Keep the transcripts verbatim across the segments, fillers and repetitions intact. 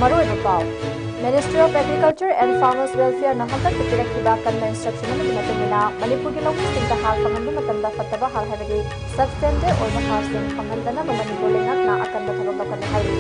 ꯃꯔꯨꯑꯣꯏꯕ ꯄꯥꯎ꯫ Ministry of Agriculture and Farmers Welfare ꯅ ꯍꯟꯗꯛꯇ ꯄꯤꯔꯛꯈꯤꯕ ꯑꯀꯟꯕ instruction ꯑꯃꯒꯤ ꯃꯇꯨꯡ ꯏꯟꯅ ꯃꯅꯤꯄꯨꯔꯒꯤ ꯂꯧꯃꯤꯁꯤꯡꯗ ꯍꯥꯔ ꯐꯪꯍꯟꯕ ꯃꯇꯝꯗ ꯐꯠꯇꯕ ꯍꯥꯔ ꯍꯥꯏꯕꯗꯤ substandard ꯑꯣꯏꯕ ꯍꯥꯔꯁꯤꯡ ꯐꯪꯍꯟꯗꯅꯕ ꯃꯅꯤꯄꯨꯔ ꯂꯩꯉꯥꯛꯅ ꯑꯀꯟꯕ ꯊꯕꯛ ꯂꯧꯈꯠꯂꯦ ꯍꯥꯏꯔꯤ꯫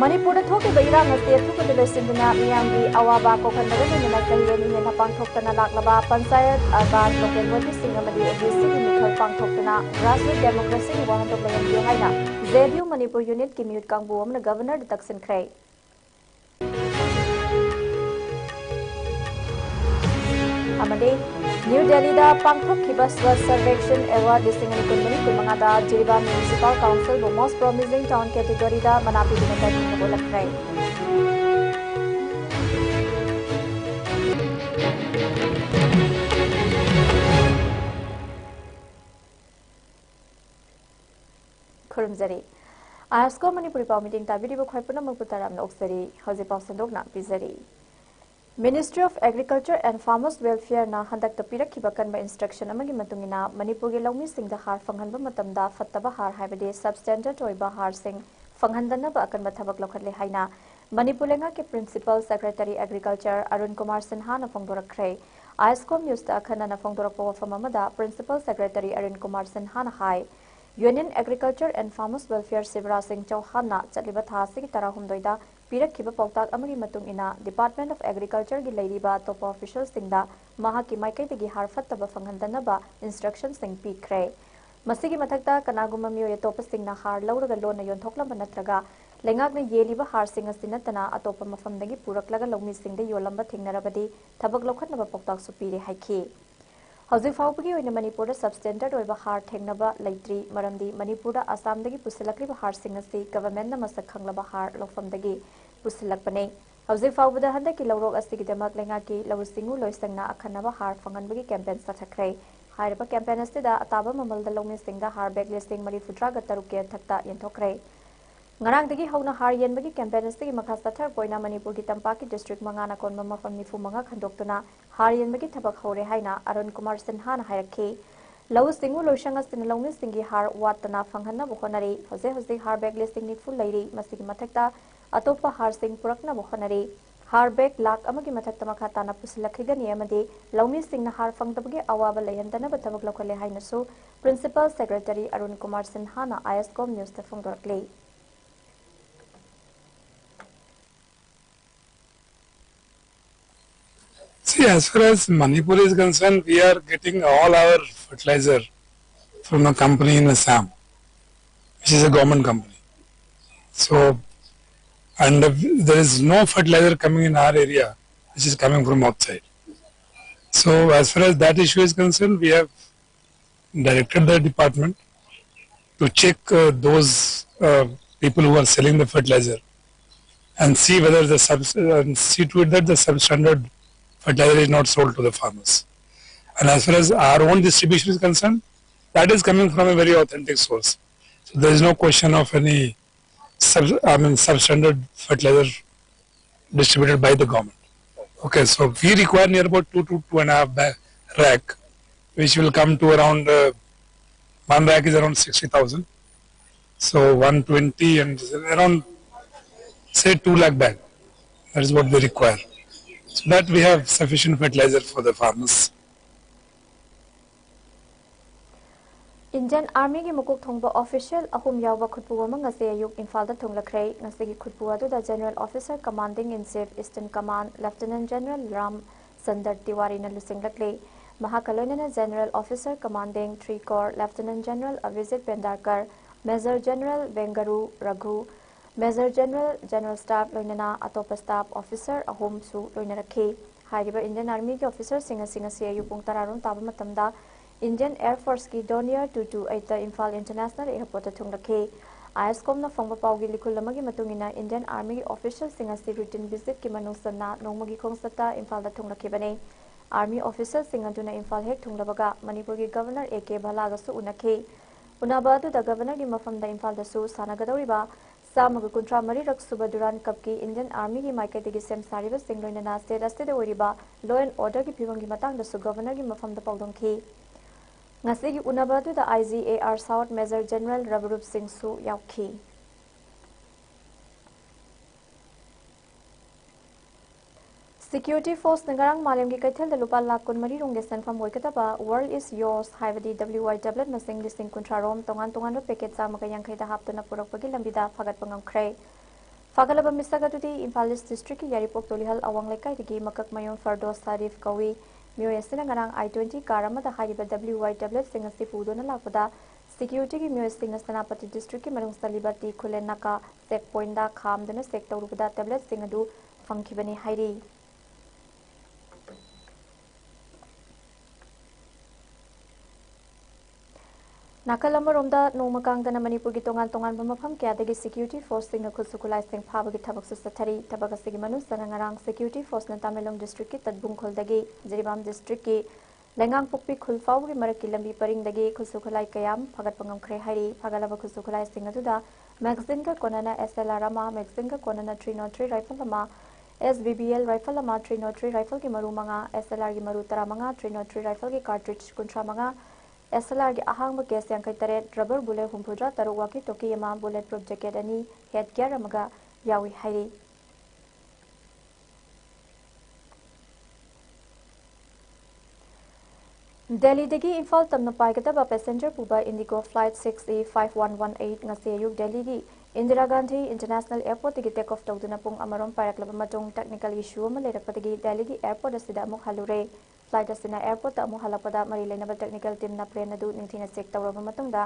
ꯃꯅꯤꯄꯨꯔꯗ ꯊꯣꯛꯂꯤꯕ ꯏꯔꯥꯡ ꯑꯁꯤ ꯑꯊꯨꯕꯗ ꯂꯣꯏꯁꯤꯟꯗꯨꯅ ꯃꯤꯌꯥꯝꯒꯤ ꯑꯋꯥꯕ ꯀꯣꯛꯍꯟꯕꯒ ꯂꯣꯏꯅꯅ ꯆꯍꯤ ꯑꯅꯤ ꯍꯦꯟꯅ ꯄꯥꯡꯊꯣꯛꯇꯅ ꯂꯥꯛꯂꯕ ꯄꯟꯆꯥꯌꯠ ꯑꯔꯕꯥꯟ ꯂꯣꯀꯦꯜ ꯕꯣꯗꯤꯁꯤꯡ ꯑꯃꯗꯤ ADC ꯒꯤ ꯃꯤꯈꯜ ꯄꯥꯡꯊꯣꯛꯇꯨꯅ grassroot democracy ꯒꯤ ꯋꯥꯍꯟꯊꯣꯛ ꯂꯩꯍꯟꯕꯤꯌꯨ ꯍꯥꯏꯅ JNU ꯃꯅꯤꯄꯨꯔ unit ꯀꯤ ꯃꯤꯍꯨꯠ ꯀꯥꯡꯕꯨ ꯑꯃꯅ Governor ꯗ ꯇꯛꯁꯤꯟꯈ꯭ꯔꯦ꯫ ꯑꯃꯗꯤ ꯅ꯭ꯌꯨ ꯗꯦꯜꯂꯤꯗ ꯄꯥꯡꯊꯣꯛꯈꯤꯕ Swachh Survekshan Award ꯂꯤꯁꯤꯡ ꯑꯅꯤ ꯀꯨꯟꯃꯔꯤ ꯀꯨꯟꯃꯉꯥꯗ ꯖꯤꯔꯤꯕꯥꯝ Municipal Council ꯕꯨ Most Promising Town category ꯗ ꯃꯅꯥ ꯄꯤꯗꯨꯅ ꯇꯔꯨꯛ ꯎꯠꯂꯛꯈ꯭ꯔꯦ꯫ ꯈꯨꯔꯨꯝꯖꯔꯤ꯫ ISCO ꯃꯅꯤꯄꯨꯔꯤ ꯄꯥꯎ meeting ꯇꯥꯕꯤꯔꯤꯕ ꯈ꯭ꯋꯥꯏ ꯄꯨꯝꯅꯃꯛꯄꯨ ꯇꯔꯥꯝꯅ ꯑꯣꯛꯆꯔꯤ꯫ ꯍꯧꯖꯤꯛ ꯄꯥꯎ ꯁꯟꯗꯣꯛꯅ ꯄꯤꯖꯔꯤ꯫ Ministry of Agriculture and Farmers Welfare ꯅ ꯍꯟꯗꯛꯇ ꯄꯤꯔꯛꯈꯤꯕ ꯀꯟꯕ instruction ꯑꯃꯒꯤ ꯃꯇꯨꯡ ꯏꯟꯅ ꯃꯅꯤꯄꯨꯔꯒꯤ ꯂꯧꯃꯤꯁꯤꯡꯗ ꯍꯥꯔ ꯐꯪꯍꯟꯕ ꯃꯇꯝꯗ ꯐꯠꯇꯕ ꯍꯥꯔ ꯍꯥꯏꯕꯗꯤ substandard ꯑꯣꯏꯕ ꯍꯥꯔꯁꯤꯡ ꯐꯪꯍꯟꯗꯅꯕ ꯑꯀꯟꯕ ꯊꯕꯛ ꯂꯧꯈꯠꯂꯦ ꯍꯥꯏꯅ ꯃꯅꯤꯄꯨꯔ ꯂꯩꯉꯥꯛꯀꯤ Principal Secretary Agriculture Arun Kumar ꯁꯤꯟꯍꯥꯅ ꯐꯣꯡꯗꯣꯔꯛꯈ꯭ꯔꯦ꯫ ISCOM News ꯇ ꯑꯈꯟꯅꯅ ꯐꯣꯡꯗꯣꯔꯛꯄ ꯋꯥꯐꯝ ꯑꯃꯗ Principal Secretary Arun Kumar ꯁꯤꯟꯍꯥꯅ high, Union Agriculture and Farmers Welfare Shivraj ꯁꯤꯡ ꯆꯧꯍꯥꯟꯅ ꯆꯠꯂꯤꯕ ꯊꯥ ꯑꯁꯤꯒꯤ ꯇꯔꯥꯍꯨꯝꯗꯣꯏꯗ ꯄꯤꯔꯛꯈꯤꯕ ꯄꯥꯎꯇꯥꯛ ꯑꯃꯒꯤ ꯃꯇꯨꯡ ꯏꯟꯅ Department of Agriculture ꯒꯤ ꯂꯩꯔꯤꯕ ꯑꯇꯣꯞꯄ official ꯁꯤꯡꯗ ꯃꯍꯥꯛꯀꯤ ꯃꯥꯏꯀꯩꯗꯒꯤ ꯍꯥꯔ ꯐꯠꯇꯕ ꯐꯪꯍꯟꯗꯅꯕ instruction ꯁꯤꯡ ꯄꯤꯈ꯭ꯔꯦ꯫ ꯃꯁꯤꯒꯤ ꯃꯊꯛꯇ ꯀꯅꯥꯒꯨꯝꯕ ꯃꯤꯑꯣꯏ ꯑꯇꯣꯞꯄꯁꯤꯡꯅ ꯍꯥꯔ ꯂꯧꯔꯒ ꯂꯣꯟꯅ ꯌꯣꯟꯊꯣꯛꯂꯝꯕ ꯅꯠꯇ꯭ꯔꯒ ꯂꯩꯉꯥꯛꯅ ꯌꯦꯜꯂꯤꯕ ꯍꯥꯔꯁꯤꯡ ꯑꯁꯤ ꯅꯠꯇꯅ ꯑꯇꯣꯞꯄ ꯃꯐꯝꯗꯒꯤ ꯄꯨꯔꯛꯂꯒ ꯂꯧꯃꯤꯁꯤꯡꯗ ꯌꯣꯜꯂꯝꯕ ꯊꯦꯡꯅꯔꯕꯗꯤ ꯊꯕꯛ ꯂꯧꯈꯠꯅꯕ ꯄꯥꯎꯇꯥꯛꯁꯨ ꯄꯤꯔꯦ ꯍꯥꯏꯈꯤ꯫ ꯍꯧꯖꯤꯛ ꯐꯥꯎꯕꯒꯤ ꯑꯣꯏꯅ ꯃꯅꯤꯄꯨꯔꯗ substandard ꯑꯣꯏꯕ ꯍꯥꯔ ꯊꯦꯡꯅꯕ ꯂꯩꯇ꯭ꯔꯤ, ꯃꯔꯝꯗꯤ ꯃꯅꯤꯄꯨꯔꯗ ꯑꯁꯥꯝꯗꯒꯤ ꯄꯨꯁꯤꯜꯂꯛꯂꯤꯕ ꯍꯥꯔꯁꯤꯡ ꯑꯁꯤ government ꯅ ꯃꯁꯛ ꯈꯪꯂꯕ ꯍꯥꯔ ꯂꯧꯐꯝꯗꯒꯤ ꯄꯨꯁꯤꯜꯂꯛꯄꯅꯤ꯫ ꯍꯧꯖꯤꯛ ꯐꯥꯎꯕꯗ ꯍꯟꯗꯛꯀꯤ ꯂꯧꯔꯣꯛ ꯑꯁꯤꯒꯤꯗꯃꯛ ꯂꯩꯉꯥꯛꯀꯤ ꯂꯧꯎ ꯁꯤꯡꯎ ꯂꯣꯏꯁꯪꯅ ꯑꯈꯟꯅꯕ ꯍꯥꯔ ꯐꯪꯍꯟꯕꯒꯤ campaign ꯆꯠꯊꯈ꯭ꯔꯦ꯫ ꯍꯥꯏꯔꯤꯕ campaign ꯑꯁꯤꯗ ꯑꯇꯥꯕ ꯃꯃꯜꯗ ꯂꯧꯃꯤꯁꯤꯡꯗ ꯍꯥꯔ bag ꯂꯤꯁꯤꯡ ꯃꯔꯤꯐꯨꯇꯔꯥꯒ ꯇꯔꯨꯛꯀꯤ ꯃꯊꯛꯇ ꯌꯦꯟꯊꯣꯛꯈ꯭ꯔꯦ꯫ ꯉꯔꯥꯡꯗꯒꯤ ꯍꯧꯅ ꯍꯥꯔ ꯌꯦꯟꯕꯒꯤ campaign ꯑꯁꯤꯒꯤ ꯃꯈꯥ ꯆꯠꯊꯔꯛꯄ ꯑꯣꯏꯅ ꯃꯅꯤꯄꯨꯔꯒꯤ ꯇꯝꯄꯥꯛꯀꯤ district ꯃꯉꯥꯅ ꯀꯣꯟꯕ ꯃꯐꯝ ꯅꯤꯐꯨ ꯃꯉꯥ ꯈꯟꯗꯣꯛꯇꯨꯅ ꯍꯥꯔ ꯌꯦꯟꯕꯒꯤ ꯊꯕꯛ ꯍꯧꯔꯦ ꯍꯥꯏꯅ ꯑꯔꯨꯟ ꯀꯨꯃꯥꯔ ꯁꯤꯟꯍꯥꯅ ꯍꯥꯏꯔꯛꯈꯤ꯫ ꯂꯧꯎ ꯁꯤꯡꯎ ꯂꯣꯏꯁꯪ ꯑꯁꯤꯅ ꯂꯧꯃꯤꯁꯤꯡꯒꯤ ꯍꯥꯔ ꯋꯥꯠꯇꯅ ꯐꯪꯍꯟꯅꯕ ꯍꯣꯠꯅꯔꯤ꯫ ꯍꯧꯖꯤꯛ ꯍꯧꯖꯤꯛ ꯍꯥꯔ ꯕꯦꯒ ꯂꯤꯁꯤꯡ ꯅꯤꯐꯨ ꯂꯩꯔꯤ꯫ ꯃꯁꯤꯒꯤ ꯃꯊꯛꯇ ꯑꯇꯣꯞꯄ ꯍꯥꯔꯁꯤꯡ ꯄꯨꯔꯛꯅꯕ ꯍꯣꯠꯅꯔꯤ꯫ ꯍꯥꯔ ꯕꯦꯒ ꯂꯥꯈ ꯑꯃꯒꯤ ꯃꯊꯛꯇ ꯃꯈꯥ ꯇꯥꯅ ꯄꯨꯁꯤꯜꯂꯛꯈꯤꯒꯅꯤ ꯑꯃꯗꯤ ꯂꯧꯃꯤꯁꯤꯡꯅ ꯍꯥꯔ ꯐꯪꯗꯕꯒꯤ ꯑꯋꯥꯕ ꯂꯩꯍꯟꯗꯅꯕ ꯊꯕꯛ ꯂꯧꯈꯠꯂꯦ ꯍꯥꯏꯅꯁꯨ Principal Secretary Arun Kumar ꯁꯤꯟꯍꯥꯅ I S Kom ꯅ꯭ꯌꯨꯁꯇ ꯐꯣꯡꯗꯣꯔꯛꯂꯤ꯫ See, as far as Manipur is concerned, we are getting all our fertilizer from a company in Assam, which is a government company. So, and there is no fertilizer coming in our area which is coming from outside. So, as far as that issue is concerned, we have directed the department to check uh, those uh, people who are selling the fertilizer and see whether the subs- uh, and see to it that the substandard fertilizer is not sold to the farmers. And as far as our own distribution is concerned, that is coming from a very authentic source. So there is no question of any sub- I mean substandard fertilizer distributed by the government. Okay, so we require near about two to two and a half bag rack, which will come to around uh, one rack is around sixty thousand. So one twenty and around say two lakh bag. That is what we require. So that we have sufficient fertilizer for the farmers. Indian Armyꯒꯤ ꯃꯀꯣꯛ ꯊꯣꯡꯕ official ꯑꯍꯨꯝ ꯌꯥꯎꯕ ꯈꯨꯠꯄꯨ ꯑꯃ ꯉꯁꯤ ꯑꯌꯨꯛ ꯏꯝꯐꯥꯜꯗ ꯊꯨꯡꯂꯈ꯭ꯔꯦ꯫ ꯉꯁꯤꯒꯤ ꯈꯨꯠꯄꯨ ꯑꯗꯨꯗ General Officer Commanding in Chief Eastern Command Lieutenant General Ram ꯆꯟꯗꯔ ꯇꯤꯋꯥꯔꯤꯅ ꯂꯨꯆꯤꯡꯂꯛꯂꯤ꯫ ꯃꯍꯥꯛꯀ ꯂꯣꯏꯅꯅ General Officer Commanding Three Corps Lieutenant General Avijit Pendarkar, Major General Vengaru Raghu, Major General, General Staff ꯂꯣꯏꯅꯅ ꯑꯇꯣꯞꯄ staff officer ꯑꯍꯨꯝꯁꯨ ꯂꯣꯏꯅꯔꯛꯈꯤ꯫ ꯍꯥꯏꯔꯤꯕ Indian Armyꯒꯤ officerꯁꯤꯡ ꯑꯁꯤ ꯉꯁꯤ ꯑꯌꯨꯛ ꯄꯨꯡ ꯇꯔꯥꯔꯣꯝ ꯇꯥꯕ ꯃꯇꯝꯗ Indian Air Forceꯀꯤ Dornier two two eightꯇ Imphal International Airportꯇ ꯊꯨꯡꯂꯛꯈꯤ꯫ ꯑꯥꯏ ꯑꯦꯁ ꯀꯣꯝꯅ ꯐꯪꯕ ꯄꯥꯎꯒꯤ ꯂꯤꯈꯨꯜ ꯑꯃꯒꯤ ꯃꯇꯨꯡ ꯏꯟꯅ, Indian Armyꯒꯤ officialꯁꯤꯡ ꯑꯁꯤ routine visitꯀꯤ ꯃꯅꯨꯡ ꯆꯟꯅ ꯅꯣꯡꯃꯒꯤ ꯈꯣꯡꯆꯠꯇ ꯏꯝꯐꯥꯜꯗ ꯊꯨꯡꯂꯛꯈꯤꯕꯅꯤ꯫ Army officialꯁꯤꯡ ꯑꯗꯨꯅ ꯏꯝꯐꯥꯜ ꯍꯦꯛ ꯊꯨꯡꯂꯕꯒ ꯃꯅꯤꯄꯨꯔꯒꯤ Governor ꯑꯦ ꯀꯦ ꯚꯂꯥꯒꯁꯨ ꯎꯅꯈꯤ꯫ ꯎꯅꯕ ꯑꯗꯨꯗ Governorꯒꯤ ꯃꯐꯝꯗ ꯏꯝꯐꯥꯜꯗꯁꯨ ꯁꯥꯟꯅꯒꯗꯧꯔꯤꯕ ꯆꯥꯝꯃꯒ ꯀꯨꯟꯊ꯭ꯔꯥ ꯃꯔꯤꯔꯛ ꯁꯨꯕ Durand Cupꯀꯤ Indian Armyꯒꯤ ꯃꯥꯏꯀꯩꯗꯒꯤ ꯁꯦꯝ ꯁꯥꯔꯤꯕꯁꯤꯡ, ꯂꯣꯏꯅꯅ state ꯑꯁꯤꯗ ꯑꯣꯏꯔꯤꯕ law and orderꯒꯤ ꯐꯤꯕꯝꯒꯤ ꯃꯇꯥꯡꯗꯁꯨ Governorꯒꯤ ꯃꯐꯝꯗ ꯄꯥꯎꯗꯝꯈꯤ꯫ ꯉꯁꯤꯒꯤ ꯎꯅꯕ ꯑꯗꯨꯗ I G A R South Major General ꯔꯕꯔꯨꯞ ꯁꯤꯡꯁꯨ ꯌꯥꯎꯈꯤ꯫ Security Forceꯅ ꯉꯔꯥꯡ ꯃꯥꯂꯦꯝꯒꯤ ꯀꯩꯊꯦꯜꯗ ꯂꯨꯄꯥ ꯂꯥꯈ ꯀꯨꯟꯃꯔꯤ ꯔꯣꯝꯒꯤ ꯁꯦꯟꯐꯝ ꯑꯣꯏꯒꯗꯕ World is Yours ꯍꯥꯏꯕꯗꯤ W Y tablet ꯃꯁꯤꯡ ꯂꯤꯁꯤꯡ ꯀꯨꯟꯊ꯭ꯔꯥ ꯔꯣꯝ ꯇꯣꯉꯥꯟ ꯇꯣꯉꯥꯟꯕ packet ꯆꯥꯝꯃꯒ ꯌꯥꯡꯈꯩꯗ ꯍꯥꯞꯇꯨꯅ ꯄꯨꯔꯛꯄꯒꯤ ꯂꯝꯕꯤꯗ ꯐꯥꯒꯠꯄ ꯉꯝꯈ꯭ꯔꯦ꯫ ꯐꯥꯒꯠꯂꯕ ꯃꯤꯁꯛ ꯑꯗꯨꯗꯤ ꯏꯝꯐꯥꯜ East Districtꯀꯤ ꯌꯥꯏꯔꯤꯄꯣꯛ ꯇꯣꯂꯤꯍꯜ ꯑꯋꯥꯡ ꯂꯩꯀꯥꯏꯗꯒꯤ ꯃꯀꯛꯃꯌꯨꯝ ꯐꯔꯗꯣꯁ ꯁꯥꯔꯤꯐ ꯀꯧꯏ꯫ ꯃꯤꯑꯣꯏ ꯑꯁꯤꯅ ꯉꯔꯥꯡ I twenty car ꯑꯃꯗ ꯍꯥꯏꯔꯤꯕ W Y tabletꯁꯤꯡ ꯑꯁꯤ ꯄꯨꯗꯨꯅ ꯂꯥꯛꯄꯗ securityꯒꯤ ꯃꯤꯑꯣꯏꯁꯤꯡꯅ ꯁꯦꯅꯥꯄꯇꯤ districtꯀꯤ ꯃꯅꯨꯡ ꯆꯜꯂꯤꯕ ꯇꯤ ꯈꯨꯂꯦꯟ ꯅꯥꯀꯥ check pointꯗ ꯈꯥꯝꯗꯨꯅ check ꯇꯧꯔꯨꯕꯗ tabletꯁꯤꯡ ꯑꯗꯨ ꯐꯪꯈꯤꯕꯅꯤ ꯍꯥꯏꯔꯤ꯫ ꯅꯥꯀꯜ ꯑꯃꯔꯣꯝꯗ, ꯅꯣꯡꯃ ꯀꯥꯡꯗꯅ ꯃꯅꯤꯄꯨꯔꯒꯤ ꯇꯣꯉꯥꯟ ꯇꯣꯉꯥꯟꯕ ꯃꯐꯝ ꯀꯌꯥꯗꯒꯤ security forceꯁꯤꯡꯅ ꯈꯨꯠꯁꯨ ꯈꯨꯠꯂꯥꯏꯁꯤꯡ ꯐꯥꯕꯒꯤ ꯊꯕꯛꯁꯨ ꯆꯠꯊꯔꯤ꯫ ꯊꯕꯛ ꯑꯁꯤꯒꯤ ꯃꯅꯨꯡ ꯆꯟꯅ ꯉꯔꯥꯡ security forceꯅ ꯇꯃꯦꯡꯂꯣꯡ districtꯀꯤ ꯇꯠꯕꯨꯡ ꯈꯨꯜꯗꯒꯤ ꯖꯤꯔꯤꯕꯥꯝ districtꯀꯤ ꯂꯩꯉꯥꯡꯄꯣꯛꯄꯤ ꯈꯨꯜ ꯐꯥꯎꯕꯒꯤ ꯃꯔꯛꯀꯤ ꯂꯝꯕꯤ ꯄꯔꯤꯡꯗꯒꯤ ꯈꯨꯠꯁꯨ ꯈꯨꯠꯂꯥꯏ ꯀꯌꯥ ꯑꯃ ꯐꯥꯒꯠꯄ ꯉꯝꯈ꯭ꯔꯦ ꯍꯥꯏꯔꯤ꯫ ꯐꯥꯒꯠꯂꯕ ꯈꯨꯠꯁꯨ ꯈꯨꯠꯂꯥꯏꯁꯤꯡ ꯑꯗꯨꯗ magazineꯒ ꯀꯣꯟꯅꯅ S L R ꯑꯃ, magazineꯒ ꯀꯣꯟꯅꯅ three nought three rifle ꯑꯃ, S B B L rifle ꯑꯃ, three nought three rifleꯒꯤ ꯃꯔꯨ ꯃꯉꯥ, S L Rꯒꯤ ꯃꯔꯨ ꯇꯔꯥꯃꯉꯥ, three nought three rifleꯒꯤ cartridge ꯀꯨꯟꯊ꯭ꯔꯥ ꯃꯉꯥ, S L Rꯒꯤ ꯑꯍꯥꯡꯕ case ꯌꯥꯡꯈꯩ ꯇꯔꯦꯠ, rubber bullet ꯍꯨꯝꯐꯨꯇꯔꯥ ꯇꯔꯨꯛ, walkie talkie ꯑꯃ, bullet proof jacket ꯑꯅꯤ, head gear ꯑꯃꯒ ꯌꯥꯎꯏ ꯍꯥꯏꯔꯤ꯫ ꯗꯦꯜꯂꯤꯗꯒꯤ ꯏꯝꯐꯥꯜ ꯇꯝꯅ ꯄꯥꯏꯒꯗꯕ passenger ꯄꯨꯕ IndiGo flight six E five one one eight ꯉꯁꯤ ꯑꯌꯨꯛ ꯗꯦꯜꯂꯤꯒꯤ Indira Gandhi International Airportꯇꯒꯤ take off ꯇꯧꯗꯨꯅ ꯄꯨꯡ ꯑꯃꯔꯣꯝ ꯄꯥꯏꯔꯛꯂꯕ ꯃꯇꯨꯡ, technical issue ꯑꯃ ꯂꯩꯔꯛꯄꯗꯒꯤ ꯗꯦꯜꯂꯤꯒꯤ airport ꯑꯁꯤꯗ ꯑꯃꯨꯛ ꯍꯜꯂꯨꯔꯦ꯫ Flight ꯑꯁꯤꯅ airportꯇ ꯑꯃꯨꯛ ꯍꯜꯂꯛꯄꯗ ꯃꯔꯤ ꯂꯩꯅꯕ technical teamꯅ plane ꯑꯗꯨ ꯅꯤꯡꯊꯤꯅ check ꯇꯧꯔꯕ ꯃꯇꯨꯡꯗ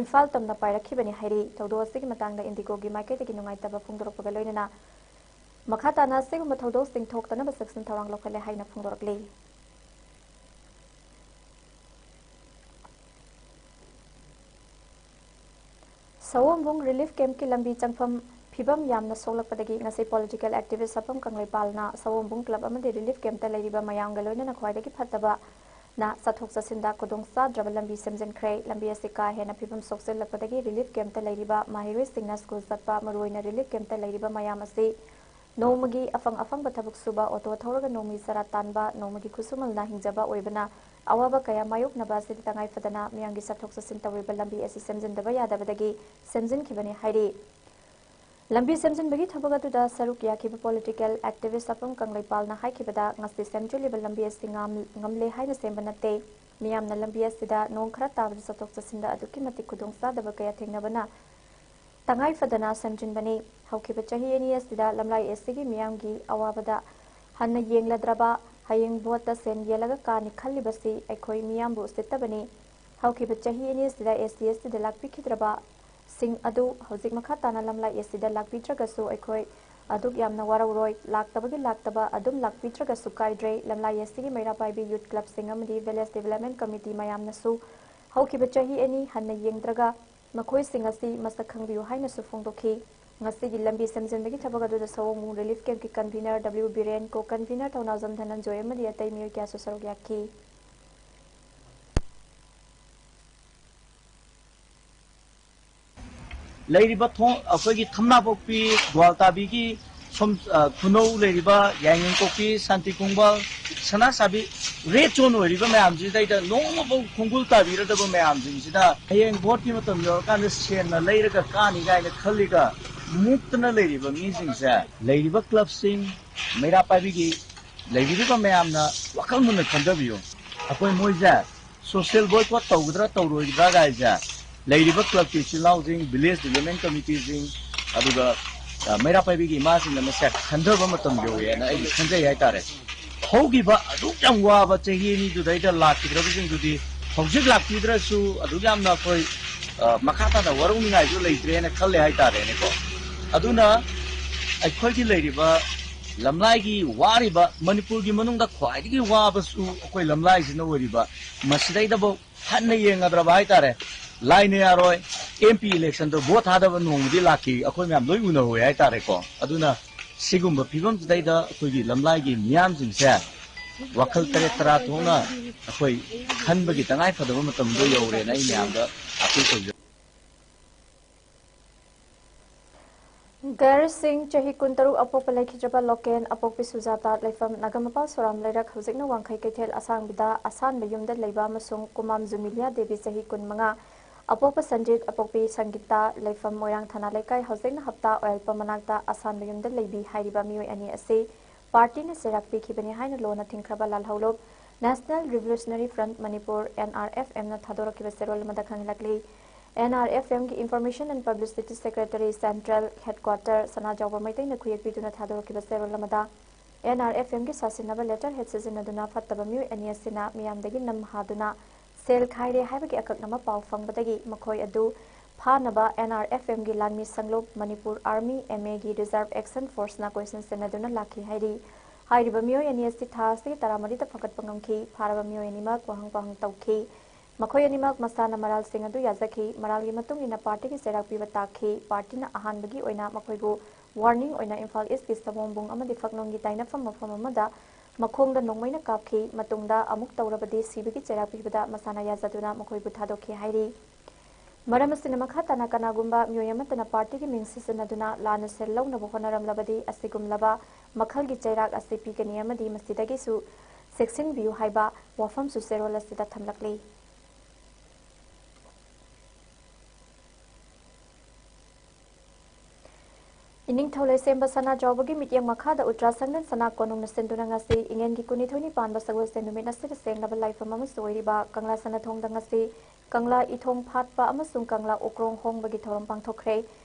ꯏꯝꯐꯥꯜ ꯇꯝꯅ ꯄꯥꯏꯔꯛꯈꯤꯕꯅꯤ ꯍꯥꯏꯔꯤ꯫ ꯊꯧꯗꯣꯛ ꯑꯁꯤꯒꯤ ꯃꯇꯥꯡꯗ IndiGoꯒꯤ ꯃꯥꯏꯀꯩꯗꯒꯤ ꯅꯨꯡꯉꯥꯏꯇꯕ ꯐꯣꯡꯗꯣꯔꯛꯄꯒ ꯂꯣꯏꯅꯅ ꯃꯈꯥ ꯇꯥꯅ ꯑꯁꯤꯒꯨꯝꯕ ꯊꯧꯗꯣꯛꯁꯤꯡ ꯊꯣꯛꯇꯅꯕ ꯆꯦꯛꯁꯤꯟ ꯊꯧꯔꯥꯡ ꯂꯧꯈꯠꯂꯦ ꯍꯥꯏꯅ ꯐꯣꯡꯗꯣꯔꯛꯂꯤ꯫ ꯁꯑꯣꯝꯕꯨꯡ relief campꯀꯤ ꯂꯝꯕꯤ ꯆꯪꯐꯝ ꯐꯤꯕꯝ ꯌꯥꯝꯅ ꯁꯣꯛꯂꯛꯄꯗꯒꯤ ꯉꯁꯤ political activist ꯁꯥꯐꯝ ꯀꯪꯂꯩꯄꯥꯜꯅ ꯁꯑꯣꯝꯕꯨꯡ club ꯑꯃꯗꯤ relief campꯇ ꯂꯩꯔꯤꯕ ꯃꯌꯥꯝꯒ ꯂꯣꯏꯅꯅ ꯈ꯭ꯋꯥꯏꯗꯒꯤ ꯐꯠꯇꯕ ꯅ ꯆꯠꯊꯣꯛ ꯆꯠꯁꯤꯟꯗ ꯈꯨꯗꯣꯡ ꯆꯥꯗ꯭ꯔꯕ ꯂꯝꯕꯤ ꯁꯦꯝꯖꯤꯟꯈ꯭ꯔꯦ꯫ ꯂꯝꯕꯤ ꯑꯁꯤ ꯀꯥ ꯍꯦꯟꯅ ꯐꯤꯕꯝ ꯁꯣꯛꯆꯤꯜꯂꯛꯄꯗꯒꯤ relief campꯇ ꯂꯩꯔꯤꯕ ꯃꯍꯩꯔꯣꯏꯁꯤꯡꯅ school ꯆꯠꯄ, ꯃꯔꯨꯑꯣꯏꯅ relief campꯇ ꯂꯩꯔꯤꯕ ꯃꯌꯥꯝ ꯑꯁꯤ ꯅꯣꯡꯃꯒꯤ ꯑꯐꯪ ꯑꯐꯪꯕ ꯊꯕꯛ ꯁꯨꯕ, auto ꯊꯧꯔꯒ ꯅꯣꯡꯃꯒꯤ ꯆꯔꯥ ꯇꯥꯟꯕ, ꯅꯣꯡꯃꯒꯤ ꯈꯨꯠꯁꯨꯃꯜꯅ ꯍꯤꯡꯖꯕ ꯑꯣꯏꯕꯅ ꯑꯋꯥꯕ ꯀꯌꯥ ꯃꯥꯌꯣꯛꯅꯕ ꯑꯁꯤꯗ ꯇꯉꯥꯏ ꯐꯗꯅ ꯃꯤꯌꯥꯝꯒꯤ ꯆꯠꯊꯣꯛ ꯆꯠꯁꯤꯟ ꯇꯧꯔꯤꯕ ꯂꯝꯕꯤ ꯑꯁꯤ ꯁꯦꯝꯖꯤꯟꯗꯕ ꯌꯥꯗꯕꯗꯒꯤ ꯁꯦꯝꯖꯤꯟꯈꯤꯕꯅꯤ ꯍꯥꯏꯔꯤ꯫ ꯂꯝꯕꯤ ꯁꯦꯝꯖꯤꯟꯕꯒꯤ ꯊꯕꯛ ꯑꯗꯨꯗ ꯁꯔꯨꯛ ꯌꯥꯈꯤꯕ political activist ꯑꯄꯝ ꯀꯪꯂꯩꯄꯥꯜꯅ ꯍꯥꯏꯈꯤꯕꯗ, ꯉꯁꯤ ꯁꯦꯝꯖꯤꯜꯂꯤꯕ ꯂꯝꯕꯤ ꯑꯁꯤ ꯉꯥꯝ-, ꯉꯝꯂꯦ ꯍꯥꯏꯅ ꯁꯦꯝꯕ ꯅꯠꯇꯦ꯫ ꯃꯤꯌꯥꯝꯅ ꯂꯝꯕꯤ ꯑꯁꯤꯗ ꯅꯣꯡ ꯈꯔ ꯇꯥꯕꯗ ꯆꯠꯊꯣꯛ ꯆꯠꯁꯤꯟꯗ ꯑꯗꯨꯛꯀꯤ ꯃꯇꯤꯛ ꯈꯨꯗꯣꯡꯆꯥꯗꯕ ꯀꯌꯥ ꯊꯦꯡꯅꯕꯅ ꯇꯉꯥꯏ ꯐꯗꯅ ꯁꯦꯝꯖꯤꯟꯕꯅꯤ꯫ ꯍꯧꯈꯤꯕ ꯆꯍꯤ ꯑꯅꯤ ꯑꯁꯤꯗ ꯂꯝꯂꯥꯏ ꯑꯦꯁ ꯇꯤꯒꯤ ꯃꯤꯌꯥꯝꯒꯤ ꯑꯋꯥꯕꯗ ꯍꯟꯅ ꯌꯦꯡꯂꯗ꯭ꯔꯕ, ꯍꯌꯦꯡ ꯚꯣꯠꯇ ꯁꯦꯟ ꯌꯦꯜꯂꯒ ꯀꯥꯅꯤ ꯈꯜꯂꯤꯕꯁꯤ ꯑꯩꯈꯣꯏ ꯃꯤꯌꯥꯝꯕꯨ ꯎꯁꯤꯠꯇꯕꯅꯤ꯫ ꯍꯧꯈꯤꯕ ꯆꯍꯤ ꯑꯅꯤ ꯑꯁꯤꯗ ꯑꯦꯁ ꯇꯤ ꯑꯦꯁ ꯇꯤꯗ ꯂꯥꯛꯄꯤꯈꯤꯗ꯭ꯔꯕꯁꯤꯡ ꯑꯗꯨ ꯍꯧꯖꯤꯛ ꯃꯈꯥ ꯇꯥꯅ ꯂꯝꯂꯥꯏ ꯑꯦꯁ ꯇꯤꯗ ꯂꯥꯛꯄꯤꯗ꯭ꯔꯒꯁꯨ ꯑꯩꯈꯣꯏ ꯑꯗꯨꯛ ꯌꯥꯝꯅ ꯋꯥꯔꯧꯔꯣꯏ꯫ ꯂꯥꯛꯇꯕꯒꯤ ꯂꯥꯛꯇꯕ, ꯑꯗꯨꯝ ꯂꯥꯛꯄꯤꯗ꯭ꯔꯒꯁꯨ ꯀꯥꯏꯗ꯭ꯔꯦ꯫ ꯂꯝꯂꯥꯏ ꯑꯦꯁ ꯇꯤꯒꯤ ꯃꯩꯔꯥ ꯄꯥꯏꯕꯤ ꯌꯨꯠ ꯀ꯭ꯂꯕꯁꯤꯡ ꯑꯃꯗꯤ ꯚꯤꯂꯦꯖ ꯗꯤꯚꯦꯂꯞꯃꯦꯟ ꯀꯃꯤꯇꯤ ꯃꯌꯥꯝꯅꯁꯨ ꯍꯧꯈꯤꯕ ꯆꯍꯤ ꯑꯅꯤ ꯍꯟꯅ ꯌꯦꯡꯗ꯭ꯔꯒ ꯃꯈꯣꯏꯁꯤꯡ ꯑꯁꯤ ꯃꯁꯛ ꯈꯪꯕꯤꯌꯨ ꯍꯥꯏꯅꯁꯨ ꯐꯣꯡꯗꯣꯛꯈꯤ꯫ ꯉꯁꯤꯒꯤ ꯂꯝꯕꯤ ꯁꯦꯝꯖꯤꯟꯕꯒꯤ ꯊꯕꯛ ꯑꯗꯨꯗ ꯁꯑꯣꯡꯕꯨꯡ ꯔꯤꯂꯤꯐ ꯀꯦꯝꯞꯀꯤ ꯀꯟꯚꯤꯅꯔ ꯗꯕ꯭ꯂꯤꯎ ꯕꯤꯔꯦꯟ, ꯀꯣ ꯀꯟꯚꯤꯅꯔ ꯊꯧꯅꯥꯖꯝ ꯙꯅꯟꯖꯣꯏ ꯑꯃꯗꯤ ꯑꯇꯩ ꯃꯤꯑꯣꯏ ꯀꯌꯥꯁꯨ ꯁꯔꯨꯛ ꯌꯥꯈꯤ꯫ ꯂꯩꯔꯤꯕ ꯊꯣꯡ, ꯑꯩꯈꯣꯏꯒꯤ ꯊꯝꯅꯥꯄꯣꯛꯄꯤ, ꯒ꯭ꯋꯥꯜꯇꯥꯕꯤꯒꯤ ꯁꯣꯝ, ꯑ, ꯈꯨꯅꯧ ꯂꯩꯔꯤꯕ ꯌꯥꯏꯉꯪꯄꯣꯛꯄꯤ, ꯁꯥꯟꯇꯤ ꯈꯣꯡꯕꯥꯜ, ꯁꯅꯥꯁꯥꯕꯤ, ꯔꯦꯗ ꯖꯣꯟ ꯑꯣꯏꯔꯤꯕ ꯃꯌꯥꯝꯁꯤꯗꯩꯗ ꯅꯣꯡꯃꯐꯥꯎ ꯈꯣꯡꯒꯨꯜ ꯇꯥꯕꯤꯔꯗꯕ ꯃꯌꯥꯝꯁꯤꯡꯁꯤꯗ ꯍꯌꯦꯡ ꯚꯣꯠꯀꯤ ꯃꯇꯝ ꯌꯧꯔꯀꯥꯟꯗ ꯁꯦꯟꯅ ꯂꯩꯔꯒ ꯀꯥꯅꯤ ꯀꯥꯏꯅ ꯈꯜꯂꯤꯒ ꯃꯨꯛꯇꯅ ꯂꯩꯔꯤꯕ ꯃꯤꯁꯤꯡꯁꯦ, ꯂꯩꯔꯤꯕ ꯀ꯭ꯂꯕꯁꯤꯡ, ꯃꯩꯔꯥ ꯄꯥꯏꯕꯤꯒꯤ ꯂꯩꯕꯤꯔꯤꯕ ꯃꯌꯥꯝꯅ ꯋꯥꯈꯜ ꯃꯨꯟꯅ ꯈꯟꯊꯕꯤꯌꯨ꯫ ꯑꯩꯈꯣꯏ ꯃꯣꯏꯁꯦ ꯁꯣꯁꯤꯌꯦꯜ ꯕꯣꯏꯀꯣꯠ ꯇꯧꯒꯗ꯭ꯔꯥ ꯇꯧꯔꯣꯏꯗ꯭ꯔꯥ ꯀꯥꯏꯁꯦ ꯂꯩꯔꯤꯕ ꯀ꯭ꯂꯕꯀꯤ ꯏꯆꯤꯜ ꯏꯅꯥꯎꯁꯤꯡ, ꯚꯤꯂꯦꯖ ꯗꯤꯚꯦꯂꯞꯃꯦꯟ ꯀꯃꯤꯇꯤꯁꯤꯡ, ꯑꯗꯨꯒ, ꯑ, ꯃꯩꯔꯥ ꯄꯥꯏꯕꯤꯒꯤ ꯏꯃꯥꯁꯤꯡꯅ ꯃꯁꯦ ꯈꯟꯊꯕ ꯃꯇꯝ ꯌꯧꯔꯦꯅ ꯑꯩꯗꯤ ꯈꯟꯖꯩ ꯍꯥꯏꯇꯥꯔꯦ꯫ ꯍꯧꯈꯤꯕ ꯑꯗꯨꯛ ꯌꯥꯝ ꯋꯥꯕ ꯆꯍꯤ ꯑꯅꯤꯗꯨꯗꯩꯗ ꯂꯥꯛꯈꯤꯗ꯭ꯔꯕꯁꯤꯡꯗꯨꯗꯤ ꯍꯧꯖꯤꯛ ꯂꯥꯛꯄꯤꯗ꯭ꯔꯁꯨ ꯑꯗꯨꯛ ꯌꯥꯝꯅ ꯑꯩꯈꯣꯏ, ꯑ, ꯃꯈꯥ ꯇꯥꯅ ꯋꯥꯔꯧꯅꯤꯡꯉꯥꯏꯁꯨ ꯂꯩꯇ꯭ꯔꯦꯅ ꯈꯜꯂꯦ ꯍꯥꯏꯇꯥꯔꯦꯅꯦꯀꯣ꯫ ꯑꯗꯨꯅ ꯑꯩꯈꯣꯏꯒꯤ ꯂꯩꯔꯤꯕ ꯂꯝꯂꯥꯏꯒꯤ ꯋꯥꯔꯤꯕ, ꯃꯅꯤꯄꯨꯔꯒꯤ ꯃꯅꯨꯡꯗ ꯈ꯭ꯋꯥꯏꯗꯒꯤ ꯋꯥꯕꯁꯨ ꯑꯩꯈꯣꯏ ꯂꯝꯂꯥꯏꯁꯤꯅ ꯑꯣꯏꯔꯤꯕ, ꯃꯁꯤꯗꯩꯗꯐꯥꯎ ꯍꯟꯅ ꯌꯦꯡꯒꯗ꯭ꯔꯕ ꯍꯥꯏꯇꯥꯔꯦ꯫ ꯂꯥꯏꯅ ꯌꯥꯔꯣꯏ, ꯑꯦꯝ ꯄꯤ ꯏꯂꯦꯛꯁꯟꯗꯣ ꯚꯣꯠ ꯊꯥꯗꯕ ꯅꯣꯡꯃꯗꯤ ꯂꯥꯛꯈꯤ, ꯑꯩꯈꯣꯏ ꯃꯌꯥꯝ ꯂꯣꯏ ꯎꯅꯍꯧꯋꯦ ꯍꯥꯏꯇꯥꯔꯦꯀꯣ꯫ ꯑꯗꯨꯅ ꯁꯤꯒꯨꯝꯕ ꯐꯤꯕꯝꯁꯤꯗꯩꯗ ꯑꯩꯈꯣꯏꯒꯤ ꯂꯝꯂꯥꯏꯒꯤ ꯃꯤꯌꯥꯝꯁꯤꯡꯁꯦ ꯋꯥꯈꯜ ꯇꯔꯦꯠ ꯇꯔꯥ ꯊꯣꯛꯅ ꯑꯩꯈꯣꯏ ꯈꯟꯕꯒꯤ ꯇꯉꯥꯏ ꯐꯗꯕ ꯃꯇꯝꯗꯣ ꯌꯧꯔꯦꯅ ꯑꯩ ꯃꯌꯥꯝꯗ ꯑꯥꯄꯤꯜ ꯇꯧꯖꯔꯤ꯫ ꯇꯦꯔꯤꯁ ꯁꯤꯡ, ꯆꯍꯤ ꯀꯨꯟꯇꯔꯨꯛ ꯑꯄꯣꯛꯄ ꯂꯩꯈꯤꯗ꯭ꯔꯕ ꯂꯣꯀꯦꯟ, ꯑꯄꯣꯛꯄꯤ ꯁꯨꯖꯥꯇꯥ, ꯂꯩꯐꯝ ꯅꯥꯒꯥꯃꯄꯥꯜ ꯁꯣꯔꯥꯝ ꯂꯩꯔꯛ, ꯍꯧꯖꯤꯛꯅ ꯋꯥꯡꯈꯩ ꯀꯩꯊꯦꯜ ꯑꯁꯥꯡꯕꯤꯗ ꯑꯁꯥꯟꯕ ꯌꯨꯝꯗ ꯂꯩꯕ ꯑꯃꯁꯨꯡ ꯀꯨꯃꯥꯝ ꯖꯨꯃꯤꯂꯤꯌꯥ ꯗꯦꯕꯤ, ꯆꯍꯤ ꯀꯨꯟꯃꯉꯥ, ꯑꯄꯣꯛꯄ ꯁꯟꯖꯤꯠ, ꯑꯄꯣꯛꯄꯤ ꯁꯪꯒꯤꯇꯥ, ꯂꯩꯐꯝ ꯃꯣꯏꯔꯥꯡ ꯊꯥꯅꯥ ꯂꯩꯀꯥꯏ, ꯍꯧꯖꯤꯛꯅ ꯍꯞꯇꯥ ꯑꯣꯏꯜꯄ ꯃꯅꯥꯛꯇ ꯑꯁꯥꯟꯕ ꯌꯨꯝꯗ ꯂꯩꯕꯤ ꯍꯥꯏꯔꯤꯕ ꯃꯤꯑꯣꯏ ꯑꯅꯤ ꯑꯁꯤ ꯄꯥꯔꯇꯤꯅ ꯆꯩꯔꯥꯛ ꯄꯤꯈꯤꯕꯅꯤ ꯍꯥꯏꯅ ꯂꯣꯟꯅ ꯊꯤꯡꯈ꯭ꯔꯕ ꯂꯥꯜꯍꯧꯂꯨꯞ National Revolutionary Front Manipur, N R F M, ꯅ ꯊꯥꯗꯣꯔꯛꯈꯤꯕ ꯆꯦꯔꯣꯜ ꯑꯃꯗ ꯈꯪꯍꯜꯂꯛꯂꯤ꯫ N R F M ꯒꯤ Information and Publicity Secretary, Central Headquarter, ꯁꯅꯥꯖꯥꯎꯕ ꯃꯩꯇꯩꯅ ꯈꯨꯌꯦꯛ ꯄꯤꯗꯨꯅ ꯊꯥꯗꯣꯔꯛꯈꯤꯕ ꯆꯦꯔꯣꯜ ꯑꯃꯗ, N R F M ꯒꯤ ꯁꯥꯁꯤꯟꯅꯕ letterhead ꯁꯤꯖꯤꯟꯅꯗꯨꯅ ꯐꯠꯇꯕ ꯃꯤꯑꯣꯏ ꯑꯅꯤ ꯑꯁꯤꯅ ꯃꯤꯌꯥꯝꯗꯒꯤ ꯅꯝ ꯍꯥꯗꯨꯅ ꯁꯦꯜ ꯈꯥꯏꯔꯦ ꯍꯥꯏꯕꯒꯤ ꯑꯀꯛꯅꯕ ꯄꯥꯎ ꯐꯪꯕꯗꯒꯤ ꯃꯈꯣꯏ ꯑꯗꯨ ꯐꯥꯅꯕ N R F M ꯒꯤ ꯂꯥꯟꯃꯤ ꯁꯪꯂꯨꯞ Manipur Army, M A ꯒꯤ Reserve Action Force ꯅ ꯀꯣꯏꯁꯟ ꯁꯦꯟꯅꯗꯨꯅ ꯂꯥꯛꯈꯤ ꯍꯥꯏꯔꯤ꯫ ꯍꯥꯏꯔꯤꯕ ꯃꯤꯑꯣꯏ ꯑꯅꯤ ꯑꯁꯤ ꯊꯥ ꯑꯁꯤꯒꯤ ꯇꯔꯥꯃꯔꯤꯗ ꯐꯒꯠꯄ ꯉꯝꯈꯤ꯫ ꯐꯥꯔꯕ ꯃꯤꯑꯣꯏ ꯑꯅꯤꯃꯛ ꯋꯥꯍꯪ ꯄꯥꯎꯍꯪ ꯇꯧꯈꯤ꯫ ꯃꯈꯣꯏ ꯑꯅꯤꯃꯛ ꯃꯁꯥꯅ ꯃꯔꯥꯜꯁꯤꯡ ꯑꯗꯨ ꯌꯥꯖꯈꯤ꯫ ꯃꯔꯥꯜꯒꯤ ꯃꯇꯨꯡ ꯏꯟꯅ ꯄꯥꯔꯇꯤꯒꯤ ꯆꯩꯔꯥꯛ ꯄꯤꯕ ꯇꯥꯈꯤ꯫ ꯄꯥꯔꯇꯤꯅ ꯑꯍꯥꯟꯕꯒꯤ ꯑꯣꯏꯅ ꯃꯈꯣꯏꯕꯨ warning ꯑꯣꯏꯅ ꯏꯝꯐꯥꯜ ꯏꯁꯀꯤ ꯁꯑꯣꯝꯕꯨꯡ ꯑꯃꯗꯤ ꯐꯛꯅꯣꯡꯒꯤ ꯇꯥꯏꯅꯐꯝ ꯃꯐꯝ ꯑꯃꯗ ꯃꯈꯣꯡꯗ ꯅꯣꯡꯃꯩꯅ ꯀꯥꯞꯈꯤ꯫ ꯃꯇꯨꯡꯗ ꯑꯃꯨꯛ ꯇꯧꯔꯕꯗꯤ ꯁꯤꯕꯒꯤ ꯆꯩꯔꯥꯛ ꯄꯤꯕꯗ ꯃꯁꯥꯅ ꯌꯥꯖꯗꯨꯅ ꯃꯈꯣꯏꯕꯨ ꯊꯥꯗꯣꯛꯈꯤ ꯍꯥꯏꯔꯤ꯫ ꯃꯔꯝ ꯑꯁꯤꯅ ꯃꯈꯥ ꯇꯥꯅ ꯀꯅꯥꯒꯨꯝꯕ ꯃꯤꯑꯣꯏ ꯑꯃꯠꯇꯅ ꯄꯥꯔꯇꯤꯒꯤ ꯃꯤꯡ ꯁꯤꯖꯤꯟꯅꯗꯨꯅ ꯂꯥꯟꯅ ꯁꯦꯜ ꯂꯧꯅꯕ ꯍꯣꯠꯅꯔꯝꯂꯕꯗꯤ ꯑꯁꯤꯒꯨꯝꯂꯕ ꯃꯈꯜꯒꯤ ꯆꯩꯔꯥꯛ ꯑꯁꯤ ꯄꯤꯒꯅꯤ ꯑꯃꯗꯤ ꯃꯁꯤꯗꯒꯤꯁꯨ ꯆꯦꯛꯁꯤꯟꯕꯤꯌꯨ ꯍꯥꯏꯕ ꯋꯥꯐꯝꯁꯨ ꯆꯦꯔꯣꯜ ꯑꯁꯤꯗ ꯊꯝꯂꯛꯂꯤ꯫ ꯏꯅꯤꯡꯊꯧ ꯂꯩꯁꯦꯝꯕ ꯁꯅꯥꯖꯥꯎꯕꯒꯤ ꯃꯤꯠꯌꯦꯡ ꯃꯈꯥꯗ ꯎꯇ꯭ꯔꯥꯁꯪꯗ ꯁꯅꯥ ꯀꯣꯅꯨꯡꯅ ꯁꯤꯟꯗꯨꯅ ꯉꯁꯤ ꯏꯉꯦꯟꯒꯤ ꯀꯨꯟꯅꯤꯊꯣꯏꯅꯤ ꯄꯥꯟꯕ ꯁꯒꯣꯜꯁꯦꯟ ꯅꯨꯃꯤꯠ ꯑꯁꯤꯗ ꯁꯦꯡꯂꯕ ꯂꯥꯏꯐꯝ ꯑꯃꯁꯨ ꯑꯣꯏꯔꯤꯕ ꯀꯪꯂꯥ ꯁꯅꯥꯊꯣꯡꯗ ꯉꯁꯤ ꯀꯪꯂꯥ ꯏꯊꯣꯡ ꯐꯥꯠꯄ ꯑꯃꯁꯨꯡ ꯀꯪꯂꯥ ꯎꯀ꯭ꯔꯣꯡ ꯍꯣꯡꯕꯒꯤ ꯊꯧꯔꯝ ꯄꯥꯡꯊꯣꯛꯈ꯭ꯔꯦ꯫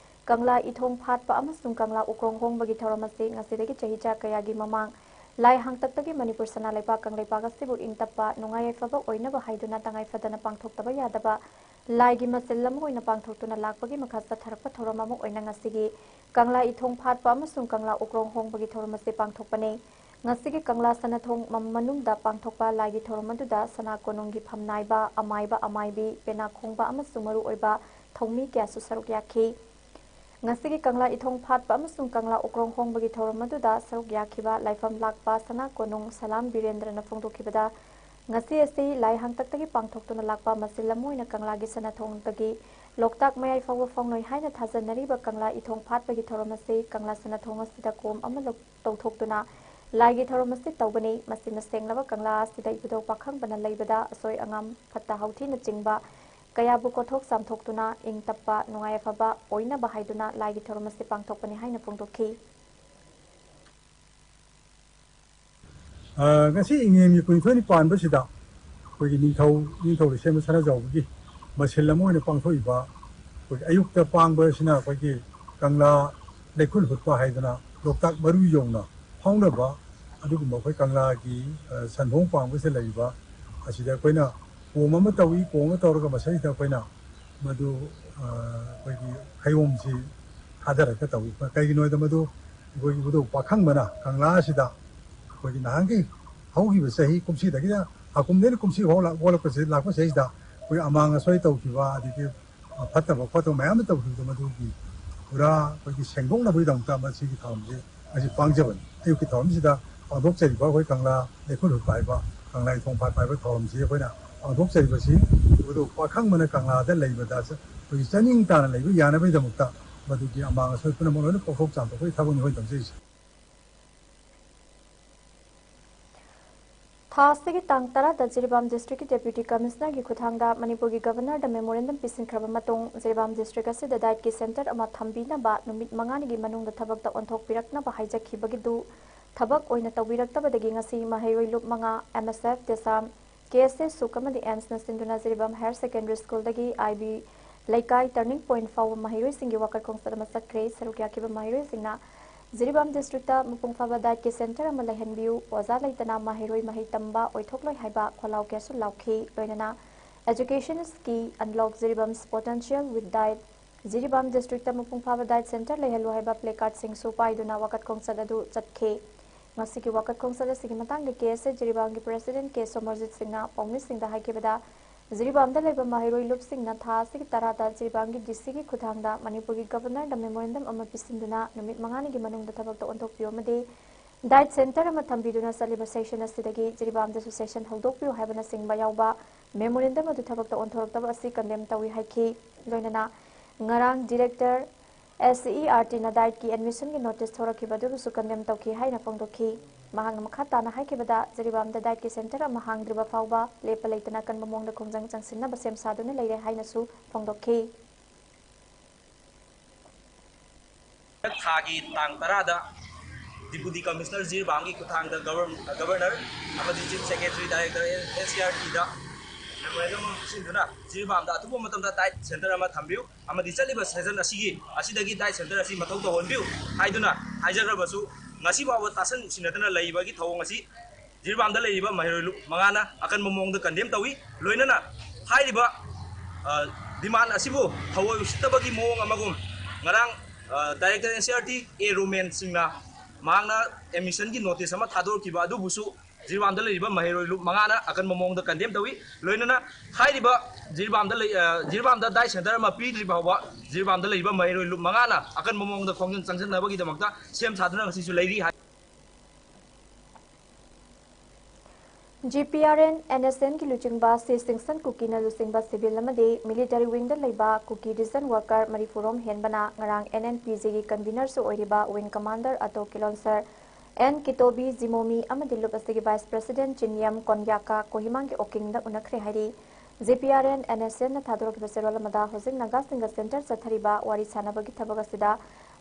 ꯀꯪꯂꯥ ꯏꯊꯣꯡ ꯐꯥꯠꯄ ꯑꯃꯁꯨꯡ ꯀꯪꯂꯥ ꯎꯀ꯭ꯔꯣꯡ ꯍꯣꯡꯕꯒꯤ ꯊꯧꯔꯝ ꯑꯁꯤ ꯉꯁꯤꯗꯒꯤ ꯆꯍꯤꯆꯥ ꯀꯌꯥꯒꯤ ꯃꯃꯥꯡ ꯂꯥꯏ ꯍꯥꯡꯇꯛꯇꯒꯤ ꯃꯅꯤꯄꯨꯔ ꯁꯅꯥ ꯂꯩꯕꯥꯛ ꯀꯪꯂꯩꯄꯥꯛ ꯑꯁꯤꯕꯨ ꯏꯪ ꯇꯞꯄ, ꯅꯨꯡꯉꯥꯏ ꯌꯥꯏꯐꯕ ꯑꯣꯏꯅꯕ ꯍꯥꯏꯗꯨꯅ ꯇꯉꯥꯏ ꯐꯗꯅ ꯄꯥꯡꯊꯣꯛꯇꯕ ꯌꯥꯗꯕ ꯂꯥꯏꯒꯤ ꯃꯆꯤꯜ ꯑꯃ ꯑꯣꯏꯅ ꯄꯥꯡꯊꯣꯛꯇꯨꯅ ꯂꯥꯛꯄꯒꯤ ꯃꯈꯥ ꯆꯠꯊꯔꯛꯄ ꯊꯧꯔꯝ ꯑꯃ ꯑꯣꯏꯅ ꯉꯁꯤꯒꯤ ꯀꯪꯂꯥ ꯏꯊꯣꯡ ꯐꯥꯠꯄ ꯑꯃꯁꯨꯡ ꯀꯪꯂꯥ ꯎꯀ꯭ꯔꯣꯡ ꯍꯣꯡꯕꯒꯤ ꯊꯧꯔꯝ ꯑꯁꯤ ꯄꯥꯡꯊꯣꯛꯄꯅꯤ꯫ ꯉꯁꯤꯒꯤ ꯀꯪꯂꯥ ꯁꯅꯥꯊꯣꯡ ꯃ-, ꯃꯅꯨꯡꯗ ꯄꯥꯡꯊꯣꯛꯄ ꯂꯥꯏꯒꯤ ꯊꯧꯔꯝ ꯑꯗꯨꯗ ꯁꯅꯥ ꯀꯣꯅꯨꯡꯒꯤ ꯐꯝꯅꯥꯏꯕ, ꯑꯃꯥꯏꯕ, ꯑꯃꯥꯏꯕꯤ, ꯄꯦꯅꯥ ꯈꯣꯡꯕ ꯑꯃꯁꯨꯡ ꯃꯔꯨꯑꯣꯏꯕ ꯊꯧꯃꯤ ꯀꯌꯥꯁꯨ ꯁꯔꯨꯛ ꯌꯥꯈꯤ꯫ ꯉꯁꯤꯒꯤ ꯀꯪꯂꯥ ꯏꯊꯣꯡ ꯐꯥꯠꯄ ꯑꯃꯁꯨꯡ ꯀꯪꯂꯥ ꯎꯀ꯭ꯔꯣꯡ ꯍꯣꯡꯕꯒꯤ ꯊꯧꯔꯝ ꯑꯗꯨꯗ ꯁꯔꯨꯛ ꯌꯥꯈꯤꯕ ꯂꯥꯏꯐꯝ ꯂꯥꯛꯄ ꯁꯅꯥ ꯀꯣꯅꯨꯡ ꯁꯂꯥꯝ ꯕꯤꯔꯦꯟꯗ꯭ꯔꯅ ꯐꯣꯡꯗꯣꯛꯈꯤꯕꯗ, ꯉꯁꯤ ꯑꯁꯤ ꯂꯥꯏ ꯍꯥꯡꯇꯛꯇꯒꯤ ꯄꯥꯡꯊꯣꯛꯇꯨꯅ ꯂꯥꯛꯄ ꯃꯆꯤꯜ ꯑꯃ ꯑꯣꯏꯅ ꯀꯪꯂꯥꯒꯤ ꯁꯅꯥꯊꯣꯡꯗꯒꯤ ꯂꯣꯛꯇꯥꯛ ꯃꯌꯥꯏ ꯐꯥꯎꯕ ꯐꯥꯎꯅꯩ ꯍꯥꯏꯅ ꯊꯥꯖꯅꯔꯤꯕ ꯀꯪꯂꯥ ꯏꯊꯣꯡ ꯐꯥꯠꯄꯒꯤ ꯊꯧꯔꯝ ꯑꯁꯤ ꯀꯪꯂꯥ ꯁꯅꯥꯊꯣꯡ ꯑꯁꯤꯗ ꯀꯣꯝ ꯑꯃ ꯂꯧ-, ꯇꯧꯊꯣꯛꯇꯨꯅ ꯂꯥꯏꯒꯤ ꯊꯧꯔꯝ ꯑꯁꯤ ꯇꯧꯕꯅꯤ꯫ ꯃꯁꯤꯅ ꯁꯦꯡꯂꯕ ꯀꯪꯂꯥ ꯑꯁꯤꯗ ꯏꯕꯨꯙꯧ ꯄꯥꯈꯪꯕꯅ ꯂꯩꯕꯗ ꯑꯁꯣꯏ ꯑꯉꯥꯝ, ꯐꯠꯇ ꯍꯥꯎꯊꯤꯅꯆꯤꯡꯕ ꯀꯌꯥꯕꯨ ꯀꯣꯊꯣꯛ ꯆꯥꯝꯊꯣꯛꯇꯨꯅ ꯏꯪ ꯇꯞꯄ, ꯅꯨꯡꯉꯥꯏ ꯌꯥꯏꯐꯕ ꯑꯣꯏꯅꯕ ꯍꯥꯏꯗꯨꯅ ꯂꯥꯏꯒꯤ ꯊꯧꯔꯝ ꯑꯁꯤ ꯄꯥꯡꯊꯣꯛꯄꯅꯤ ꯍꯥꯏꯅ ꯐꯣꯡꯗꯣꯛꯈꯤ꯫ ꯑ, ꯉꯁꯤ ꯏꯉꯦꯟꯒꯤ ꯀꯨꯟꯅꯤꯊꯣꯏꯅꯤ ꯄꯥꯟꯕꯁꯤꯗ ꯑꯩꯈꯣꯏꯒꯤ ꯅꯤꯡꯊꯧ, ꯅꯤꯡꯊꯧ ꯂꯩꯁꯦꯝꯕ ꯁꯅꯥꯖꯥꯎꯕꯒꯤ ꯃꯁꯤꯜ ꯑꯃ ꯑꯣꯏꯅ ꯄꯥꯡꯊꯣꯛꯏꯕ ꯑꯩꯈꯣꯏꯒꯤ ꯑꯌꯨꯛꯇ ꯄꯥꯡꯕꯁꯤꯅ ꯑꯩꯈꯣꯏꯒꯤ ꯀꯪꯂꯥ ꯂꯩꯈꯨꯜ ꯍꯨꯠꯄ ꯍꯥꯏꯗꯅ ꯂꯣꯛꯇꯥꯛ ꯃꯔꯨ ꯌꯧꯅ ꯐꯥꯎꯅꯕ ꯑꯗꯨꯒꯨꯝꯕ ꯑꯩꯈꯣꯏ ꯀꯪꯂꯥꯒꯤ, ꯑ, ꯁꯟꯍꯣꯡ ꯄꯥꯡꯕꯁꯤꯗ ꯂꯩꯔꯤꯕ ꯑꯁꯤꯗ ꯑꯩꯈꯣꯏꯅ ꯀꯣꯝ ꯑꯃ ꯇꯧꯏ꯫ ꯀꯣꯝ ꯑꯃ ꯇꯧꯔꯒ ꯃꯁꯤꯗꯩꯗ ꯑꯩꯈꯣꯏꯅ ꯃꯗꯨ, ꯑ, ꯑꯩꯈꯣꯏꯒꯤ ꯍꯌꯣꯝꯁꯤ ꯊꯥꯗꯔꯒ ꯇꯧꯏ꯫ ꯀꯩꯒꯤꯅꯣ ꯍꯥꯏꯗ ꯃꯗꯨ ꯑꯩꯈꯣꯏꯒꯤ ꯏꯕꯨꯙꯧ ꯄꯥꯈꯪꯕꯅ ꯀꯪꯂꯥ ꯑꯁꯤꯗ ꯑꯩꯈꯣꯏꯒꯤ ꯅꯍꯥꯟꯒꯤ ꯍꯧꯈꯤꯕ ꯆꯍꯤ ꯀꯨꯝꯁꯤꯗꯒꯤꯅ ꯍꯥꯀꯨꯝꯗꯒꯤ ꯀꯨꯝꯁꯤ ꯐꯥꯎ ꯂꯥꯛ-, ꯑꯣꯜꯂꯛꯄꯁꯤ, ꯂꯥꯛꯄ ꯆꯍꯤꯁꯤꯗ ꯑꯩꯈꯣꯏ ꯑꯃꯥꯡ ꯑꯁꯣꯏ ꯇꯧꯈꯤꯕ, ꯑꯗꯒꯤ ꯐꯠꯇꯕ ꯈꯣꯠꯇꯕ ꯃꯌꯥꯝ ꯑꯃ ꯇꯧꯈꯤꯕꯗꯣ, ꯃꯗꯨꯒꯤ ꯄꯨꯔꯥ ꯑꯩꯈꯣꯏꯒꯤ ꯁꯦꯡꯗꯣꯛꯅꯕꯒꯤꯗꯃꯛꯇ ꯃꯁꯤꯒꯤ ꯊꯧꯔꯝꯁꯦ ꯉꯁꯤ ꯄꯥꯡꯖꯕꯅꯤ꯫ ꯑꯌꯨꯛꯀꯤ ꯊꯧꯔꯝꯁꯤꯗ ꯄꯥꯡꯊꯣꯛꯆꯔꯤꯕ ꯑꯩꯈꯣꯏ ꯀꯪꯂꯥ ꯂꯩꯈꯨꯜ ꯍꯨꯠꯄ ꯍꯥꯏꯕ ꯀꯪꯂꯥ ꯏꯊꯣꯡ ꯐꯥꯠꯄ ꯍꯥꯏꯕ ꯊꯧꯔꯝꯁꯤ ꯑꯩꯈꯣꯏꯅ ꯄꯥꯡꯊꯣꯛꯆꯔꯤꯕꯁꯤ ꯏꯕꯨꯙꯧ ꯄꯥꯈꯪꯕꯅ ꯀꯪꯂꯥꯗ ꯂꯩꯕꯗ ꯑꯩꯈꯣꯏꯒꯤ ꯆꯥꯅꯤꯡ ꯇꯥꯅ ꯂꯩꯕ ꯌꯥꯅꯕꯒꯤꯗꯃꯛꯇ ꯃꯗꯨꯒꯤ ꯑꯃꯥꯡ ꯑꯁꯣꯏ ꯄꯨꯝꯅꯃꯛ ꯂꯣꯏꯅ ꯀꯣꯛꯊꯣꯛ ꯆꯥꯝꯊꯣꯛꯄꯒꯤ ꯊꯕꯛꯅꯤ ꯑꯩꯈꯣꯏꯅ ꯇꯧꯖꯔꯤꯁꯦ꯫ ꯊꯥ ꯑꯁꯤꯒꯤ ꯇꯥꯡ ꯇꯔꯥꯗ ꯖꯤꯔꯤꯕꯥꯝ ꯗꯤꯁꯇ꯭ꯔꯤꯛꯀꯤ ꯗꯦꯄ꯭ꯌꯨꯇꯤ ꯀꯃꯤꯁꯅꯔꯒꯤ ꯈꯨꯠꯊꯥꯡꯗ ꯃꯅꯤꯄꯨꯔꯒꯤ ꯒꯕꯔꯅꯔꯗ ꯃꯦꯃꯣꯔꯦꯟꯗꯝ ꯄꯤꯁꯤꯟꯈ꯭ꯔꯕ ꯃꯇꯨꯡ, ꯖꯤꯔꯤꯕꯥꯝ ꯗꯤꯁꯇ꯭ꯔꯤꯛ ꯑꯁꯤꯗ ꯗꯥꯏꯠꯀꯤ ꯁꯦꯟꯇꯔ ꯑꯃ ꯊꯝꯕꯤꯅꯕ ꯅꯨꯃꯤꯠ ꯃꯉꯥꯅꯤꯒꯤ ꯃꯅꯨꯡꯗ ꯊꯕꯛꯇ ꯑꯣꯟꯊꯣꯛꯄꯤꯔꯛꯅꯕ ꯍꯥꯏꯖꯈꯤꯕꯒꯤꯗꯨ ꯊꯕꯛ ꯑꯣꯏꯅ ꯇꯧꯕꯤꯔꯛꯇꯕꯗꯒꯤ ꯉꯁꯤ ꯃꯍꯩꯔꯣꯏ ꯂꯨꯞ ꯃꯉꯥ, ꯑꯦꯝ ꯑꯦꯁ ꯑꯦꯐ, ꯇꯦꯁꯥꯝ, ꯀꯦ ꯑꯦꯁ ꯑꯦ ꯁꯨꯛ ꯑꯃꯗꯤ ꯑꯦꯝꯁꯅ ꯁꯤꯟꯗꯨꯅ ꯖꯤꯔꯤꯕꯥꯝ ꯍꯥꯌꯔ ꯁꯦꯀꯦꯟꯗꯔꯤ ꯁ꯭ꯀꯨꯜꯗꯒꯤ ꯑꯥꯏ ꯕꯤ ꯂꯩꯀꯥꯏ ꯇꯔꯅꯤꯡ ꯄꯣꯏꯟꯠ ꯐꯥꯎꯕ ꯃꯍꯩꯔꯣꯏꯁꯤꯡꯒꯤ ꯋꯥꯀꯠ ꯈꯣꯡꯆꯠ ꯑꯃ ꯆꯠꯈ꯭ꯔꯦ꯫ ꯁꯔꯨꯛ ꯌꯥꯈꯤꯕ ꯃꯍꯩꯔꯣꯏꯁꯤꯡꯅ ꯖꯤꯔꯤꯕꯥꯝ ꯗꯤꯁꯇ꯭ꯔꯤꯛꯇ ꯃꯄꯨꯡ ꯐꯥꯕ ꯗꯥꯏꯠꯀꯤ ꯁꯦꯟꯇꯔ ꯑꯃ ꯂꯩꯍꯟꯕꯤꯌꯨ, ꯑꯣꯖꯥ ꯂꯩꯇꯅ ꯃꯍꯩꯔꯣꯏ ꯃꯍꯩ ꯇꯝꯕ ꯑꯣꯏꯊꯣꯛꯂꯣꯏ ꯍꯥꯏꯕ ꯈꯣꯜꯂꯥꯎ ꯀꯌꯥꯁꯨ ꯂꯥꯎꯈꯤ꯫ ꯂꯣꯏꯅꯅ Education is key, unlock Jiribam's potential with diet, Jiribam district ꯃꯄꯨꯡ ꯐꯥꯕ ꯗꯥꯏꯠ ꯁꯦꯟꯇꯔ ꯂꯩꯍꯜꯂꯨ ꯍꯥꯏꯕ ꯄ꯭ꯂꯦꯀꯥꯔꯠꯁꯤꯡꯁꯨ ꯄꯥꯏꯗꯨꯅ ꯋꯥꯀꯠ ꯈꯣꯡꯆꯠ ꯑꯗꯨ ꯆꯠꯈꯤ꯫ ꯉꯁꯤꯒꯤ ꯋꯥꯀꯠ ꯈꯣꯡꯆꯠ ꯑꯁꯤꯒꯤ ꯃꯇꯥꯡꯗ ꯀꯦ ꯑꯦꯁ ꯑꯦ ꯖꯤꯔꯤꯕꯥꯝꯒꯤ ꯄ꯭ꯔꯦꯁꯤꯗꯦꯟꯠ ꯀꯦ ꯁꯣꯃꯔꯖꯤꯠ ꯁꯤꯡꯅ ꯄꯥꯎꯃꯤꯁꯤꯡꯗ ꯍꯥꯏꯈꯤꯕꯗ, ꯖꯤꯔꯤꯕꯥꯝꯗ ꯂꯩꯕ ꯃꯍꯩꯔꯣꯏ ꯂꯨꯞꯁꯤꯡꯅ ꯊꯥ ꯑꯁꯤꯒꯤ ꯇꯔꯥꯗ ꯖꯤꯔꯤꯕꯥꯝꯒꯤ ꯗꯤ ꯁꯤꯒꯤ ꯈꯨꯠꯊꯥꯡꯗ ꯃꯅꯤꯄꯨꯔꯒꯤ ꯒꯕꯔꯅꯔꯗ ꯃꯦꯃꯣꯔꯦꯟꯗꯝ ꯑꯃ ꯄꯤꯁꯤꯟꯗꯨꯅ ꯅꯨꯃꯤꯠ ꯃꯉꯥꯅꯤꯒꯤ ꯃꯅꯨꯡꯗ ꯊꯕꯛꯇ ꯑꯣꯟꯊꯣꯛꯄꯤꯌꯨ ꯑꯃꯗꯤ ꯗꯥꯏꯠ ꯁꯦꯟꯇꯔ ꯑꯃ ꯊꯝꯕꯤꯗꯨꯅ ꯆꯠꯂꯤꯕ ꯁꯦꯁꯟ ꯑꯁꯤꯗꯒꯤ ꯖꯤꯔꯤꯕꯥꯝꯗꯁꯨ ꯁꯦꯁꯟ ꯍꯧꯗꯣꯛꯄꯤꯌꯨ ꯍꯥꯏꯕꯅꯆꯤꯡꯕ ꯌꯥꯎꯕ ꯃꯦꯃꯣꯔꯦꯟꯗꯝ ꯑꯗꯨ ꯊꯕꯛꯇ ꯑꯣꯟꯊꯣꯔꯛꯇꯕ ꯑꯁꯤ ꯀꯟꯗꯦꯝ ꯇꯧꯏ ꯍꯥꯏꯈꯤ꯫ ꯂꯣꯏꯅꯅ ꯉꯔꯥꯡ director S C E R ꯇꯤꯅ ꯗꯥꯏꯠꯀꯤ ꯑꯦꯗꯃꯤꯁꯟꯒꯤ ꯅꯣꯇꯤꯁ ꯊꯣꯔꯛꯈꯤꯕ ꯑꯗꯨꯕꯨꯁꯨ ꯀꯟꯗꯦꯝ ꯇꯧꯈꯤ ꯍꯥꯏꯅ ꯐꯣꯡꯗꯣꯛꯈꯤ꯫ ꯃꯍꯥꯛꯅ ꯃꯈꯥ ꯇꯥꯅ ꯍꯥꯏꯈꯤꯕꯗ, ꯖꯤꯔꯤꯕꯥꯝꯗ ꯗꯥꯏꯠꯀꯤ ꯁꯦꯟꯇꯔ ꯑꯃ ꯍꯥꯡꯗ꯭ꯔꯤꯕ ꯐꯥꯎꯕ ꯂꯦꯞꯄ ꯂꯩꯇꯅ ꯑꯀꯟꯕ ꯃꯑꯣꯡꯗ ꯈꯣꯡꯖꯪ ꯆꯪꯁꯤꯟꯅꯕ ꯁꯦꯝ ꯁꯥꯗꯨꯅ ꯂꯩꯔꯦ ꯍꯥꯏꯅꯁꯨ ꯐꯣꯡꯗꯣꯛꯈꯤ꯫ ꯊꯥꯒꯤ ꯇꯥꯡ ꯇꯔꯥꯗ Deputy Commissioner ꯖꯤꯔꯤꯕꯥꯝꯒꯤ ꯈꯨꯠꯊꯥꯡꯗ Govern-, Governor ꯑꯃꯗꯤ Chief Secretary, Director N C E R ꯇꯤꯗ memorandum ꯑꯃ ꯄꯤꯁꯤꯟꯗꯨꯅ ꯖꯤꯔꯤꯕꯥꯝꯗ ꯑꯊꯨꯕ ꯃꯇꯝꯗ diet center ꯑꯃ ꯊꯝꯕꯤꯌꯨ ꯑꯃꯗꯤ ꯆꯠꯂꯤꯕ season ꯑꯁꯤꯒꯤ, ꯑꯁꯤꯗꯒꯤ diet center ꯑꯁꯤ ꯃꯊꯧ ꯇꯧꯍꯟꯕꯤꯌꯨ ꯍꯥꯏꯗꯨꯅ ꯍꯥꯏꯖꯈ꯭ꯔꯕꯁꯨ, ꯉꯁꯤ ꯐꯥꯎꯕ ꯇꯥꯁꯟ ꯁꯤꯟꯅꯗꯅ ꯂꯩꯕꯒꯤ ꯊꯧꯑꯣꯡ ꯑꯁꯤ ꯖꯤꯔꯤꯕꯥꯝꯗ ꯂꯩꯔꯤꯕ ꯃꯍꯩꯔꯣꯏ ꯂꯨꯞ ꯃꯉꯥꯅ ꯑꯀꯟꯕ ꯃꯑꯣꯡꯗ ꯀꯟꯗꯦꯝ ꯇꯧꯏ꯫ ꯂꯣꯏꯅꯅ ꯍꯥꯏꯔꯤꯕ, ꯑ, demand ꯑꯁꯤꯕꯨ ꯊꯑꯣꯏ ꯎꯁꯤꯠꯇꯕꯒꯤ ꯃꯑꯣꯡ ꯑꯃꯒꯨꯝ ꯉꯔꯥꯡ, ꯑ, Director N C E R T A Roman ꯁꯤꯡꯅ ꯃꯍꯥꯛꯅ admission ꯒꯤ notice ꯑꯃ ꯊꯥꯗꯣꯔꯛꯈꯤꯕ ꯑꯗꯨꯕꯨꯁꯨ ꯖꯤꯔꯤꯕꯥꯝꯗ ꯂꯩꯔꯤꯕ ꯃꯍꯩꯔꯣꯏ ꯂꯨꯞ ꯃꯉꯥꯅ ꯑꯀꯟꯕ ꯃꯑꯣꯡꯗ ꯀꯟꯗꯦꯝ ꯇꯧꯏ꯫ ꯂꯣꯏꯅꯅ ꯍꯥꯏꯔꯤꯕ ꯖꯤꯔꯤꯕꯥꯝꯗ ꯂꯩ-, ꯑ, ꯖꯤꯔꯤꯕꯥꯝꯗ diet center ꯑꯃ ꯄꯤꯗ꯭ꯔꯤ ꯐꯥꯎꯕ ꯖꯤꯔꯤꯕꯥꯝꯗ ꯂꯩꯔꯤꯕ ꯃꯍꯩꯔꯣꯏ ꯂꯨꯞ ꯃꯉꯥꯅ ꯑꯀꯟꯕ ꯃꯑꯣꯡꯗ ꯈꯣꯡꯖꯪ ꯆꯪꯁꯤꯟꯅꯕꯒꯤꯗꯃꯛꯇ ꯁꯦꯝ ꯁꯥꯗꯨꯅ ꯉꯁꯤꯁꯨ ꯂꯩꯔꯤ ꯍꯥꯏ꯫ G P R N N S ꯑꯦꯟꯒꯤ ꯂꯨꯆꯤꯡꯕ ꯁꯤ ꯁꯤꯡꯁꯟ ꯀꯨꯀꯤꯅ ꯂꯨꯆꯤꯡꯕ civil ꯑꯃꯗꯤ military wing ꯗ ꯂꯩꯕ ꯀꯨꯀꯤ region worker ꯃꯔꯤꯐꯨꯔꯣꯝ ꯍꯦꯟꯕꯅ ꯉꯔꯥꯡ ꯑꯦꯟ ꯑꯦꯟ ꯄꯤ ꯖꯤꯒꯤ convener ꯁꯨ ꯑꯣꯏꯔꯤꯕ wing commander ꯑꯇꯣ ꯀꯤꯂꯣꯟꯁꯔ ꯑꯦꯟ ꯀꯤꯇꯣꯕꯤ ꯖꯤꯃꯣꯃꯤ ꯑꯃꯗꯤ ꯂꯨꯞ ꯑꯁꯤꯒꯤ vice president ꯆꯤꯟꯌꯝ ꯀꯣꯟꯌꯥꯀꯥ ꯀꯣꯍꯤꯃꯥꯡꯒꯤ ꯑꯣꯀꯤꯡꯗ ꯎꯅꯈ꯭ꯔꯦ ꯍꯥꯏꯔꯤ꯫ G P R N N S ꯑꯦꯟꯅ ꯊꯥꯗꯣꯔꯛꯈꯤꯕ ꯆꯦꯔꯣꯜ ꯑꯃꯗ ꯍꯧꯖꯤꯛ ꯅꯥꯒꯥꯁꯤꯡꯒ center ꯆꯠꯊꯔꯤꯕ ꯋꯥꯔꯤ ꯁꯥꯅꯕꯒꯤ ꯊꯕꯛ ꯑꯁꯤꯗ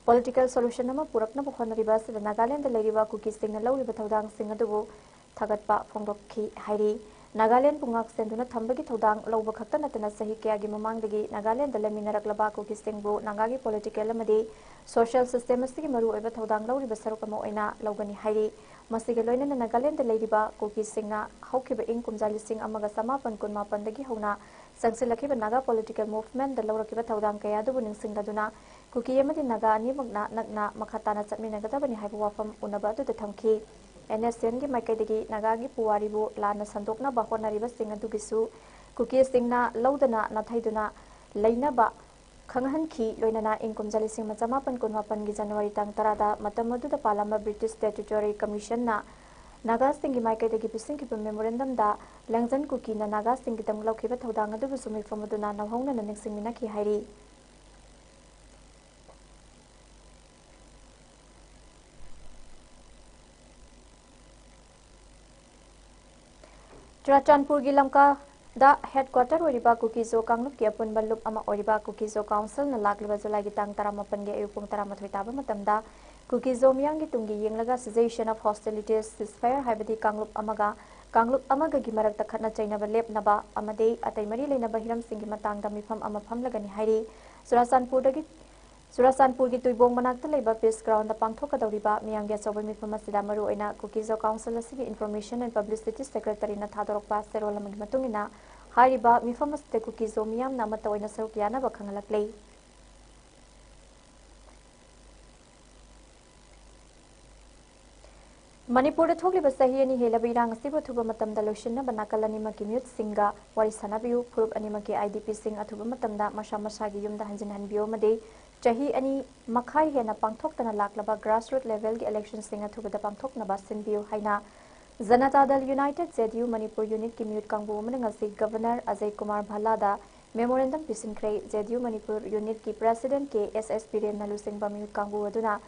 political solution ꯑꯃ ꯄꯨꯔꯛꯅꯕ ꯍꯣꯠꯅꯔꯤꯕ ꯑꯁꯤꯗ ꯅꯥꯒꯥꯂꯦꯟꯗ ꯂꯩꯔꯤꯕ ꯀꯨꯀꯤꯁꯤꯡꯅ ꯂꯧꯔꯤꯕ ꯊꯧꯗꯥꯡꯁꯤꯡ ꯑꯗꯨꯕꯨ ꯊꯥꯒꯠꯄ ꯐꯣꯡꯗꯣꯛꯈꯤ ꯍꯥꯏꯔꯤ꯫ ꯅꯥꯒꯥꯂꯦꯟꯕꯨ ꯉꯥꯛ ꯁꯦꯟꯗꯨꯅ ꯊꯝꯕꯒꯤ ꯊꯧꯗꯥꯡ ꯂꯧꯕ ꯈꯛꯇ ꯅꯠꯇꯅ ꯆꯍꯤ ꯀꯌꯥꯒꯤ ꯃꯃꯥꯡꯗꯒꯤ ꯅꯥꯒꯥꯂꯦꯟꯗ ꯂꯩꯃꯤꯟꯅꯔꯛꯂꯕ ꯀꯨꯀꯤꯁꯤꯡꯕꯨ ꯅꯥꯒꯥꯒꯤ political ꯑꯃꯗꯤ social system ꯑꯁꯤꯒꯤ ꯃꯔꯨꯑꯣꯏꯕ ꯊꯧꯗꯥꯡ ꯂꯧꯔꯤꯕ ꯁꯔꯨꯛ ꯑꯃ ꯑꯣꯏꯅ ꯂꯧꯒꯅꯤ ꯍꯥꯏꯔꯤ꯫ ꯃꯁꯤꯒ ꯂꯣꯏꯅꯅ ꯅꯥꯒꯥꯂꯦꯟꯗ ꯂꯩꯔꯤꯕ ꯀꯨꯀꯤꯁꯤꯡꯅ ꯍꯧꯈꯤꯕ ꯏꯪ ꯀꯨꯝꯖꯥ ꯂꯤꯁꯤꯡ ꯑꯃꯒ ꯆꯃꯥꯄꯟ ꯀꯨꯟꯃꯥꯄꯟꯗꯒꯤ ꯍꯧꯅ ꯆꯪꯁꯤꯜꯂꯛꯈꯤꯕ ꯅꯥꯒꯥ political movementꯗ ꯂꯧꯔꯛꯈꯤꯕ ꯊꯧꯗꯥꯡ ꯀꯌꯥ ꯑꯗꯨꯕꯨ ꯅꯤꯡꯁꯤꯡꯂꯗꯨꯅ ꯀꯨꯀꯤ ꯑꯃꯗꯤ ꯅꯥꯒꯥ ꯑꯅꯤꯃꯛꯅ ꯅꯛꯅ ꯃꯈꯥ ꯇꯥꯅ ꯆꯠꯃꯤꯟꯅꯒꯗꯕꯅꯤ ꯍꯥꯏꯕ ꯋꯥꯐꯝ ꯎꯅꯕ ꯑꯗꯨꯗ ꯊꯝꯈꯤ꯫ ꯑꯦꯟ ꯑꯦꯁ ꯑꯦꯟꯒꯤ ꯃꯥꯏꯀꯩꯗꯒꯤ ꯅꯥꯒꯥꯒꯤ ꯄꯨꯋꯥꯔꯤꯕꯨ ꯂꯥꯟꯅ ꯁꯟꯗꯣꯛꯅꯕ ꯍꯣꯠꯅꯔꯤꯕꯁꯤꯡ ꯑꯗꯨꯒꯤꯁꯨ ꯀꯨꯀꯤꯁꯤꯡꯅ ꯂꯧꯗꯅ ꯅꯥꯊꯩꯗꯨꯅ ꯂꯩꯅꯕ ꯈꯪꯍꯟꯈꯤ꯫ ꯂꯣꯏꯅꯅ ꯏꯪ ꯀꯨꯝꯖꯥ ꯂꯤꯁꯤꯡ ꯑꯃ ꯆꯃꯥꯄꯟ ꯀꯨꯟꯃꯥꯄꯟꯒꯤ ꯖꯅꯋꯥꯔꯤ ꯇꯥꯡ ꯇꯔꯥꯗ ꯃꯇꯝ ꯑꯗꯨꯗ ꯄꯥꯜꯂꯝꯕ British Statutory Commissionꯅ ꯅꯥꯒꯥꯁꯤꯡꯒꯤ ꯃꯥꯏꯀꯩꯗꯒꯤ ꯄꯤꯁꯤꯟꯈꯤꯕ ꯃꯦꯃꯣꯔꯦꯟꯗꯝꯗ ꯂꯦꯡꯖꯟ ꯀꯨꯀꯤꯅ ꯅꯥꯒꯥꯁꯤꯡꯒꯤꯗꯃꯛ ꯂꯧꯈꯤꯕ ꯊꯧꯗꯥꯡ ꯑꯗꯨꯕꯨꯁꯨ ꯃꯤꯐꯝ ꯑꯗꯨꯅ ꯅꯧꯍꯧꯅꯅ ꯅꯤꯡꯁꯤꯡꯃꯤꯟꯅꯈꯤ ꯍꯥꯏꯔꯤ꯫ ꯆꯨꯔꯥꯆꯥꯟꯄꯨꯔꯒꯤ ꯂꯝꯀꯥꯗ headquarter ꯑꯣꯏꯔꯤꯕ ꯀꯨꯀꯤꯖꯣ ꯀꯥꯡꯂꯨꯞꯀꯤ ꯑꯄꯨꯟꯕ ꯂꯨꯞ ꯑꯃ ꯑꯣꯏꯔꯤꯕ ꯀꯨꯀꯤꯖꯣ ꯀꯥꯎꯟꯁꯤꯜꯅ ꯂꯥꯛꯂꯤꯕ ꯖꯨꯂꯥꯏꯒꯤ ꯇꯥꯡ ꯇꯔꯥꯃꯥꯄꯟꯒꯤ ꯑꯌꯨꯛ ꯄꯨꯡ ꯇꯔꯥꯃꯥꯊꯣꯏ ꯇꯥꯕ ꯃꯇꯝꯗ ꯀꯨꯀꯤꯖꯣ ꯃꯤꯌꯥꯝꯒꯤ ꯇꯨꯡꯒꯤ ꯌꯦꯡꯂꯒ cessation of hostilities, ceasefire ꯍꯥꯏꯕꯗꯤ ꯀꯥꯡꯂꯨꯞ ꯑꯃꯒ ꯀꯥꯡꯂꯨꯞ ꯑꯃꯒꯒꯤ ꯃꯔꯛꯇ ꯈꯠꯅ ꯆꯩꯅꯕ ꯂꯦꯞꯅꯕ ꯑꯃꯗꯤ ꯑꯇꯩ ꯃꯔꯤ ꯂꯩꯅꯕ ꯍꯤꯔꯝꯁꯤꯡꯒꯤ ꯃꯇꯥꯡꯗ ꯃꯤꯐꯝ ꯑꯃ ꯐꯝꯂꯒꯅꯤ ꯍꯥꯏꯔꯤ꯫ ꯆꯨꯔꯥꯆꯥꯟꯄꯨꯔꯗꯒꯤ ꯆꯨꯔꯥꯆꯥꯟꯄꯨꯔꯒꯤ ꯇꯨꯏꯕꯣꯡ ꯃꯅꯥꯛꯇ ꯂꯩꯕ Peace Groundꯗ ꯄꯥꯡꯊꯣꯛꯀꯗꯧꯔꯤꯕ ꯃꯤꯌꯥꯝꯒꯤ ꯑꯆꯧꯕ ꯃꯤꯐꯝ ꯑꯁꯤꯗ ꯃꯔꯨꯑꯣꯏꯅ ꯀꯨꯀꯤꯖꯣ ꯀꯥꯎꯟꯁꯤꯜ ꯑꯁꯤꯒꯤ Information and Publicity Secretaryꯅ ꯊꯥꯗꯣꯔꯛꯄ ꯆꯦꯔꯣꯜ ꯑꯃꯒꯤ ꯃꯇꯨꯡ ꯏꯟꯅ ꯍꯥꯏꯔꯤꯕ ꯃꯤꯐꯝ ꯑꯁꯤꯗ ꯀꯨꯀꯤꯖꯣ ꯃꯤꯌꯥꯝꯅ ꯑꯃꯠꯇ ꯑꯣꯏꯅ ꯁꯔꯨꯛ ꯌꯥꯅꯕ ꯈꯪꯍꯜꯂꯛꯂꯤ꯫ ꯃꯅꯤꯄꯨꯔꯗ ꯊꯣꯛꯂꯤꯕ ꯆꯍꯤ ꯑꯅꯤ ꯍꯦꯜꯂꯕ ꯏꯔꯥꯡ ꯑꯁꯤꯕꯨ ꯑꯊꯨꯕ ꯃꯇꯝꯗ ꯂꯣꯏꯁꯤꯟꯅꯕ ꯅꯥꯀꯜ ꯑꯅꯤꯃꯛꯀꯤ ꯃꯤꯍꯨꯠꯁꯤꯡꯒ ꯋꯥꯔꯤ ꯁꯥꯟꯅꯕꯤꯌꯨ꯫ ꯐꯨꯔꯨꯞ ꯑꯅꯤꯃꯛꯀꯤ IDPꯁꯤꯡ ꯑꯊꯨꯕ ꯃꯇꯝꯗ ꯃꯁꯥ ꯃꯁꯥꯒꯤ ꯌꯨꯝꯗ ꯍꯟꯖꯤꯟꯍꯟꯕꯤꯌꯨ ꯑꯃꯗꯤ ꯆꯍꯤ ꯑꯅꯤ ꯃꯈꯥꯏ ꯍꯦꯟꯅ ꯄꯥꯡꯊꯣꯛꯇꯅ ꯂꯥꯛꯂꯕ grassroot levelꯒꯤ electionꯁꯤꯡ ꯑꯊꯨꯕꯗ ꯄꯥꯡꯊꯣꯛꯅꯕ ꯁꯤꯟꯕꯤꯌꯨ ꯍꯥꯏꯅ ꯖꯅꯇꯥ ꯗꯜ United, JDU ꯃꯅꯤꯄꯨꯔ unitꯀꯤ ꯃꯤꯍꯨꯠ ꯀꯥꯡꯕꯨ ꯑꯃꯅ ꯉꯁꯤ Governor Ajay Kumar ꯚꯜꯂꯥꯗ memorandum ꯄꯤꯁꯤꯟꯈ꯭ꯔꯦ꯫ JDU Manipur unitꯀꯤ President K S S ꯕꯤꯔꯦꯟꯅ ꯂꯨꯆꯤꯡꯕ ꯃꯤꯍꯨꯠ ꯀꯥꯡꯕꯨ ꯑꯗꯨꯅ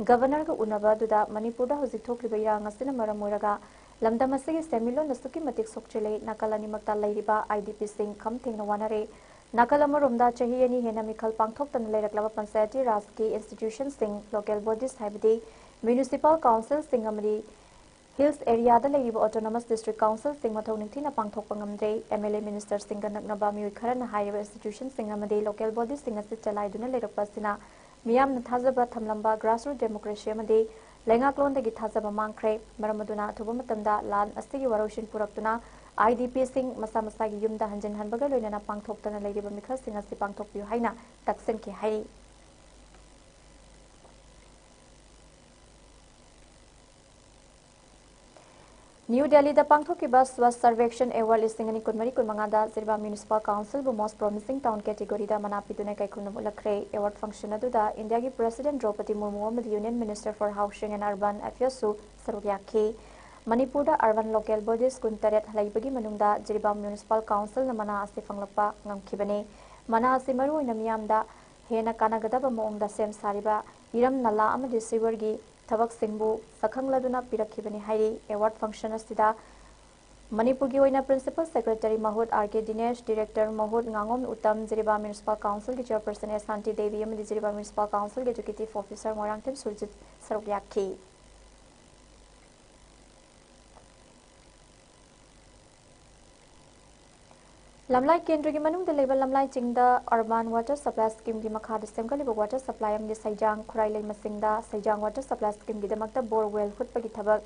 Governorꯒ ꯎꯅꯕ ꯑꯗꯨꯗ ꯃꯅꯤꯄꯨꯔꯗ ꯍꯧꯖꯤꯛ ꯊꯣꯛꯂꯤꯕ ꯏꯔꯥꯡ ꯑꯁꯤꯅ ꯃꯔꯝ ꯑꯣꯏꯔꯒ ꯂꯝꯗꯝ ꯑꯁꯤꯒꯤ ꯁꯦꯟꯃꯤꯠꯂꯣꯟ ꯑꯁꯨꯛꯀꯤ ꯃꯇꯤꯛ ꯁꯣꯛꯆꯤꯜꯂꯦ꯫ ꯅꯥꯀꯜ ꯑꯅꯤꯃꯛꯇ ꯂꯩꯔꯤꯕ IDPꯁꯤꯡ ꯈꯝ ꯊꯦꯡꯅ ꯋꯥꯅꯔꯦ꯫ ꯅꯥꯀꯜ ꯑꯃꯔꯣꯝꯗ ꯆꯍꯤ ꯑꯅꯤ ꯍꯦꯟꯅ ꯃꯤꯈꯜ ꯄꯥꯡꯊꯣꯛꯇꯅ ꯂꯩꯔꯛꯂꯕ ꯄꯟꯆꯥꯌꯇꯤ ꯔꯥꯖꯀꯤ institutionꯁꯤꯡ, local bodies ꯍꯥꯏꯕꯗꯤ municipal councilꯁꯤꯡ ꯑꯃꯗꯤ Hills areaꯗ ꯂꯩꯔꯤꯕ autonomous district councilꯁꯤꯡ ꯃꯊꯧ ꯅꯤꯡꯊꯤꯅ ꯄꯥꯡꯊꯣꯛꯄ ꯉꯝꯗ꯭ꯔꯦ꯫ MLA ministerꯁꯤꯡꯒ ꯅꯛꯅꯕ ꯃꯤꯑꯣꯏ ꯈꯔꯅ ꯍꯥꯏꯔꯤꯕ institutionꯁꯤꯡ ꯑꯃꯗꯤ local bodyꯁꯤꯡ ꯑꯁꯤ ꯆꯂꯥꯏꯗꯨꯅ ꯂꯩꯔꯛꯄ ꯑꯁꯤꯅ ꯃꯤꯌꯥꯝꯅ ꯊꯥꯖꯕ ꯊꯝꯂꯝꯕ grassroot democracy ꯑꯃꯗꯤ ꯂꯩꯉꯥꯛꯂꯣꯟꯗꯒꯤ ꯊꯥꯖꯕ ꯃꯥꯡꯈ꯭ꯔꯦ꯫ ꯃꯔꯝ ꯑꯗꯨꯅ ꯑꯊꯨꯕ ꯃꯇꯝꯗ ꯂꯥꯟ ꯑꯁꯤꯒꯤ ꯋꯥꯔꯣꯏꯁꯤꯟ ꯄꯨꯔꯛꯇꯨꯅ IDPꯁꯤꯡ ꯃꯁꯥ ꯃꯁꯥꯒꯤ ꯌꯨꯝꯗ ꯍꯟꯖꯤꯟꯍꯟꯕꯒ ꯂꯣꯏꯅꯅ ꯄꯥꯡꯊꯣꯛꯇꯅ ꯂꯩꯔꯤꯕ ꯃꯤꯈꯜꯁꯤꯡ ꯑꯁꯤ ꯄꯥꯡꯊꯣꯛꯄꯤꯌꯨ ꯍꯥꯏꯅ ꯇꯛꯁꯤꯟꯈꯤ ꯍꯥꯏꯔꯤ꯫ ꯅ꯭ꯌꯨ ꯗꯦꯜꯂꯤꯗ ꯄꯥꯡꯊꯣꯛꯈꯤꯕ Swachh Survekshan Award ꯂꯤꯁꯤꯡ ꯑꯅꯤ ꯀꯨꯟꯃꯔꯤ ꯀꯨꯟꯃꯉꯥꯗ Jiribam Municipal Councilꯕꯨ Most Promising Town categoryꯗ ꯃꯅꯥ ꯄꯤꯗꯨꯅ ꯏꯀꯥꯏ ꯈꯨꯝꯅꯕ ꯎꯠꯂꯛꯈ꯭ꯔꯦ꯫ Award function ꯑꯗꯨꯗ ꯏꯟꯗꯤꯌꯥꯒꯤ President ꯗ꯭ꯔꯧꯄꯗꯤ ꯃꯨꯔꯃꯨ ꯑꯃꯗꯤ Union Minister for Housing and Urban Affairsꯁꯨ ꯁꯔꯨꯛ ꯌꯥꯈꯤ꯫ ꯃꯅꯤꯄꯨꯔꯗ urban local bodies ꯀꯨꯟꯇꯔꯦꯠ ꯂꯩꯕꯒꯤ ꯃꯅꯨꯡꯗ ꯖꯤꯔꯤꯕꯥꯝ Municipal Councilꯅ ꯃꯅꯥ ꯑꯁꯤ ꯐꯪꯂꯛꯄ ꯉꯝꯈꯤꯕꯅꯤ꯫ ꯃꯅꯥ ꯑꯁꯤ ꯃꯔꯨꯑꯣꯏꯅ ꯃꯤꯌꯥꯝꯗ ꯍꯦꯟꯅ ꯀꯥꯟꯅꯒꯗꯕ ꯃꯑꯣꯡꯗ ꯁꯦꯝ ꯁꯥꯔꯤꯕ ꯏꯔꯝ ꯅꯂꯥ ꯑꯃꯗꯤ sewerꯒꯤ ꯊꯕꯛꯁꯤꯡꯕꯨ ꯁꯛꯈꯪꯂꯗꯨꯅ ꯄꯤꯔꯛꯈꯤꯕꯅꯤ ꯍꯥꯏꯔꯤ꯫ Award function ꯑꯁꯤꯗ ꯃꯅꯤꯄꯨꯔꯒꯤ ꯑꯣꯏꯅ Principal Secretary ꯃꯍꯨꯠ R K ꯗꯤꯅꯦꯁ, Director ꯃꯍꯨꯠ ꯉꯥꯉꯣꯝ ꯎꯇꯝ, ꯖꯤꯔꯤꯕꯥꯝ Municipal Councilꯒꯤ Chairperson ꯑꯦꯁ ꯁꯥꯟꯇꯤ ꯗꯦꯕꯤ ꯑꯃꯗꯤ Jiribam Municipal Councilꯒꯤ Executive Officer Moirangthem Surjit ꯁꯔꯨꯛ ꯌꯥꯈꯤ꯫ ꯂꯝꯂꯥꯏ ꯀꯦꯟꯗ꯭ꯔꯒꯤ ꯃꯅꯨꯡꯗ ꯂꯩꯕ ꯂꯝꯂꯥꯏ ꯆꯤꯡꯗ Urban Water Supply Schemeꯒꯤ ꯃꯈꯥꯗ ꯁꯦꯝꯒꯠꯂꯤꯕ water supply ꯑꯃꯗꯤ ꯁꯩꯖꯥꯡ ꯈꯨꯔꯥꯏ ꯂꯩꯃꯁꯤꯡꯗ ꯁꯩꯖꯥꯡ water supply schemeꯒꯤꯗꯃꯛꯇ borewell ꯍꯨꯠꯄꯒꯤ ꯊꯕꯛ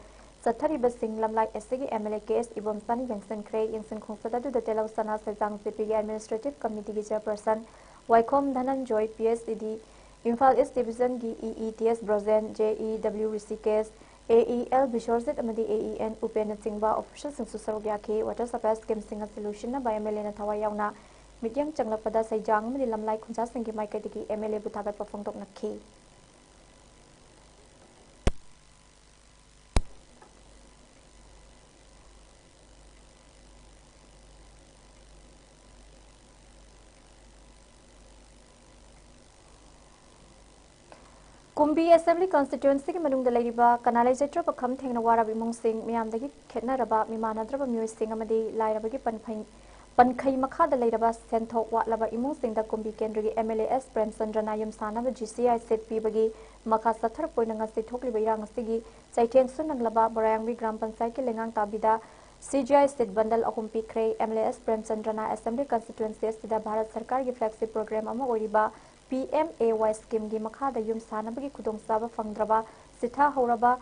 ꯆꯠꯊꯔꯤꯕꯁꯤꯡ ꯂꯝꯂꯥꯏ SCꯒꯤ MLA ꯀꯦ ꯑꯦꯁ ꯏꯕꯣꯝꯆꯥꯅ ꯌꯦꯡꯁꯤꯟꯈ꯭ꯔꯦ꯫ ꯌꯦꯡꯁꯤꯟ ꯈꯣꯡꯆꯠ ꯑꯗꯨꯗ ꯇꯦꯂꯧ ꯁꯅꯥ ꯁꯩꯖꯥꯡ ꯖꯦꯄꯤꯒꯤ Administrative Committeeꯒꯤ Chairperson Waikhom Dhananjoy, PHED Imphal East Divisionꯒꯤ EE T S Brojen, JEW Rishikesh, AEL Biswarjit ꯑꯃꯗꯤ AEN ꯎꯄꯦꯟꯅꯆꯤꯡꯕ officialꯁꯤꯡꯁꯨ ꯁꯔꯨꯛ ꯌꯥꯈꯤ꯫ Water supply schemeꯁꯤꯡ ꯑꯁꯤ ꯂꯣꯏꯁꯤꯟꯅꯕ MLAꯅ ꯊꯋꯥꯏ ꯌꯥꯎꯅ ꯃꯤꯠꯌꯦꯡ ꯆꯪꯂꯛꯄꯗ ꯁꯩꯖꯥꯡ ꯑꯃꯗꯤ ꯂꯝꯂꯥꯏ ꯈꯨꯟꯖꯥꯁꯤꯡꯒꯤ ꯃꯥꯏꯀꯩꯗꯒꯤ MLAꯕꯨ ꯊꯥꯒꯠꯄ ꯐꯣꯡꯗꯣꯛꯅꯈꯤ꯫ ꯀꯨꯝꯕꯤ Assembly Constituencyꯒꯤ ꯃꯅꯨꯡꯗ ꯂꯩꯔꯤꯕ ꯀꯅꯥ ꯂꯩꯖꯗ꯭ꯔꯕ ꯈꯝ ꯊꯦꯡꯅ ꯋꯥꯔꯕ ꯏꯃꯨꯡꯁꯤꯡ, ꯃꯤꯌꯥꯝꯗꯒꯤ ꯈꯦꯠꯅꯔꯕ, ꯃꯤꯃꯥꯟꯅꯗ꯭ꯔꯕ ꯃꯤꯑꯣꯏꯁꯤꯡ ꯑꯃꯗꯤ ꯂꯥꯏꯔꯕꯒꯤ ꯄꯟꯐꯩ-, ꯄꯟꯈꯩ ꯃꯈꯥꯗ ꯂꯩꯔꯕ ꯁꯦꯟꯊꯣꯛ ꯋꯥꯠꯂꯕ ꯏꯃꯨꯡꯁꯤꯡꯗ ꯀꯨꯝꯕꯤ ꯀꯦꯟꯗ꯭ꯔꯒꯤ MLA ꯑꯦꯁ ꯄ꯭ꯔꯦꯝꯆꯟꯗ꯭ꯔꯅ ꯌꯨꯝ ꯁꯥꯅꯕ GCI seat ꯄꯤꯕꯒꯤ ꯃꯈꯥ ꯆꯠꯊꯔꯛꯄ ꯑꯣꯏꯅ ꯉꯁꯤ ꯊꯣꯛꯂꯤꯕ ꯏꯔꯥꯡ ꯑꯁꯤꯒꯤ ꯆꯩꯊꯦꯡꯁꯨ ꯅꯪꯂꯕ ꯕꯣꯔꯥꯌꯥꯡꯕꯤ ꯒ꯭ꯔꯥꯝ ꯄꯟꯆꯥꯌꯠꯀꯤ ꯂꯩꯉꯥꯡ ꯇꯥꯕꯤꯗ CGI seat bundle ꯑꯍꯨꯝ ꯄꯤꯈ꯭ꯔꯦ꯫ MLA ꯑꯦꯁ ꯄ꯭ꯔꯦꯝꯆꯟꯗ꯭ꯔꯅ Assembly Constituency ꯑꯁꯤꯗ ꯚꯥꯔꯠ ꯁꯔꯀꯥꯔꯒꯤ flagship program ꯑꯃ ꯑꯣꯏꯔꯤꯕ PMAY schemeꯒꯤ ꯃꯈꯥꯗ ꯌꯨꯝ ꯁꯥꯅꯕꯒꯤ ꯈꯨꯗꯣꯡꯆꯥꯕ ꯐꯪꯗ꯭ꯔꯕ, ꯆꯤꯊꯍꯧꯔꯕ,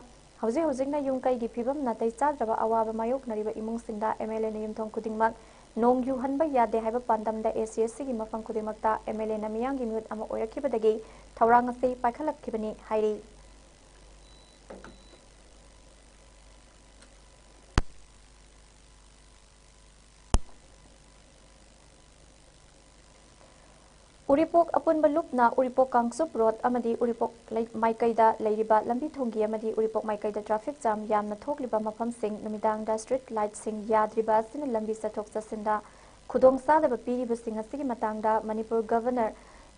ꯍꯧꯖꯤꯛ ꯍꯧꯖꯤꯛꯅ ꯌꯨꯝ ꯀꯩꯒꯤ ꯐꯤꯕꯝ ꯅꯥꯇꯩ ꯆꯥꯗ꯭ꯔꯕ ꯑꯋꯥꯕ ꯃꯥꯌꯣꯛꯅꯔꯤꯕ ꯏꯃꯨꯡꯁꯤꯡꯗ MLAꯅ ꯌꯨꯝꯊꯣꯡ ꯈꯨꯗꯤꯡꯃꯛ ꯅꯣꯡ ꯌꯨꯍꯟꯕ ꯌꯥꯗꯦ ꯍꯥꯏꯕ ꯄꯥꯟꯗꯝꯗ ACSCꯒꯤ ꯃꯐꯝ ꯈꯨꯗꯤꯡꯃꯛꯇ MLAꯅ ꯃꯤꯌꯥꯝꯒꯤ ꯃꯤꯍꯨꯠ ꯑꯃ ꯑꯣꯏꯔꯛꯈꯤꯕꯗꯒꯤ ꯊꯧꯔꯥꯡ ꯑꯁꯤ ꯄꯥꯏꯈꯠꯂꯛꯈꯤꯕꯅꯤ ꯍꯥꯏꯔꯤ꯫ ꯎꯔꯤꯄꯣꯛ ꯑꯄꯨꯟꯕ ꯂꯨꯞꯅ ꯎꯔꯤꯄꯣꯛ ꯀꯥꯡꯆꯨꯞ ꯔꯣꯗ ꯑꯃꯗꯤ ꯎꯔꯤꯄꯣꯛ ꯂꯩ-, ꯃꯥꯏꯀꯩꯗ ꯂꯩꯔꯤꯕ ꯂꯝꯕꯤ ꯊꯣꯡꯒꯤ ꯑꯃꯗꯤ ꯎꯔꯤꯄꯣꯛ ꯃꯥꯏꯀꯩꯗ traffic jam ꯌꯥꯝꯅ ꯊꯣꯛꯂꯤꯕ ꯃꯐꯝꯁꯤꯡ, ꯅꯨꯃꯤꯗꯥꯡꯗ street light ꯁꯤꯡ ꯌꯥꯗ꯭ꯔꯤꯕ ꯑꯁꯤꯅ ꯂꯝꯕꯤ ꯆꯠꯊꯣꯛ ꯆꯠꯁꯤꯟꯗ ꯈꯨꯗꯣꯡꯆꯥꯗꯕ ꯄꯤꯔꯤꯕꯁꯤꯡ ꯑꯁꯤꯒꯤ ꯃꯇꯥꯡꯗ Manipur Governor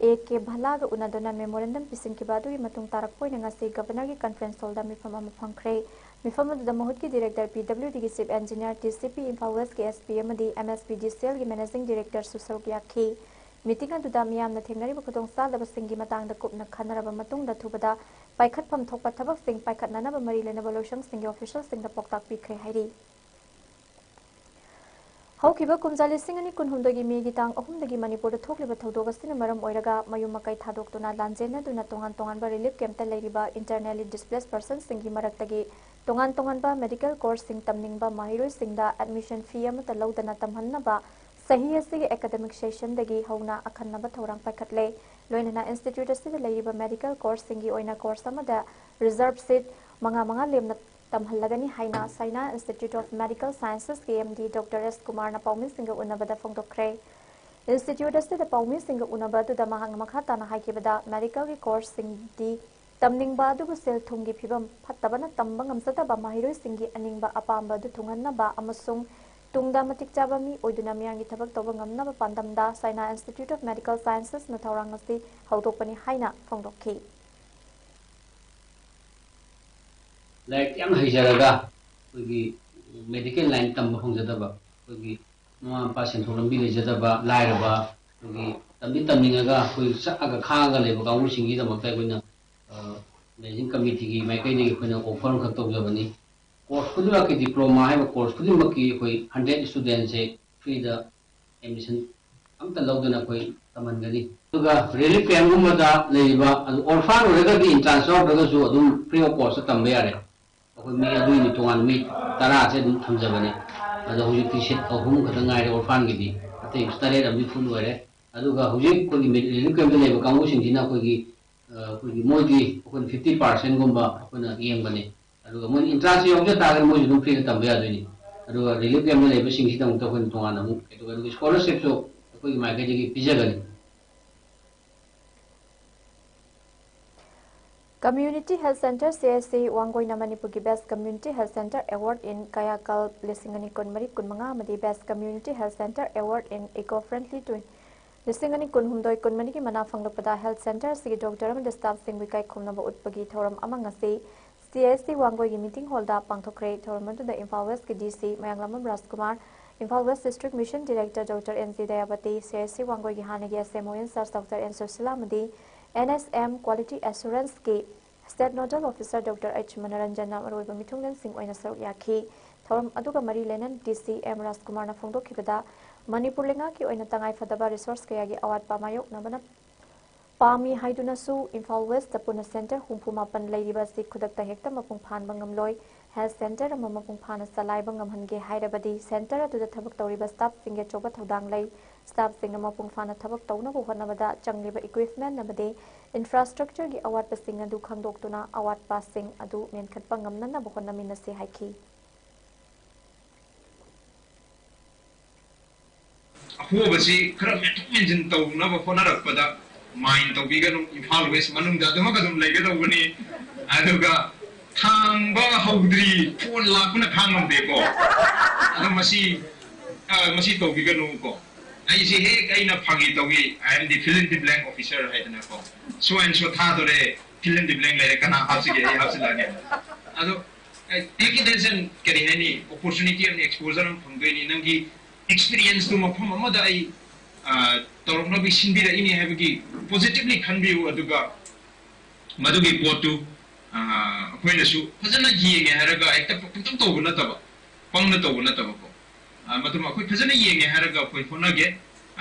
A K ꯚꯜꯂꯥꯒ ꯎꯅꯗꯨꯅ memorandum ꯄꯤꯁꯤꯟꯈꯤꯕ ꯑꯗꯨꯒꯤ ꯃꯇꯨꯡ ꯇꯥꯔꯛꯄ ꯑꯣꯏꯅ ꯉꯁꯤ Governorꯒꯤ conference hallꯗ ꯃꯤꯐꯝ ꯑꯃ ꯐꯝꯈ꯭ꯔꯦ꯫ ꯃꯤꯐꯝ ꯑꯗꯨꯗ ꯃꯍꯨꯠꯀꯤ Director P W Dꯒꯤ Chief Engineer, T C P Imphal Westꯀꯤ S P ꯑꯃꯗꯤ M S P D C Lꯒꯤ Managing Directorꯁꯨ ꯁꯔꯨꯛ ꯌꯥꯈꯤ꯫ Meeting ꯑꯗꯨꯗ ꯃꯤꯌꯥꯝꯅ ꯊꯦꯡꯅꯔꯤꯕ ꯈꯨꯗꯣꯡꯆꯥꯗꯕꯁꯤꯡꯒꯤ ꯃꯇꯥꯡꯗ ꯀꯨꯞꯅ ꯈꯟꯅꯔꯕ ꯃꯇꯨꯡꯗ ꯑꯊꯨꯕꯗ ꯄꯥꯏꯈꯠꯐꯝ ꯊꯣꯛꯄ ꯊꯕꯛꯁꯤꯡ ꯄꯥꯏꯈꯠꯅꯅꯕ ꯃꯔꯤ ꯂꯩꯅꯕ ꯂꯣꯏꯁꯪꯁꯤꯡꯒꯤ officialꯁꯤꯡꯗ ꯄꯥꯎꯇꯥꯛ ꯄꯤꯈ꯭ꯔꯦ ꯍꯥꯏꯔꯤ꯫ ꯍꯧꯈꯤꯕ ꯀꯨꯝꯖꯥ ꯂꯤꯁꯤꯡ ꯑꯅꯤ ꯀꯨꯟꯍꯨꯝꯗꯣꯏꯒꯤ ꯃꯦꯒꯤ ꯇꯥꯡ ꯑꯍꯨꯝꯗꯒꯤ ꯃꯅꯤꯄꯨꯔꯗ ꯊꯣꯛꯂꯤꯕ ꯊꯧꯗꯣꯛ ꯑꯁꯤꯅ ꯃꯔꯝ ꯑꯣꯏꯔꯒ ꯃꯌꯨꯝ ꯃꯀꯩ ꯊꯥꯗꯣꯛꯇꯨꯅ ꯂꯥꯟꯖꯦꯟꯅꯗꯨꯅ ꯇꯣꯉꯥꯟ ꯇꯣꯉꯥꯟꯕ relief campꯇ ꯂꯩꯔꯤꯕ internally displaced personꯁꯤꯡꯒꯤ ꯃꯔꯛꯇꯒꯤ ꯇꯣꯉꯥꯟ ꯇꯣꯉꯥꯟꯕ medical courseꯁꯤꯡ ꯇꯝꯅꯤꯡꯕ ꯃꯍꯩꯔꯣꯏꯁꯤꯡꯗ admission fee ꯑꯃꯠꯇ ꯂꯧꯗꯅ ꯇꯝꯍꯟꯅꯕ ꯆꯍꯤ ꯑꯁꯤꯒꯤ academic sessionꯗꯒꯤ ꯍꯧꯅ ꯑꯈꯟꯅꯕ ꯊꯧꯔꯥꯡ ꯄꯥꯏꯈꯠꯂꯦ꯫ ꯂꯣꯏꯅꯅ institute ꯑꯁꯤꯗ ꯂꯩꯔꯤꯕ medical courseꯁꯤꯡꯒꯤ ꯑꯣꯏꯅ course ꯑꯃꯗ reserve seat ꯃꯉꯥ ꯃꯉꯥ ꯂꯦꯝꯅ ꯇꯝꯍꯜꯂꯒꯅꯤ ꯍꯥꯏꯅ Saina Institute of Medical Sciencesꯀꯤ M D Doctor S ꯀꯨꯃꯥꯔꯅ ꯄꯥꯎꯃꯤꯁꯤꯡꯒ ꯎꯅꯕꯗ ꯐꯣꯡꯗꯣꯛꯈ꯭ꯔꯦ꯫ Institute ꯑꯁꯤꯗ ꯄꯥꯎꯃꯤꯁꯤꯡꯒ ꯎꯅꯕ ꯑꯗꯨꯗ ꯃꯍꯥꯛꯅ ꯃꯈꯥ ꯇꯥꯅ ꯍꯥꯏꯈꯤꯕꯗ, medicalꯒꯤ courseꯁꯤꯡꯗꯤ ꯇꯝꯅꯤꯡꯕ ꯑꯗꯨꯕꯨ ꯁꯦꯜ ꯊꯨꯝꯒꯤ ꯐꯤꯕꯝ ꯐꯠꯇꯕꯅ ꯇꯝꯕ ꯉꯝꯖꯗꯕ ꯃꯍꯩꯔꯣꯏꯁꯤꯡꯒꯤ ꯑꯅꯤꯡꯕ ꯑꯄꯥꯝꯕ ꯑꯗꯨ ꯊꯨꯡꯍꯟꯅꯕ ꯑꯃꯁꯨꯡ ꯇꯨꯡꯗ ꯃꯇꯤꯛ ꯆꯥꯕ ꯃꯤ ꯑꯣꯏꯗꯨꯅ ꯃꯤꯌꯥꯝꯒꯤ ꯊꯕꯛ ꯇꯧꯕ ꯉꯝꯅꯕ ꯄꯥꯟꯗꯝꯗ Saina Institute of Medical Sciencesꯅ ꯊꯧꯔꯥꯡ ꯑꯁꯤ ꯍꯧꯗꯣꯛꯄꯅꯤ ꯍꯥꯏꯅ ꯐꯣꯡꯗꯣꯛꯈꯤ꯫ ꯂꯥꯏꯔꯤꯛ ꯌꯥꯝ ꯍꯩꯖꯔꯒ ꯑꯩꯈꯣꯏꯒꯤ medical line ꯇꯝꯕ ꯐꯪꯖꯗꯕ, ꯑꯩꯈꯣꯏꯒꯤ ꯃꯃꯥ ꯃꯄꯥ ꯁꯦꯟꯊꯣꯛ ꯂꯝꯕꯤ ꯂꯩꯖꯗꯕ, ꯂꯥꯏꯔꯕ, ꯑꯩꯈꯣꯏꯒꯤ ꯇꯝꯗꯤ ꯇꯝꯅꯤꯡꯉꯒ ꯑꯩꯈꯣꯏ ꯆꯠꯂꯒ ꯈꯥꯡꯉꯒ ꯂꯩꯕ ꯀꯥꯡꯕꯨꯁꯤꯡꯒꯤꯗꯃꯛꯇ ꯑꯩꯈꯣꯏꯅ, ꯑ, managing committeeꯒꯤ ꯃꯥꯏꯀꯩꯗꯒꯤ ꯑꯩꯈꯣꯏꯅ offer ꯑꯃꯈꯛ ꯇꯧꯖꯕꯅꯤ꯫ Course ꯈꯨꯗꯤꯡꯃꯛꯀꯤ, diploma ꯍꯥꯏꯕ course ꯈꯨꯗꯤꯡꯃꯛꯀꯤ ꯑꯩꯈꯣꯏ hundred studentꯁꯦ freeꯗ admission ꯑꯝꯇ ꯂꯧꯗꯅ ꯑꯩꯈꯣꯏ ꯇꯝꯍꯟꯒꯅꯤ꯫ ꯑꯗꯨꯒ relief campꯒꯨꯝꯕꯗ ꯂꯩꯔꯤꯕ, ꯑꯗꯨ orphan ꯑꯣꯏꯔꯒꯗꯤ entrance ꯌꯥꯎꯗ꯭ꯔꯒꯁꯨ ꯑꯗꯨꯝ free of cost ꯇꯝꯕ ꯌꯥꯔꯦ꯫ ꯑꯩꯈꯣꯏ ꯃꯤ ꯑꯗꯨꯒꯤꯅꯤ ꯇꯣꯉꯥꯟꯅ ꯃꯤ ꯇꯔꯥꯁꯦ ꯑꯗꯨꯝ ꯊꯝꯖꯕꯅꯤ꯫ ꯑꯗꯣ ꯍꯧꯖꯤꯛꯇꯤ seat ꯑꯍꯨꯝ ꯈꯛꯇ ꯉꯥꯏꯔꯦ orphanꯒꯤꯗꯤ, ꯑꯇꯩ ꯇꯔꯦꯠ ꯑꯃꯗꯤ full ꯑꯣꯏꯔꯦ꯫ ꯑꯗꯨꯒ ꯍꯧꯖꯤꯛ ꯑꯩꯈꯣꯏꯒꯤ relief campꯇ ꯂꯩꯕ ꯀꯥꯡꯕꯨꯁꯤꯡꯁꯤꯅ ꯑꯩꯈꯣꯏꯒꯤ, ꯑ, ꯑꯩꯈꯣꯏꯒꯤ ꯃꯣꯏꯒꯤ ꯑꯩꯈꯣꯏꯅ fifty percentꯒꯨꯝꯕ ꯑꯩꯈꯣꯏꯅ ꯌꯦꯡꯕꯅꯤ꯫ ꯑꯗꯨꯒ ꯃꯣꯏꯅ entrance ꯌꯥꯎꯖ ꯇꯥꯔꯒꯗꯤ ꯃꯣꯏꯁꯨ ꯑꯗꯨꯝ freeꯗ ꯇꯝꯕ ꯌꯥꯗꯣꯏꯅꯤ꯫ ꯑꯗꯨꯒ relief campꯇ ꯂꯩꯕꯁꯤꯡꯁꯤꯗꯃꯛꯇ ꯑꯩꯈꯣꯏꯅ ꯇꯣꯉꯥꯟꯅ ꯑꯃꯨꯛ, ꯑꯗꯨꯒ ꯑꯗꯨꯒꯤ scholarshipꯁꯨ ꯑꯩꯈꯣꯏꯒꯤ ꯃꯥꯏꯀꯩꯗꯒꯤ ꯄꯤꯖꯒꯅꯤ꯫ Community Health Centre, C H C, ꯋꯥꯡꯒꯣꯏꯅ ꯃꯅꯤꯄꯨꯔꯒꯤ Best Community Health Centre Award in Kayakalp ꯂꯤꯁꯤꯡ ꯑꯅꯤ ꯀꯨꯟꯃꯔꯤ ꯀꯨꯟꯃꯉꯥ ꯑꯃꯗꯤ Best Community Health Centre Award in Eco-Friendly ꯂꯤꯁꯤꯡ ꯑꯅꯤ ꯀꯨꯟꯍꯨꯝꯗꯣꯏ ꯀꯨꯟꯃꯔꯤꯒꯤ ꯃꯅꯥ ꯐꯪꯂꯛꯄꯗ health centre ꯑꯁꯤꯒꯤ doctor ꯑꯃꯗꯤ staffꯁꯤꯡꯕꯨ ꯏꯀꯥꯏ ꯈꯨꯝꯅꯕ ꯎꯠꯄꯒꯤ ꯊꯧꯔꯝ ꯑꯃ ꯉꯁꯤ C H C ꯋꯥꯡꯒꯣꯏꯒꯤ meeting hallꯗ ꯄꯥꯡꯊꯣꯛꯈ꯭ꯔꯦ꯫ ꯊꯧꯔꯝ ꯑꯗꯨꯗ ꯏꯝꯐꯥꯜ Westꯀꯤ D C ꯃꯌꯥꯡꯂꯥꯝꯕꯝ ꯔꯥꯖꯀꯨꯃꯥꯔ, Imphal West District Mission Director Doctor N G ꯗꯌꯥꯄꯇꯤ, C H C ꯋꯥꯡꯒꯣꯏꯒꯤ ꯍꯥꯟꯅꯒꯤ S M O in charge Doctor N Sushila ꯑꯃꯗꯤ N S M Quality Assuranceꯀꯤ State Nodal Officer Doctor H ꯃꯅꯔꯟꯖꯟꯅ ꯃꯔꯨꯑꯣꯏꯕ ꯃꯤꯊꯨꯡꯂꯦꯟꯁꯤꯡ ꯑꯣꯏꯅ ꯁꯔꯨꯛ ꯌꯥꯈꯤ꯫ ꯊꯧꯔꯝ ꯑꯗꯨꯒ ꯃꯔꯤ ꯂꯩꯅꯅ D C M ꯔꯥꯖꯀꯨꯃꯥꯔꯅ ꯐꯣꯡꯗꯣꯛꯈꯤꯕꯗ, ꯃꯅꯤꯄꯨꯔ ꯂꯩꯉꯥꯛꯀꯤ ꯑꯣꯏꯅ ꯇꯉꯥꯏꯐꯗꯕ resource ꯀꯌꯥꯒꯤ ꯑꯋꯥꯠꯄ ꯃꯥꯌꯣꯛꯅꯕꯅ ꯄꯥꯝꯃꯤ ꯍꯥꯏꯗꯨꯅꯁꯨ ꯏꯝꯐꯥꯜ Westꯇ ꯄꯨꯟꯅ centre ꯍꯨꯝꯐꯨ ꯃꯥꯄꯟ ꯂꯩꯔꯤꯕ ꯑꯁꯤ ꯈꯨꯗꯛꯇ ꯍꯦꯛꯇ ꯃꯄꯨꯡ ꯐꯥꯍꯟꯕ ꯉꯝꯂꯣꯏ꯫ Health centre ꯑꯃ ꯃꯄꯨꯡ ꯐꯥꯅ ꯆꯂꯥꯏꯕ ꯉꯝꯍꯟꯒꯦ ꯍꯥꯏꯔꯕꯗꯤ centre ꯑꯗꯨꯗ ꯊꯕꯛ ꯇꯧꯔꯤꯕ staffꯁꯤꯡꯒꯤ ꯑꯆꯧꯕ ꯊꯧꯗꯥꯡ ꯂꯩ꯫ Staffꯁꯤꯡꯅ ꯃꯄꯨꯡ ꯐꯥꯅ ꯊꯕꯛ ꯇꯧꯅꯕ ꯍꯣꯠꯅꯕꯗ ꯆꯪꯂꯤꯕ equipment ꯑꯃꯗꯤ infrastructureꯒꯤ ꯑꯋꯥꯠꯄꯁꯤꯡ ꯑꯗꯨ ꯈꯪꯗꯣꯛꯇꯨꯅ ꯑꯋꯥꯠꯄꯁꯤꯡ ꯑꯗꯨ ꯃꯦꯟꯈꯠꯄ ꯉꯝꯅꯅꯕ ꯍꯣꯠꯅꯃꯤꯟꯅꯁꯤ ꯍꯥꯏꯈꯤ꯫ ꯑꯍꯣꯕꯁꯤ ꯈꯔ ꯃꯦꯟꯊꯣꯛ ꯃꯦꯟꯁꯤꯟ ꯇꯧꯅꯕ ꯍꯣꯠꯅꯔꯛꯄꯗ mind ꯇꯧꯕꯤꯒꯅꯨ, ꯏꯝꯐꯥꯜ West ꯃꯅꯨꯡꯗ ꯑꯗꯨꯃꯛ ꯑꯗꯨꯝ ꯂꯩꯒꯗꯧꯕꯅꯤ꯫ ꯑꯗꯨꯒ ꯊꯥꯡꯕ ꯍꯧꯗ꯭ꯔꯤ phone ꯂꯥꯛꯄꯅ ꯈꯥꯡꯉꯝꯗꯦꯀꯣ꯫ ꯑꯗꯣ ꯃꯁꯤ ꯑ, ꯃꯁꯤ ꯇꯧꯕꯤꯒꯅꯨꯀꯣ꯫ ꯑꯩꯁꯦ ꯍꯦꯛ ꯑꯩꯅ ꯐꯥꯒꯤ ꯇꯧꯏ, "I am the fill in the blank officer" ꯍꯥꯏꯗꯅꯀꯣ, so and so ꯊꯥꯗꯣꯔꯦ, fill in the blank ꯂꯩꯔꯦ, ꯀꯅꯥ ꯍꯥꯞꯁꯤꯒꯦ? ꯑꯩ ꯍꯥꯞꯆꯤꯜꯂꯛꯑꯒꯦ꯫ ꯑꯗꯣ take it as an, ꯀꯔꯤ ꯍꯥꯏꯅꯤ, opportunity ꯑꯃ, exposure ꯑꯃ ꯐꯪꯗꯣꯏꯅꯤ꯫ ꯅꯪꯒꯤ experienceꯇꯨ ꯃꯐꯝ ꯑꯃꯗ ꯑꯩ ꯑ, ꯇꯧꯔꯛꯅꯕꯒꯤ ꯁꯤꯟꯕꯤꯔꯛꯏꯅꯤ ꯍꯥꯏꯕꯒꯤ positively ꯈꯟꯕꯤꯌꯨ꯫ ꯑꯗꯨꯒ ꯃꯗꯨꯒꯤ ꯄꯣꯠꯇꯨ ꯑ, ꯑꯩꯈꯣꯏꯅꯁꯨ ꯐꯖꯅ ꯌꯦꯡꯉꯦ ꯍꯥꯏꯔꯒ ꯍꯦꯛꯇ ꯄꯪꯇꯧ ꯇꯧꯕ ꯅꯠꯇꯕ, ꯄꯪꯅ ꯇꯧꯕ ꯅꯠꯇꯕꯀꯣ꯫ ꯑ, ꯃꯗꯨꯃ ꯑꯩꯈꯣꯏ ꯐꯖꯅ ꯌꯦꯡꯉꯦ ꯍꯥꯏꯔꯒ ꯑꯩꯈꯣꯏ ꯍꯣꯠꯅꯒꯦ꯫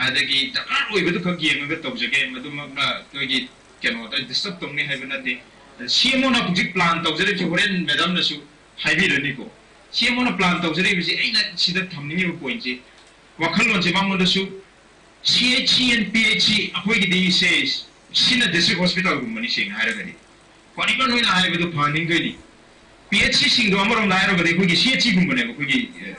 ꯑꯗꯒꯤ ꯗꯔꯀꯥꯔ ꯑꯣꯏꯕꯗꯨ ꯈꯛ ꯌꯦꯡꯉꯒ ꯇꯧꯖꯒꯦ꯫ ꯃꯗꯨꯃꯛꯅ ꯑꯩꯈꯣꯏꯒꯤ ꯀꯩꯅꯣꯗ disturb ꯇꯧꯅꯤ ꯍꯥꯏꯕ ꯅꯠꯇꯦ꯫ CMOꯅ ꯍꯧꯖꯤꯛ plan ꯇꯧꯖꯔꯤꯕꯁꯤ ꯍꯣꯔꯦꯟ madamꯅꯁꯨ ꯍꯥꯏꯕꯤꯔꯅꯤꯀꯣ꯫ CMOꯅ plan ꯇꯧꯖꯔꯤꯕꯁꯤ ꯑꯩꯅ ꯁꯤꯗ ꯊꯝꯅꯤꯡꯉꯤꯕ pointꯁꯤ, ꯋꯥꯈꯜꯂꯣꯟꯁꯤ ꯃꯉꯣꯟꯗꯁꯨ CHC and PHC ꯑꯩꯈꯣꯏꯒꯤꯗꯤ ꯁꯦ ꯁꯤꯅ district hospitalꯒꯨꯝꯕꯅꯤ, ꯁꯦꯡꯅ ꯍꯥꯏꯔꯒꯗꯤ꯫ ꯀꯔꯤꯕ ꯅꯣꯏꯅ ꯍꯥꯏꯕꯗꯨ ꯐꯍꯟꯅꯤꯡꯗꯣꯏꯅꯤ꯫ PHCꯁꯤꯡꯗꯣ ꯑꯃꯔꯣꯝꯗ ꯍꯥꯏꯔꯒꯗꯤ ꯑꯩꯈꯣꯏꯒꯤ CHCꯒꯨꯝꯕꯅꯦꯕ ꯑꯩꯈꯣꯏꯒꯤ, ꯑꯦ,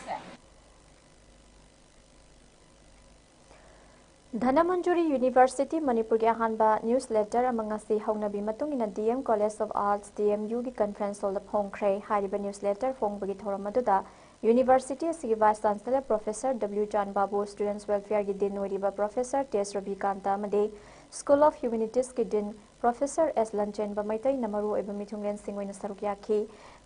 ꯙꯅꯃꯟꯖꯨꯔꯤ ꯌꯨꯅꯤꯚꯔꯁꯤꯇꯤ ꯃꯅꯤꯄꯨꯔꯒꯤ ꯑꯍꯥꯟꯕ ꯅ꯭ꯌꯨꯁ ꯂꯦꯇꯔ ꯑꯃ ꯉꯁꯤ ꯍꯧꯅꯕꯤ ꯃꯇꯨꯡ ꯏꯟꯅ D M college of arts, D M ꯌꯨꯒꯤ ꯀꯟꯐ꯭ꯔꯦꯟꯁ ꯍꯣꯜꯗ ꯐꯣꯡꯈ꯭ꯔꯦ꯫ ꯍꯥꯏꯔꯤꯕ ꯅ꯭ꯌꯨꯁ ꯂꯦꯇꯔ ꯐꯣꯡꯕꯒꯤ ꯊꯧꯔꯝ ꯑꯗꯨꯗ ꯌꯨꯅꯤꯚꯔꯁꯤꯇꯤ ꯑꯁꯤꯒꯤ ꯚꯥꯏꯁ ꯆꯥꯟꯁꯦꯂꯔ ꯄ꯭ꯔꯣꯐꯦꯁꯔ ꯗꯕ꯭ꯂꯤꯌꯨ ꯆꯥꯟ ꯕꯥꯕꯨ, ꯁ꯭ꯇꯨꯗꯦꯟꯠꯁ ꯋꯦꯜꯐꯤꯌꯔꯒꯤ ꯗꯤꯟ ꯑꯣꯏꯔꯤꯕ ꯄ꯭ꯔꯣꯐꯦꯁꯔ ꯇꯦꯖ ꯔꯕꯤꯀꯥꯟꯇ ꯑꯃꯗꯤ ꯁ꯭ꯀꯨꯜ ꯑꯣꯐ ꯍ꯭ꯌꯨꯃꯦꯅꯤꯇꯤꯁꯀꯤ ꯗꯤꯟ ꯄ꯭ꯔꯣꯐꯦꯁꯔ ꯑꯦꯁ ꯂꯟꯆꯦꯟꯕ ꯃꯩꯇꯩꯅ ꯃꯔꯨꯑꯣꯏꯕ ꯃꯤꯊꯨꯡꯂꯦꯟꯁꯤꯡ ꯑꯣꯏꯅ ꯁꯔꯨꯛ ꯌꯥꯈꯤ꯫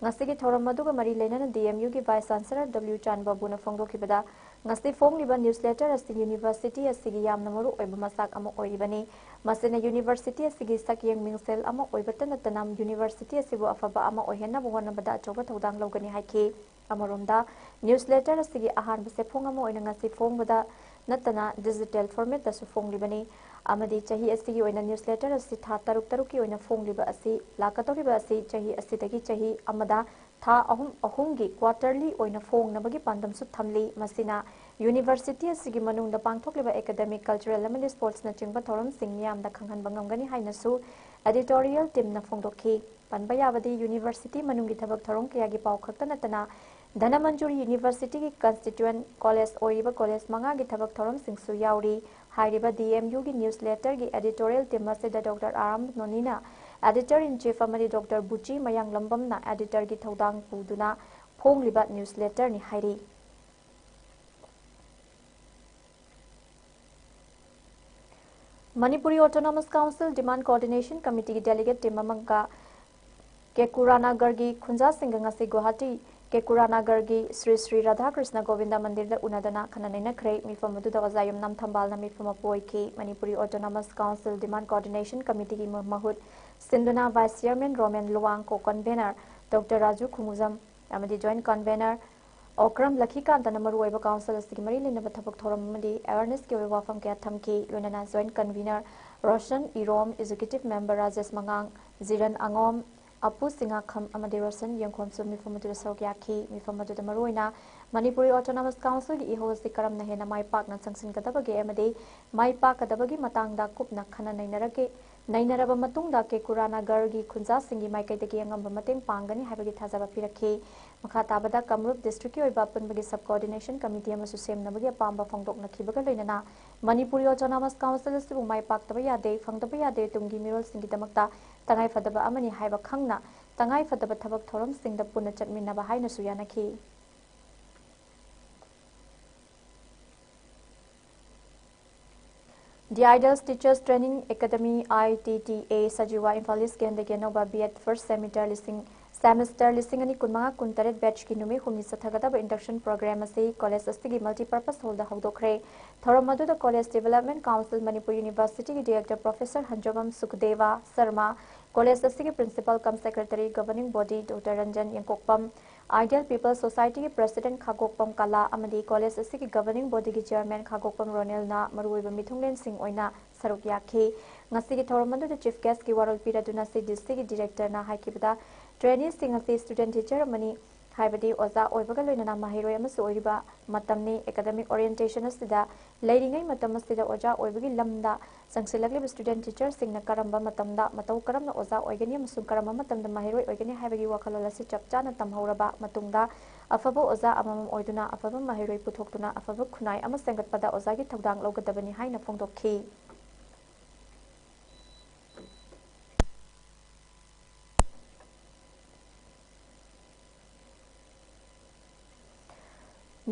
ꯉꯁꯤꯒꯤ ꯊꯧꯔꯝ ꯑꯗꯨꯒ ꯃꯔꯤ ꯂꯩꯅꯅ ꯗꯤ ꯑꯦꯝ ꯌꯨꯒꯤ ꯚꯥꯏꯁ ꯆꯥꯟꯁꯦꯂꯔ ꯗꯕ꯭ꯂꯤꯌꯨ ꯆꯥꯟ ꯕꯥꯕꯨꯅ ꯐꯣꯡꯗꯣꯛꯈꯤꯕꯗ, ꯉꯁꯤ ꯐꯣꯡꯂꯤꯕ ꯅ꯭ꯌꯨꯁ ꯂꯦꯇꯔ ꯑꯁꯤ ꯌꯨꯅꯤꯚꯔꯁꯤꯇꯤ ꯑꯁꯤꯒꯤ ꯌꯥꯝꯅ ꯃꯔꯨ ꯑꯣꯏꯕ ꯃꯆꯥꯛ ꯑꯃ ꯑꯣꯏꯔꯤꯕꯅꯤ꯫ ꯃꯁꯤꯅ ꯌꯨꯅꯤꯚꯔꯁꯤꯇꯤ ꯑꯁꯤꯒꯤ ꯁꯛꯌꯦꯡ ꯃꯤꯡꯁꯦꯜ ꯑꯃ ꯑꯣꯏꯕꯇ ꯅꯠꯇꯅ ꯌꯨꯅꯤꯚꯔꯁꯤꯇꯤ ꯑꯁꯤꯕꯨ ꯑꯐꯕ ꯑꯃ ꯑꯣꯏꯍꯟꯅꯕ ꯍꯣꯠꯅꯕꯗ ꯑꯆꯧꯕ ꯊꯧꯗꯥꯡ ꯂꯧꯒꯅꯤ ꯍꯥꯏꯈꯤ꯫ ꯑꯃꯔꯣꯝꯗ, ꯅ꯭ꯌꯨꯁ ꯂꯦꯇꯔ ꯑꯁꯤꯒꯤ ꯑꯍꯥꯟꯕ ꯆꯦꯐꯣꯡ ꯑꯃ ꯑꯣꯏꯅ ꯉꯁꯤ ꯐꯣꯡꯕꯗ ꯅꯠꯇꯅ ꯗꯤꯖꯤꯇꯦꯜ ꯐꯣꯔꯃꯦꯠꯇꯁꯨ ꯐꯣꯡꯂꯤꯕꯅꯤ꯫ ꯑꯃꯗꯤ ꯆꯍꯤ ꯑꯁꯤꯒꯤ ꯑꯣꯏꯅ ꯅ꯭ꯌꯨꯁ ꯂꯦꯇꯔ ꯑꯁꯤ ꯊꯥ ꯇꯔꯨꯛ ꯇꯔꯨꯛꯀꯤ ꯑꯣꯏꯅ ꯐꯣꯡꯂꯤꯕ ꯑꯁꯤ ꯂꯥꯛꯀꯗꯧꯔꯤꯕ ꯑꯁꯤ ꯆꯍꯤ ꯑꯁꯤꯗꯒꯤ ꯆꯍꯤ ꯑꯃꯗ ꯊꯥ ꯑꯍꯨꯝ ꯑꯍꯨꯝꯒꯤ ꯀ꯭ꯋꯥꯇꯔꯂꯤ ꯑꯣꯏꯅ ꯐꯣꯡꯅꯕꯒꯤ ꯄꯥꯟꯗꯝꯁꯨ ꯊꯝꯂꯤ꯫ ꯃꯁꯤꯅ ꯌꯨꯅꯤꯚꯔꯁꯤꯇꯤ ꯑꯁꯤꯒꯤ ꯃꯅꯨꯡꯗ ꯄꯥꯡꯊꯣꯛꯂꯤꯕ ꯑꯦꯀꯥꯗꯦꯃꯤꯛ, ꯀꯜꯆꯔꯦꯜ ꯑꯃꯗꯤ ꯁ꯭ꯄꯣꯔꯠꯁꯅꯆꯤꯡꯕ ꯊꯧꯔꯝꯁꯤꯡ ꯃꯤꯌꯥꯝꯗ ꯈꯪꯍꯟꯕ ꯉꯝꯒꯅꯤ ꯍꯥꯏꯅꯁꯨ ꯑꯦꯗꯤꯇꯣꯔꯤꯌꯦꯜ ꯇꯤꯝꯅ ꯐꯣꯡꯗꯣꯛꯈꯤ꯫ ꯄꯟꯕ ꯌꯥꯕꯗꯤ, ꯌꯨꯅꯤꯚꯔꯁꯤꯇꯤ ꯃꯅꯨꯡꯒꯤ ꯊꯕꯛ ꯊꯧꯔꯝ ꯀꯌꯥꯒꯤ ꯄꯥꯎ ꯈꯛꯇ ꯅꯠꯇꯅ ꯙꯅꯃꯟꯖꯨꯔꯤ ꯌꯨꯅꯤꯚꯔꯁꯤꯇꯤꯒꯤ ꯀꯟꯁꯇꯤꯇ꯭ꯌꯨꯑꯦꯟ ꯀꯣꯂꯦꯖ ꯑꯣꯏꯔꯤꯕ ꯀꯣꯂꯦꯖ ꯃꯉꯥꯒꯤ ꯊꯕꯛ ꯊꯧꯔꯝꯁꯤꯡꯁꯨ ꯌꯥꯎꯔꯤ꯫ ꯍꯥꯏꯔꯤꯕ ꯗꯤ ꯑꯦꯝ ꯌꯨꯒꯤ ꯅ꯭ꯌꯨꯁ ꯂꯦꯇꯔꯒꯤ ꯑꯦꯗꯤꯇꯣꯔꯤꯌꯦꯜ ꯇꯤꯝ ꯑꯁꯤꯗ ꯗꯣꯛꯇꯔ ꯑꯥꯔ ꯑꯦꯝ ꯅꯣꯅꯤꯅ ꯑꯦꯗꯤꯇꯔ ꯏꯟ ꯆꯤꯐ ꯑꯃꯗꯤ ꯗꯣꯛꯇꯔ ꯕꯨꯆꯤ ꯃꯌꯥꯡꯂꯝꯕꯝꯅ ꯑꯦꯗꯤꯇꯔꯒꯤ ꯊꯧꯗꯥꯡ ꯄꯨꯗꯨꯅ ꯐꯣꯡꯂꯤꯕ ꯅ꯭ꯌꯨꯁ ꯂꯦꯇꯔꯅꯤ ꯍꯥꯏꯔꯤ꯫ ꯃꯅꯤꯄꯨꯔꯤ ꯑꯣꯇꯣꯅꯣꯃꯁ ꯀꯥꯎꯟꯁꯤꯜ ꯗꯤꯃꯥꯟ ꯀꯣꯑꯣꯔꯗꯤꯅꯦꯁꯟ ꯀꯃꯤꯇꯤꯒꯤ ꯗꯦꯂꯤꯒꯦꯠ ꯇꯤꯝ ꯑꯃꯒ ꯀꯦꯀꯨꯔꯥꯅꯒꯔꯒꯤ ꯈꯨꯟꯖꯥꯁꯤꯡꯒ ꯉꯁꯤ ꯒꯨꯋꯥꯍꯥꯇꯤ ꯀꯦꯀꯨꯔꯥꯅꯒꯔꯒꯤ ꯁ꯭ꯔꯤ ꯁ꯭ꯔꯤ ꯔꯥꯙꯥꯀ꯭ꯔꯤꯁꯅ ꯒꯣꯕꯤꯟꯗ ꯃꯟꯗꯤꯔꯗ ꯎꯅꯗꯨꯅ ꯈꯟꯅ ꯅꯩꯅꯈ꯭ꯔꯦ꯫ ꯃꯤꯐꯝ ꯑꯗꯨꯗ ꯑꯣꯖꯥ ꯌꯨꯝꯅꯥꯝ ꯊꯝꯕꯥꯜꯅ ꯃꯤꯐꯝ ꯃꯄꯨ ꯑꯣꯏꯈꯤ꯫ ꯃꯅꯤꯄꯨꯔꯤ ꯑꯣꯇꯣꯅꯣꯃꯁ ꯀꯥꯎꯟꯁꯤꯜ ꯗꯤꯃꯥꯟ ꯀꯣꯑꯣꯔꯗꯤꯅꯦꯁꯟ ꯀꯃꯤꯇꯤꯒꯤ ꯃ-, ꯃꯍꯨꯠ ꯁꯤꯟꯗꯨꯅ ꯚꯥꯏꯁ ꯆꯤꯌꯔꯃꯦꯟ ꯔꯣꯃꯦꯟ ꯂꯨꯋꯥꯡ, ꯀꯣ ꯀꯟꯚꯦꯅꯔ ꯗꯣꯛꯇꯔ ꯔꯥꯖꯨ ꯈꯨꯃꯨꯖꯝ ꯑꯃꯗꯤ ꯖꯣꯏꯟꯠ ꯀꯟꯚꯦꯅꯔ ꯑꯣꯀ꯭ꯔꯝ ꯂꯈꯤꯀꯥꯟꯇꯅ ꯃꯔꯨꯑꯣꯏꯕ ꯀꯥꯎꯟꯁꯤꯜ ꯑꯁꯤꯒꯤ ꯃꯔꯤ ꯂꯩꯅꯕ ꯊꯕꯛ ꯊꯧꯔꯝ ꯑꯃꯗꯤ ꯑꯦꯋꯥꯔꯅꯦꯁꯀꯤ ꯑꯣꯏꯕ ꯋꯥꯐꯝ ꯀꯌꯥ ꯊꯝꯈꯤ꯫ ꯂꯣꯏꯅꯅ joint convener Roshan Irom, executive member Rajesh ꯃꯉꯥꯡ, ꯖꯤꯔꯟ ꯑꯉꯣꯝ, ꯑꯄꯨ ꯁꯤꯡꯉꯥꯈꯝ ꯑꯃꯗꯤ ꯔꯣꯁꯟ ꯌꯦꯡꯈꯣꯝꯁꯨ ꯃꯤꯐꯝ ꯑꯗꯨꯗ ꯁꯔꯨꯛ ꯌꯥꯈꯤ꯫ ꯃꯤꯐꯝ ꯑꯗꯨꯗ ꯃꯔꯨꯑꯣꯏꯅ ꯃꯅꯤꯄꯨꯔꯤ ꯑꯣꯇꯣꯅꯣꯃꯁ ꯀꯥꯎꯟꯁꯤꯜꯒꯤ ꯏꯍꯧ ꯑꯁꯤ ꯀꯔꯝꯅ ꯍꯦꯟꯅ ꯃꯥꯏ ꯄꯥꯛꯅ ꯆꯪꯁꯤꯟꯒꯗꯕꯒꯦ ꯑꯃꯗꯤ ꯃꯥꯏ ꯄꯥꯛꯀꯗꯕꯒꯤ ꯃꯇꯥꯡꯗ ꯀꯨꯞꯅ ꯈꯟꯅ ꯅꯩꯅꯔꯛꯈꯤ꯫ ꯅꯩꯅꯔꯕ ꯃꯇꯨꯡꯗ ꯀꯦꯀꯨꯔꯥ ꯅꯥꯒꯔꯒꯤ ꯈꯨꯟꯖꯥꯁꯤꯡꯒꯤ ꯃꯥꯏꯀꯩꯗꯒꯤ ꯑꯉꯝꯕ ꯃꯇꯦꯡ ꯄꯥꯡꯒꯅꯤ ꯍꯥꯏꯕꯒꯤ ꯊꯥꯖꯕ ꯄꯤꯔꯛꯈꯤ꯫ ꯃꯈꯥ ꯇꯥꯕꯗ ꯀꯥꯃꯔꯨꯞ ꯗꯤꯁꯇ꯭ꯔꯤꯛꯀꯤ ꯑꯣꯏꯕ ꯑꯄꯨꯟꯕꯒꯤ ꯁꯕ ꯀꯣꯑꯣꯔꯗꯤꯅꯦꯁꯟ ꯀꯃꯤꯇꯤ ꯑꯃꯁꯨ ꯁꯦꯝꯅꯕꯒꯤ ꯑꯄꯥꯝꯕ ꯐꯣꯡꯗꯣꯛꯅꯈꯤꯕꯒ ꯂꯣꯏꯅꯅ ꯃꯅꯤꯄꯨꯔꯤ ꯑꯣꯇꯣꯅꯣꯃꯁ ꯀꯥꯎꯟꯁꯤꯜ ꯑꯁꯤꯕꯨ ꯃꯥꯏ ꯄꯥꯛꯇꯕ ꯌꯥꯗꯦ, ꯐꯪꯗꯕ ꯌꯥꯗꯦ, ꯇꯨꯡꯒꯤ ꯃꯤꯔꯣꯜꯁꯤꯡꯒꯤꯗꯃꯛꯇ ꯇꯉꯥꯏꯐꯗꯕ ꯑꯃꯅꯤ ꯍꯥꯏꯕ ꯈꯪꯅ ꯇꯉꯥꯏꯐꯗꯕ ꯊꯕꯛ ꯊꯧꯔꯝꯁꯤꯡꯗ ꯄꯨꯟꯅ ꯆꯠꯃꯤꯟꯅꯕ ꯍꯥꯏꯅꯁꯨ ꯌꯥꯅꯈꯤ꯫ The Idols Teachers Training Academy, I T T A, Sajiwa Imphal ꯏꯁꯀꯤ ꯍꯟꯗꯛꯀꯤ ꯑꯅꯧꯕ B Ed first semester ꯂꯤꯁꯤꯡ, semester ꯂꯤꯁꯤꯡ ꯑꯅꯤ ꯀꯨꯟꯃꯉꯥ ꯀꯨꯟꯇꯔꯦꯠ batchꯀꯤ ꯅꯨꯃꯤꯠ ꯍꯨꯝꯅꯤ ꯆꯠꯊꯒꯗꯕ induction program ꯑꯁꯤ college ꯑꯁꯤꯒꯤ multipurpose hallꯗ ꯍꯧꯗꯣꯛꯈ꯭ꯔꯦ꯫ ꯊꯧꯔꯝ ꯑꯗꯨꯗ College Development Council Manipur Universityꯒꯤ director professor ꯍꯟꯖꯣꯕꯝ ꯁꯨꯈꯗꯦꯕ Sharma, college ꯑꯁꯤꯒꯤ principal cum secretary governing body Doctor Ranjan ꯌꯦꯡꯀꯣꯛꯄꯝ, Ideal People Societyꯒꯤ president ꯈꯥꯒꯣꯛꯄꯝ ꯀꯂꯥ ꯑꯃꯗꯤ college ꯑꯁꯤꯒꯤ governing bodyꯒꯤ chairman ꯈꯥꯒꯣꯛꯄꯝ ꯔꯣꯅꯦꯜꯅ ꯃꯔꯨꯑꯣꯏꯕ ꯃꯤꯊꯨꯡꯂꯦꯟꯁꯤꯡ ꯑꯣꯏꯅ ꯁꯔꯨꯛ ꯌꯥꯈꯤ꯫ ꯉꯁꯤꯒꯤ ꯊꯧꯔꯝ ꯑꯗꯨꯗ chief guestꯀꯤ ꯋꯥꯔꯣꯜ ꯄꯤꯔꯗꯨꯅ CDCꯒꯤ directorꯅ ꯍꯥꯏꯈꯤꯕꯗ, traineeꯁꯤꯡ ꯑꯁꯤ student teacher ꯑꯃꯅꯤ, ꯍꯥꯏꯕꯗꯤ ꯑꯣꯖꯥ ꯑꯣꯏꯕꯒ ꯂꯣꯏꯅꯅ ꯃꯍꯩꯔꯣꯏ ꯑꯃꯁꯨ ꯑꯣꯏꯔꯤꯕ ꯃꯇꯝꯅꯤ꯫ Academic orientation ꯑꯁꯤꯗ ꯂꯩꯔꯤꯉꯩ ꯃꯇꯝ ꯑꯁꯤꯗ ꯑꯣꯖꯥ ꯑꯣꯏꯕꯒꯤ ꯂꯝꯗ ꯆꯪꯁꯤꯜꯂꯛꯂꯤꯕ student teacherꯁꯤꯡꯅ ꯀꯔꯝꯕ ꯃꯇꯝꯗ ꯃꯇꯧ ꯀꯔꯝꯅ ꯑꯣꯖꯥ ꯑꯣꯏꯒꯅꯤ ꯑꯃꯁꯨꯡ ꯀꯔꯝꯕ ꯃꯇꯝꯗ ꯃꯍꯩꯔꯣꯏ ꯑꯣꯏꯒꯅꯤ ꯍꯥꯏꯕꯒꯤ ꯋꯥꯈꯜꯂꯣꯟ ꯑꯁꯤ ꯆꯞ ꯆꯥꯅ ꯇꯝꯍꯧꯔꯕ ꯃꯇꯨꯡꯗ, ꯑꯐꯕ ꯑꯣꯖꯥ ꯑꯃꯃꯝ ꯑꯣꯏꯗꯨꯅ ꯑꯐꯕ ꯃꯍꯩꯔꯣꯏ ꯄꯨꯊꯣꯛꯇꯨꯅ ꯑꯐꯕ ꯈꯨꯟꯅꯥꯏ ꯑꯃ ꯁꯦꯝꯒꯠꯄꯗ ꯑꯣꯖꯥꯒꯤ ꯊꯧꯗꯥꯡ ꯂꯧꯒꯗꯕꯅꯤ ꯍꯥꯏꯅ ꯐꯣꯡꯗꯣꯛꯈꯤ꯫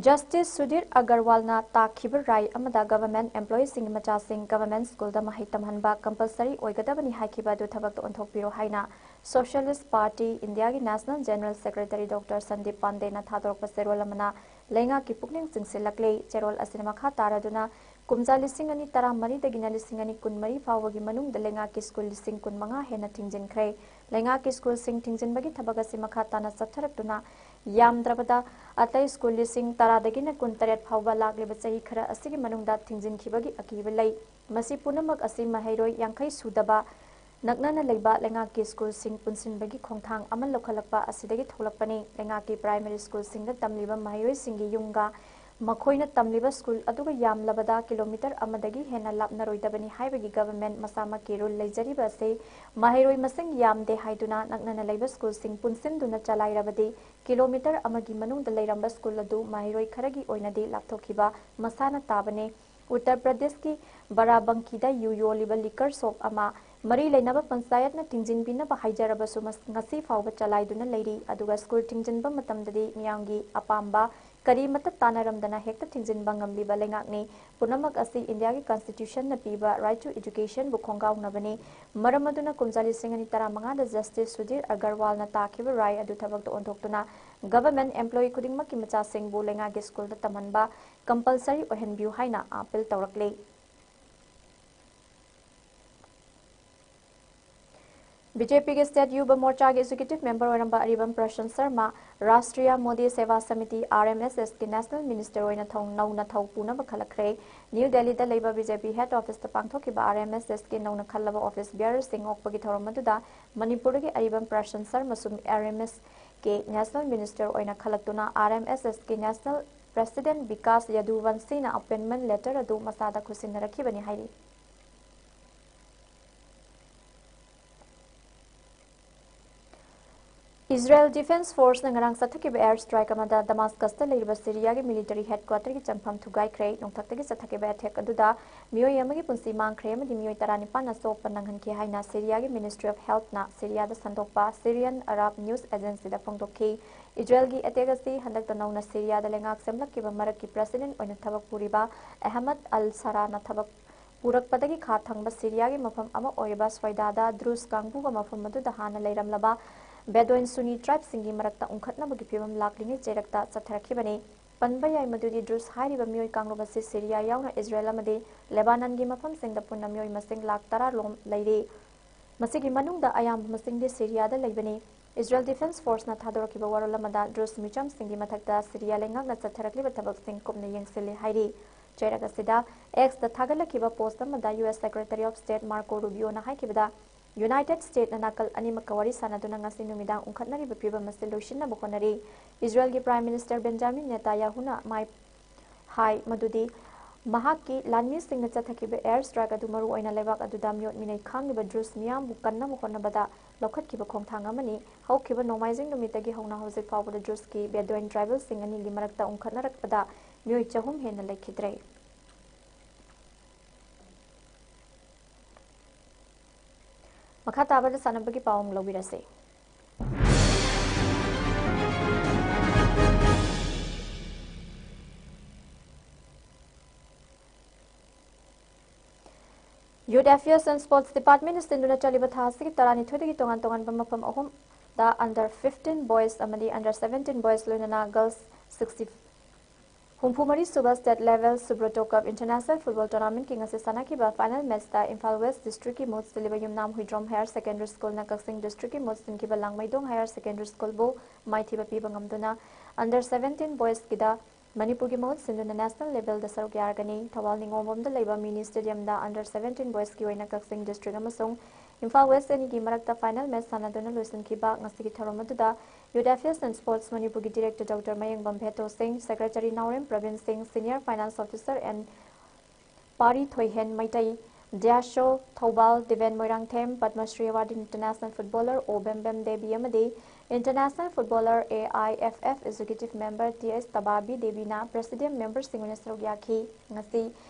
Justice ꯁꯨꯙꯤꯔ ꯑꯒꯔꯋꯥꯜꯅ ꯇꯥꯈꯤꯕ ꯔꯥꯏ ꯑꯃꯗ government employeeꯁꯤꯡꯒꯤ ꯃꯆꯥꯁꯤꯡ government schoolꯗ ꯃꯍꯩ ꯇꯝꯍꯟꯕ compulsory ꯑꯣꯏꯒꯗꯕꯅꯤ ꯍꯥꯏꯈꯤꯕ ꯑꯗꯨ ꯊꯕꯛꯇ ꯑꯣꯟꯊꯣꯛꯄꯤꯔꯣ ꯍꯥꯏꯅ Socialist Party Indiaꯒꯤ National General Secretary Doctor Sandeep ꯄꯥꯟꯗꯦꯅ ꯊꯥꯗꯣꯔꯛꯄ ꯆꯦꯔꯣꯜ ꯑꯃꯅ ꯂꯩꯉꯥꯛꯀꯤ ꯄꯨꯛꯅꯤꯡ ꯆꯤꯡꯁꯤꯜꯂꯛꯂꯦ꯫ ꯆꯦꯔꯣꯜ ꯑꯁꯤꯅ ꯃꯈꯥ ꯇꯥꯔꯗꯨꯅ, ꯀꯨꯝꯖꯥ ꯂꯤꯁꯤꯡ ꯑꯅꯤ ꯇꯔꯥꯃꯔꯤꯗꯒꯤꯅ ꯂꯤꯁꯤꯡ ꯑꯅꯤ ꯀꯨꯟꯃꯔꯤ ꯐꯥꯎꯕꯒꯤ ꯃꯅꯨꯡꯗ ꯂꯩꯉꯥꯛꯀꯤ school ꯂꯤꯁꯤꯡ ꯀꯨꯟꯃꯉꯥ ꯍꯦꯟꯅ ꯊꯤꯡꯖꯤꯟꯈ꯭ꯔꯦ꯫ ꯂꯩꯉꯥꯛꯀꯤ schoolꯁꯤꯡ ꯊꯤꯡꯖꯤꯟꯕꯒꯤ ꯊꯕꯛ ꯑꯁꯤ ꯃꯈꯥ ꯇꯥꯅ ꯆꯠꯊꯔꯛꯇꯨꯅ, ꯌꯥꯝꯗ꯭ꯔꯕꯗ ꯑꯇꯩ school ꯂꯤꯁꯤꯡ ꯇꯔꯥꯗꯒꯤꯅ ꯀꯨꯟꯇꯔꯦꯠ ꯐꯥꯎꯕ ꯂꯥꯛꯂꯤꯕ ꯆꯍꯤ ꯈꯔ ꯑꯁꯤꯒꯤ ꯃꯅꯨꯡꯗ ꯊꯤꯡꯖꯤꯟꯈꯤꯕꯒꯤ ꯑꯀꯤꯕ ꯂꯩ꯫ ꯃꯁꯤ ꯄꯨꯝꯅꯃꯛ ꯑꯁꯤ ꯃꯍꯩꯔꯣꯏ ꯌꯥꯡꯈꯩ ꯁꯨꯗꯕ ꯅꯛꯅꯅ ꯂꯩꯕ ꯂꯩꯉꯥꯛꯀꯤ schoolꯁꯤꯡ ꯄꯨꯟꯁꯤꯟꯕꯒꯤ ꯈꯣꯡꯊꯥꯡ ꯑꯃ ꯂꯧꯈꯠꯂꯛꯄ ꯑꯁꯤꯗꯒꯤ ꯊꯣꯛꯂꯛꯄꯅꯤ꯫ ꯂꯩꯉꯥꯛꯀꯤ primary schoolꯁꯤꯡꯗ ꯇꯝꯂꯤꯕ ꯃꯍꯩꯔꯣꯏꯁꯤꯡꯒꯤ ꯌꯨꯝꯒ ꯃꯈꯣꯏꯅ ꯇꯝꯂꯤꯕ ꯁ꯭ꯀꯨꯜ ꯑꯗꯨꯒ ꯌꯥꯝꯂꯕꯗ ꯀꯤꯂꯣꯃꯤꯇꯔ ꯑꯃꯗꯒꯤ ꯍꯦꯟꯅ ꯂꯥꯞꯅꯔꯣꯏꯗꯕꯅꯤ ꯍꯥꯏꯕꯒꯤ ꯒꯚꯔꯟꯃꯦꯟꯠ ꯃꯁꯥꯃꯛꯀꯤ ꯔꯨꯜ ꯂꯩꯖꯔꯤꯕ ꯑꯁꯤ ꯃꯍꯩꯔꯣꯏ ꯃꯁꯤꯡ ꯌꯥꯝꯗꯦ ꯍꯥꯏꯗꯨꯅ ꯅꯛꯅꯅ ꯂꯩꯕ ꯁ꯭ꯀꯨꯜꯁꯤꯡ ꯄꯨꯟꯁꯤꯟꯗꯨꯅ ꯆꯂꯥꯏꯔꯕꯗꯤ ꯀꯤꯂꯣꯃꯤꯇꯔ ꯑꯃꯒꯤ ꯃꯅꯨꯡꯗ ꯂꯩꯔꯝꯕ ꯁ꯭ꯀꯨꯜ ꯑꯗꯨ ꯃꯍꯩꯔꯣꯏ ꯈꯔꯒꯤ ꯑꯣꯏꯅꯗꯤ ꯂꯥꯞꯊꯣꯛꯈꯤꯕ ꯃꯁꯥꯅ ꯇꯥꯕꯅꯤ꯫ ꯎꯠꯇꯔ ꯄ꯭ꯔꯗꯦꯁꯀꯤ ꯕꯥꯔꯥꯕꯪꯀꯤꯗ ꯌꯨ ꯌꯣꯜꯂꯤꯕ ꯂꯤꯀꯔ ꯁꯣꯞ ꯑꯃ ꯃꯔꯤ ꯂꯩꯅꯕ ꯄꯟꯆꯥꯌꯠꯅ ꯊꯤꯡꯖꯤꯟꯕꯤꯅꯕ ꯍꯥꯏꯖꯔꯕꯁꯨ ꯃꯁ-, ꯉꯁꯤ ꯐꯥꯎꯕ ꯆꯂꯥꯏꯗꯨꯅ ꯂꯩꯔꯤ꯫ ꯑꯗꯨꯒ ꯁ꯭ꯀꯨꯜ ꯊꯤꯡꯖꯤꯟꯕ ꯃꯇꯝꯗꯗꯤ ꯃꯤꯌꯥꯝꯒꯤ ꯑꯄꯥꯝꯕ ꯀꯔꯤꯃꯠꯇ ꯇꯥꯟꯅꯔꯝꯗꯅ ꯍꯦꯛꯇ ꯊꯤꯡꯖꯤꯟꯕ ꯉꯝꯂꯤꯕ ꯂꯩꯉꯥꯛꯅꯤ꯫ ꯄꯨꯝꯅꯃꯛ ꯑꯁꯤ ꯏꯟꯗꯤꯌꯥꯒꯤ ꯀꯟꯁꯇꯤꯇ꯭ꯌꯨꯁꯟꯅ ꯄꯤꯕ ꯔꯥꯏꯠ ꯇꯨ ꯏꯗꯨꯀꯦꯁꯟꯕꯨ ꯈꯣꯡꯒꯥꯎꯅꯕꯅꯤ꯫ ꯃꯔꯝ ꯑꯗꯨꯅ ꯀꯨꯝꯖꯥ ꯂꯤꯁꯤꯡ ꯑꯅꯤ ꯇꯔꯥꯃꯉꯥꯗ ꯖꯁꯇꯤꯁ ꯁꯨꯙꯤꯔ ꯑꯒꯔꯋꯥꯜꯅ ꯇꯥꯈꯤꯕ ꯔꯥꯏ ꯑꯗꯨ ꯊꯕꯛꯇ ꯑꯣꯟꯊꯣꯛꯇꯨꯅ ꯒꯚꯔꯟꯃꯦꯟꯠ ꯑꯦꯝꯄ꯭ꯂꯣꯌꯤ ꯈꯨꯗꯤꯡꯃꯛꯀꯤ ꯃꯆꯥꯁꯤꯡꯕꯨ ꯂꯩꯉꯥꯛꯀꯤ ꯁ꯭ꯀꯨꯜꯗ ꯇꯝꯍꯟꯕ ꯀꯝꯄꯜꯁꯔꯤ ꯑꯣꯏꯍꯟꯕꯤꯌꯨ ꯍꯥꯏꯅ ꯑꯥꯄꯤꯜ ꯇꯧꯔꯛꯂꯤ꯫ ꯕꯤ ꯖꯦ ꯄꯤꯒꯤ ꯁ꯭ꯇꯦꯠ ꯌꯨꯕ ꯃꯣꯔꯆꯥꯒꯤ ꯑꯦꯛꯖꯤꯀ꯭ꯌꯨꯇꯤꯚ ꯃꯦꯝꯕꯔ ꯑꯣꯏꯔꯝꯕ Aribam Prasan Sharma Rashtriya Modi Seva Samiti, R M S ꯑꯦꯁꯀꯤ ꯅꯦꯁꯅꯦꯜ ꯃꯤꯅꯤꯁꯇꯔ ꯑꯣꯏꯅ ꯊꯧ-, ꯅꯧꯅ ꯊꯧ ꯄꯨꯅꯕ ꯈꯜꯂꯛꯈ꯭ꯔꯦ꯫ ꯅ꯭ꯌꯨ ꯗꯦꯜꯂꯤꯗ ꯂꯩꯕ ꯕꯤ ꯖꯦ ꯄꯤ ꯍꯦꯗ ꯑꯣꯐꯤꯁꯇ ꯄꯥꯡꯊꯣꯛꯈꯤꯕ ꯑꯥꯔ ꯑꯦꯝ ꯑꯦꯁ ꯑꯦꯁꯀꯤ ꯅꯧꯅ ꯈꯜꯂꯕ ꯑꯣꯐꯤꯁ ꯕꯤꯌꯔꯔꯁꯤꯡ ꯑꯣꯛꯄꯒꯤ ꯊꯧꯔꯝ ꯑꯗꯨꯗ ꯃꯅꯤꯄꯨꯔꯗꯒꯤ ꯑꯔꯤꯕꯝ ꯄ꯭ꯔꯁꯟ ꯁꯔꯃꯁꯨ ꯑꯥꯔ ꯑꯦꯝ ꯑꯦꯁ ꯀꯤ ꯅꯦꯁꯅꯦꯜ ꯃꯤꯅꯤꯁꯇꯔ ꯑꯣꯏꯅ ꯈꯜꯂꯛꯇꯨꯅ ꯑꯥꯔ ꯑꯦꯝ ꯑꯦꯁ ꯑꯦꯁꯀꯤ ꯅꯦꯁꯅꯦꯜ ꯄ꯭ꯔꯦꯁꯤꯗꯦꯟꯠ ꯕꯤꯀꯥꯁ ꯌꯥꯗꯨꯚꯟꯁꯤꯅ ꯑꯦꯄꯣꯏꯟꯠꯃꯦꯟꯠ ꯂꯦꯇꯔ ꯑꯗꯨ ꯃꯁꯥꯗ ꯈꯨꯠꯁꯤꯟꯅꯔꯛꯈꯤꯕꯅꯤ ꯍꯥꯏꯔꯤ꯫ ꯏꯖꯔꯦꯜ ꯗꯤꯐꯦꯟꯁ ꯐꯣꯔꯁꯅ ꯉꯔꯥꯡ ꯆꯠꯊꯈꯤꯕ ꯑꯦꯌꯔ ꯁ꯭ꯇ꯭ꯔꯥꯏꯛ ꯑꯃꯗ ꯗꯃꯥꯁꯀꯁꯇ ꯂꯩꯔꯤꯕ ꯁꯤꯔꯤꯌꯥꯒꯤ ꯃꯤꯂꯤꯇꯔꯤ ꯍꯦꯗꯀ꯭ꯋꯥꯇꯔꯒꯤ ꯆꯪꯐꯝ ꯊꯨꯒꯥꯏꯈ꯭ꯔꯦ꯫ ꯅꯣꯡꯊꯛꯇꯒꯤ ꯆꯠꯊꯈꯤꯕ ꯑꯦꯇꯦꯛ ꯑꯗꯨꯗ ꯃꯤꯑꯣꯏ ꯑꯃꯒꯤ ꯄꯨꯟꯁꯤ ꯃꯥꯡꯈ꯭ꯔꯦ ꯑꯃꯗꯤ ꯃꯤꯑꯣꯏ ꯇꯔꯥꯅꯤꯄꯥꯟꯅ ꯁꯣꯛꯄ ꯅꯪꯍꯟꯈꯤ ꯍꯥꯏꯅ ꯁꯤꯔꯤꯌꯥꯒꯤ ꯃꯤꯅꯤꯁꯇ꯭ꯔꯤ ꯑꯣꯐ ꯍꯦꯜꯊꯅ ꯁꯤꯔꯤꯌꯥꯗ ꯁꯟꯗꯣꯛꯄ ꯁꯤꯔꯤꯌꯟ ꯑꯔꯥꯕ ꯅ꯭ꯌꯨꯁ ꯑꯦꯖꯦꯟꯁꯤꯗ ꯐꯣꯡꯗꯣꯛꯈꯤ꯫ ꯏꯖꯔꯦꯜꯒꯤ ꯑꯦꯇꯦꯛ ꯑꯁꯤ ꯍꯟꯗꯛꯇ ꯅꯧꯅ ꯁꯤꯔꯤꯌꯥꯗ ꯂꯩꯉꯥꯛ ꯁꯦꯝꯂꯛꯈꯤꯕ ꯃꯔꯛꯀꯤ ꯄ꯭ꯔꯦꯁꯤꯗꯦꯟꯠ ꯑꯣꯏꯅ ꯊꯕꯛ ꯄꯨꯔꯤꯕ ꯑꯍꯃꯗ ꯑꯜ ꯁꯔꯥꯅ ꯊꯕꯛ ꯄꯨꯔꯛꯄꯗꯒꯤ ꯈꯥ ꯊꯪꯕ ꯁꯤꯔꯤꯌꯥꯒꯤ ꯃꯐꯝ ꯑꯃ ꯑꯣꯏꯔꯤꯕ ꯁ꯭ꯋꯥꯏꯗꯥꯗ ꯗ꯭ꯔꯨꯖ ꯀꯥꯡꯕꯨꯒ ꯃꯐꯝ ꯑꯗꯨꯗ ꯍꯥꯟꯅ ꯂꯩꯔꯝꯂꯕ ꯕꯦꯗꯣꯏꯟ ꯁꯨꯅꯤ ꯇ꯭ꯔꯥꯏꯕꯁꯤꯡꯒꯤ ꯃꯔꯛꯇ ꯎꯪꯈꯠꯅꯕꯒꯤ ꯐꯤꯚꯝ ꯂꯥꯛꯂꯤꯉꯩ ꯆꯩꯔꯛꯇ ꯆꯠꯊꯔꯛꯈꯤꯕꯅꯤ꯫ ꯄꯟꯕ ꯌꯥꯏ ꯃꯗꯨꯗꯤ ꯗ꯭ꯔꯨꯖ ꯍꯥꯏꯔꯤꯕ ꯃꯤꯑꯣꯏ ꯀꯥꯡꯂꯨꯞ ꯑꯁꯤ ꯁꯤꯔꯤꯌꯥ ꯌꯥꯎꯅ ꯏꯖꯔꯦꯜ ꯑꯃꯗꯤ ꯂꯦꯕꯥꯅꯟꯒꯤ ꯃꯐꯝꯁꯤꯡꯗ ꯄꯨꯟꯅ ꯃꯤꯑꯣꯏ ꯃꯁꯤꯡ ꯂꯥꯈ ꯇꯔꯥ ꯂꯣꯝ ꯂꯩꯔꯤ꯫ ꯃꯁꯤꯒꯤ ꯃꯅꯨꯡꯗ ꯑꯌꯥꯝꯕ ꯃꯁꯤꯡꯗꯤ ꯁꯤꯔꯤꯌꯥꯗ ꯂꯩꯕꯅꯤ꯫ ꯏꯖꯔꯦꯜ ꯗꯤꯐꯦꯟꯁ ꯐꯣꯔꯁꯅ ꯊꯥꯗꯣꯔꯛꯈꯤꯕ ꯋꯥꯔꯣꯜ ꯑꯃꯗ ꯗ꯭ꯔꯨꯖ ꯃꯤꯆꯝꯁꯤꯡꯒꯤ ꯃꯊꯛꯇ ꯁꯤꯔꯤꯌꯥ ꯂꯩꯉꯥꯛꯅ ꯆꯠꯊꯔꯛꯂꯤꯕ ꯊꯕꯛꯁꯤꯡ ꯀꯨꯞꯅ ꯌꯦꯡꯁꯤꯜꯂꯤ ꯍꯥꯏꯔꯤ꯫ ꯆꯩꯔꯛ ꯑꯁꯤꯗ ꯑꯦꯛꯁꯇ ꯊꯥꯒꯠꯂꯛꯈꯤꯕ ꯄꯣꯁꯠ ꯑꯃꯗ U S secretary of state Marco Rubio ꯍꯥꯏꯈꯤꯕꯗ, ꯌꯨꯅꯥꯏꯇꯦꯗ ꯁ꯭ꯇꯦꯠꯅ ꯅꯥꯀꯜ ꯑꯅꯤꯃꯛꯀ ꯋꯥꯔꯤ ꯁꯥꯟꯅꯗꯨꯅ ꯉꯁꯤ ꯅꯨꯃꯤꯗꯥꯡ ꯎꯪꯈꯠꯅꯔꯤꯕ ꯐꯤꯚꯝ ꯑꯁꯤ ꯂꯣꯏꯁꯤꯟꯅꯕ ꯍꯣꯠꯅꯔꯤ꯫ ꯏꯖꯔꯦꯜꯒꯤ ꯄ꯭ꯔꯥꯏꯝ ꯃꯤꯅꯤꯁꯇꯔ ꯕꯦꯟꯖꯥꯃꯤꯟ ꯅꯦꯇꯥꯌꯥꯍꯨꯅ ꯃꯥꯏ ꯍꯥꯏ ꯃꯗꯨꯗꯤ ꯃꯍꯥꯛꯀꯤ ꯂꯥꯟꯃꯤꯁꯤꯡꯅ ꯆꯠꯊꯈꯤꯕ air strike ꯑꯗꯨ ꯃꯔꯨꯑꯣꯏꯅ ꯂꯩꯕꯥꯛ ꯑꯗꯨꯗ ꯃꯤꯑꯣꯠ ꯃꯤꯅꯩ ꯈꯥꯡꯂꯤꯕ ꯗ꯭ꯔꯨꯖ ꯃꯤꯌꯥꯝꯕꯨ ꯀꯟꯅꯕ ꯍꯣꯠꯅꯕꯗ ꯂꯧꯈꯠꯈꯤꯕ ꯈꯣꯡꯊꯥꯡ ꯑꯃꯅꯤ꯫ ꯍꯧꯈꯤꯕ ꯅꯣꯡꯃꯥꯏꯖꯤꯡ ꯅꯨꯃꯤꯠꯇꯒꯤ ꯍꯧꯅ ꯍꯧꯖꯤꯛ ꯐꯥꯎꯕꯗ ꯗ꯭ꯔꯨꯖꯀꯤ ꯕꯦꯗꯣꯏꯟ tribalꯁꯤꯡ ꯑꯅꯤꯒꯤ ꯃꯔꯛꯇ ꯎꯪꯈꯠꯅꯔꯛꯄꯗ ꯃꯤꯑꯣꯏ ꯆꯍꯨꯝ ꯍꯦꯟꯅ ꯂꯩꯈꯤꯗ꯭ꯔꯦ꯫ ꯃꯈꯥ ꯇꯥꯕꯗ ꯁꯥꯟꯅꯕꯒꯤ ꯄꯥꯎ ꯑꯃꯨꯛ ꯂꯧꯕꯤꯔꯁꯤ꯫ Youth Affairs and Sports Department ꯁꯤꯟꯗꯨꯅ ꯆꯠꯂꯤꯕ ꯊꯥ ꯑꯁꯤꯒꯤ ꯇꯔꯥꯅꯤꯊꯣꯏꯗꯒꯤ ꯇꯣꯉꯥꯟ ꯇꯣꯉꯥꯟꯕ ꯃꯐꯝ ꯑꯍꯨꯝꯗ under fifteen boys ꯑꯃꯗꯤ under seventeen boys ꯂꯣꯏꯅꯅ girls sixty ꯍꯨꯝꯐꯨ ꯃꯔꯤ ꯁꯨꯕ state level Subroto Cup International Football Tournamentꯀꯤ ꯉꯁꯤ ꯁꯥꯟꯅꯈꯤꯕ final matchꯇ ꯏꯝꯐꯥꯜ West Districtꯀꯤ ꯃꯍꯨꯠ ꯁꯤꯜꯂꯤꯕ ꯌꯨꯝꯅꯥꯝ ꯍꯨꯏꯗ꯭ꯔꯣꯝ Higher Secondary Schoolꯅ ꯀꯛꯆꯤꯡ Districtꯀꯤ ꯃꯍꯨꯠ ꯁꯤꯟꯈꯤꯕ ꯂꯥꯡꯃꯩꯗꯣꯡ Higher Secondary Schoolꯕꯨ ꯃꯥꯏꯊꯤꯕ ꯄꯤꯕ ꯉꯝꯗꯨꯅ under seventeen boysꯀꯤꯗ ꯃꯅꯤꯄꯨꯔꯒꯤ ꯃꯍꯨꯠ ꯁꯤꯟꯗꯨꯅ national levelꯗ ꯁꯔꯨꯛ ꯌꯥꯔꯒꯅꯤ꯫ ꯊꯧꯕꯥꯜ ꯅꯤꯉꯣꯝꯕꯝꯗ ꯂꯩꯕ mini stadiumꯗ under seventeen boysꯀꯤ ꯑꯣꯏꯅ ꯀꯛꯆꯤꯡ district ꯑꯃꯁꯨꯡ ꯏꯝꯐꯥꯜ West ꯑꯅꯤꯒꯤ ꯃꯔꯛꯇ final match ꯁꯥꯟꯅꯗꯨꯅ ꯂꯣꯏꯁꯤꯟꯈꯤꯕ ꯉꯁꯤꯒꯤ ꯊꯧꯔꯝ ꯑꯗꯨꯗ Youth Affairs and Sports ꯃꯅꯤꯄꯨꯔꯒꯤ director Doctor ꯃꯌꯦꯡꯕꯝ ꯚꯦꯇꯣ ꯁꯤꯡ, secretary ꯅꯥꯎꯔꯦꯝ ꯄ꯭ꯔꯕꯤꯟ ꯁꯤꯡ, senior finance officer N ꯄꯥꯔꯤ ꯊꯣꯏꯍꯦꯟ Meitei, ꯗ꯭ꯌꯥꯁꯣ Thoubal, Diben Moirangthem, Padma Shri awardee international footballer ꯑꯣ ꯕꯦꯝꯕꯦꯝ ꯗꯦꯕꯤ ꯑꯃꯗꯤ international footballer A I F F executive member T S ꯇꯕꯥꯕꯤ ꯗꯦꯕꯤꯅ president memberꯁꯤꯡ ꯑꯣꯏꯅ ꯁꯔꯨꯛ ꯌꯥꯈꯤ꯫ ꯉꯁꯤ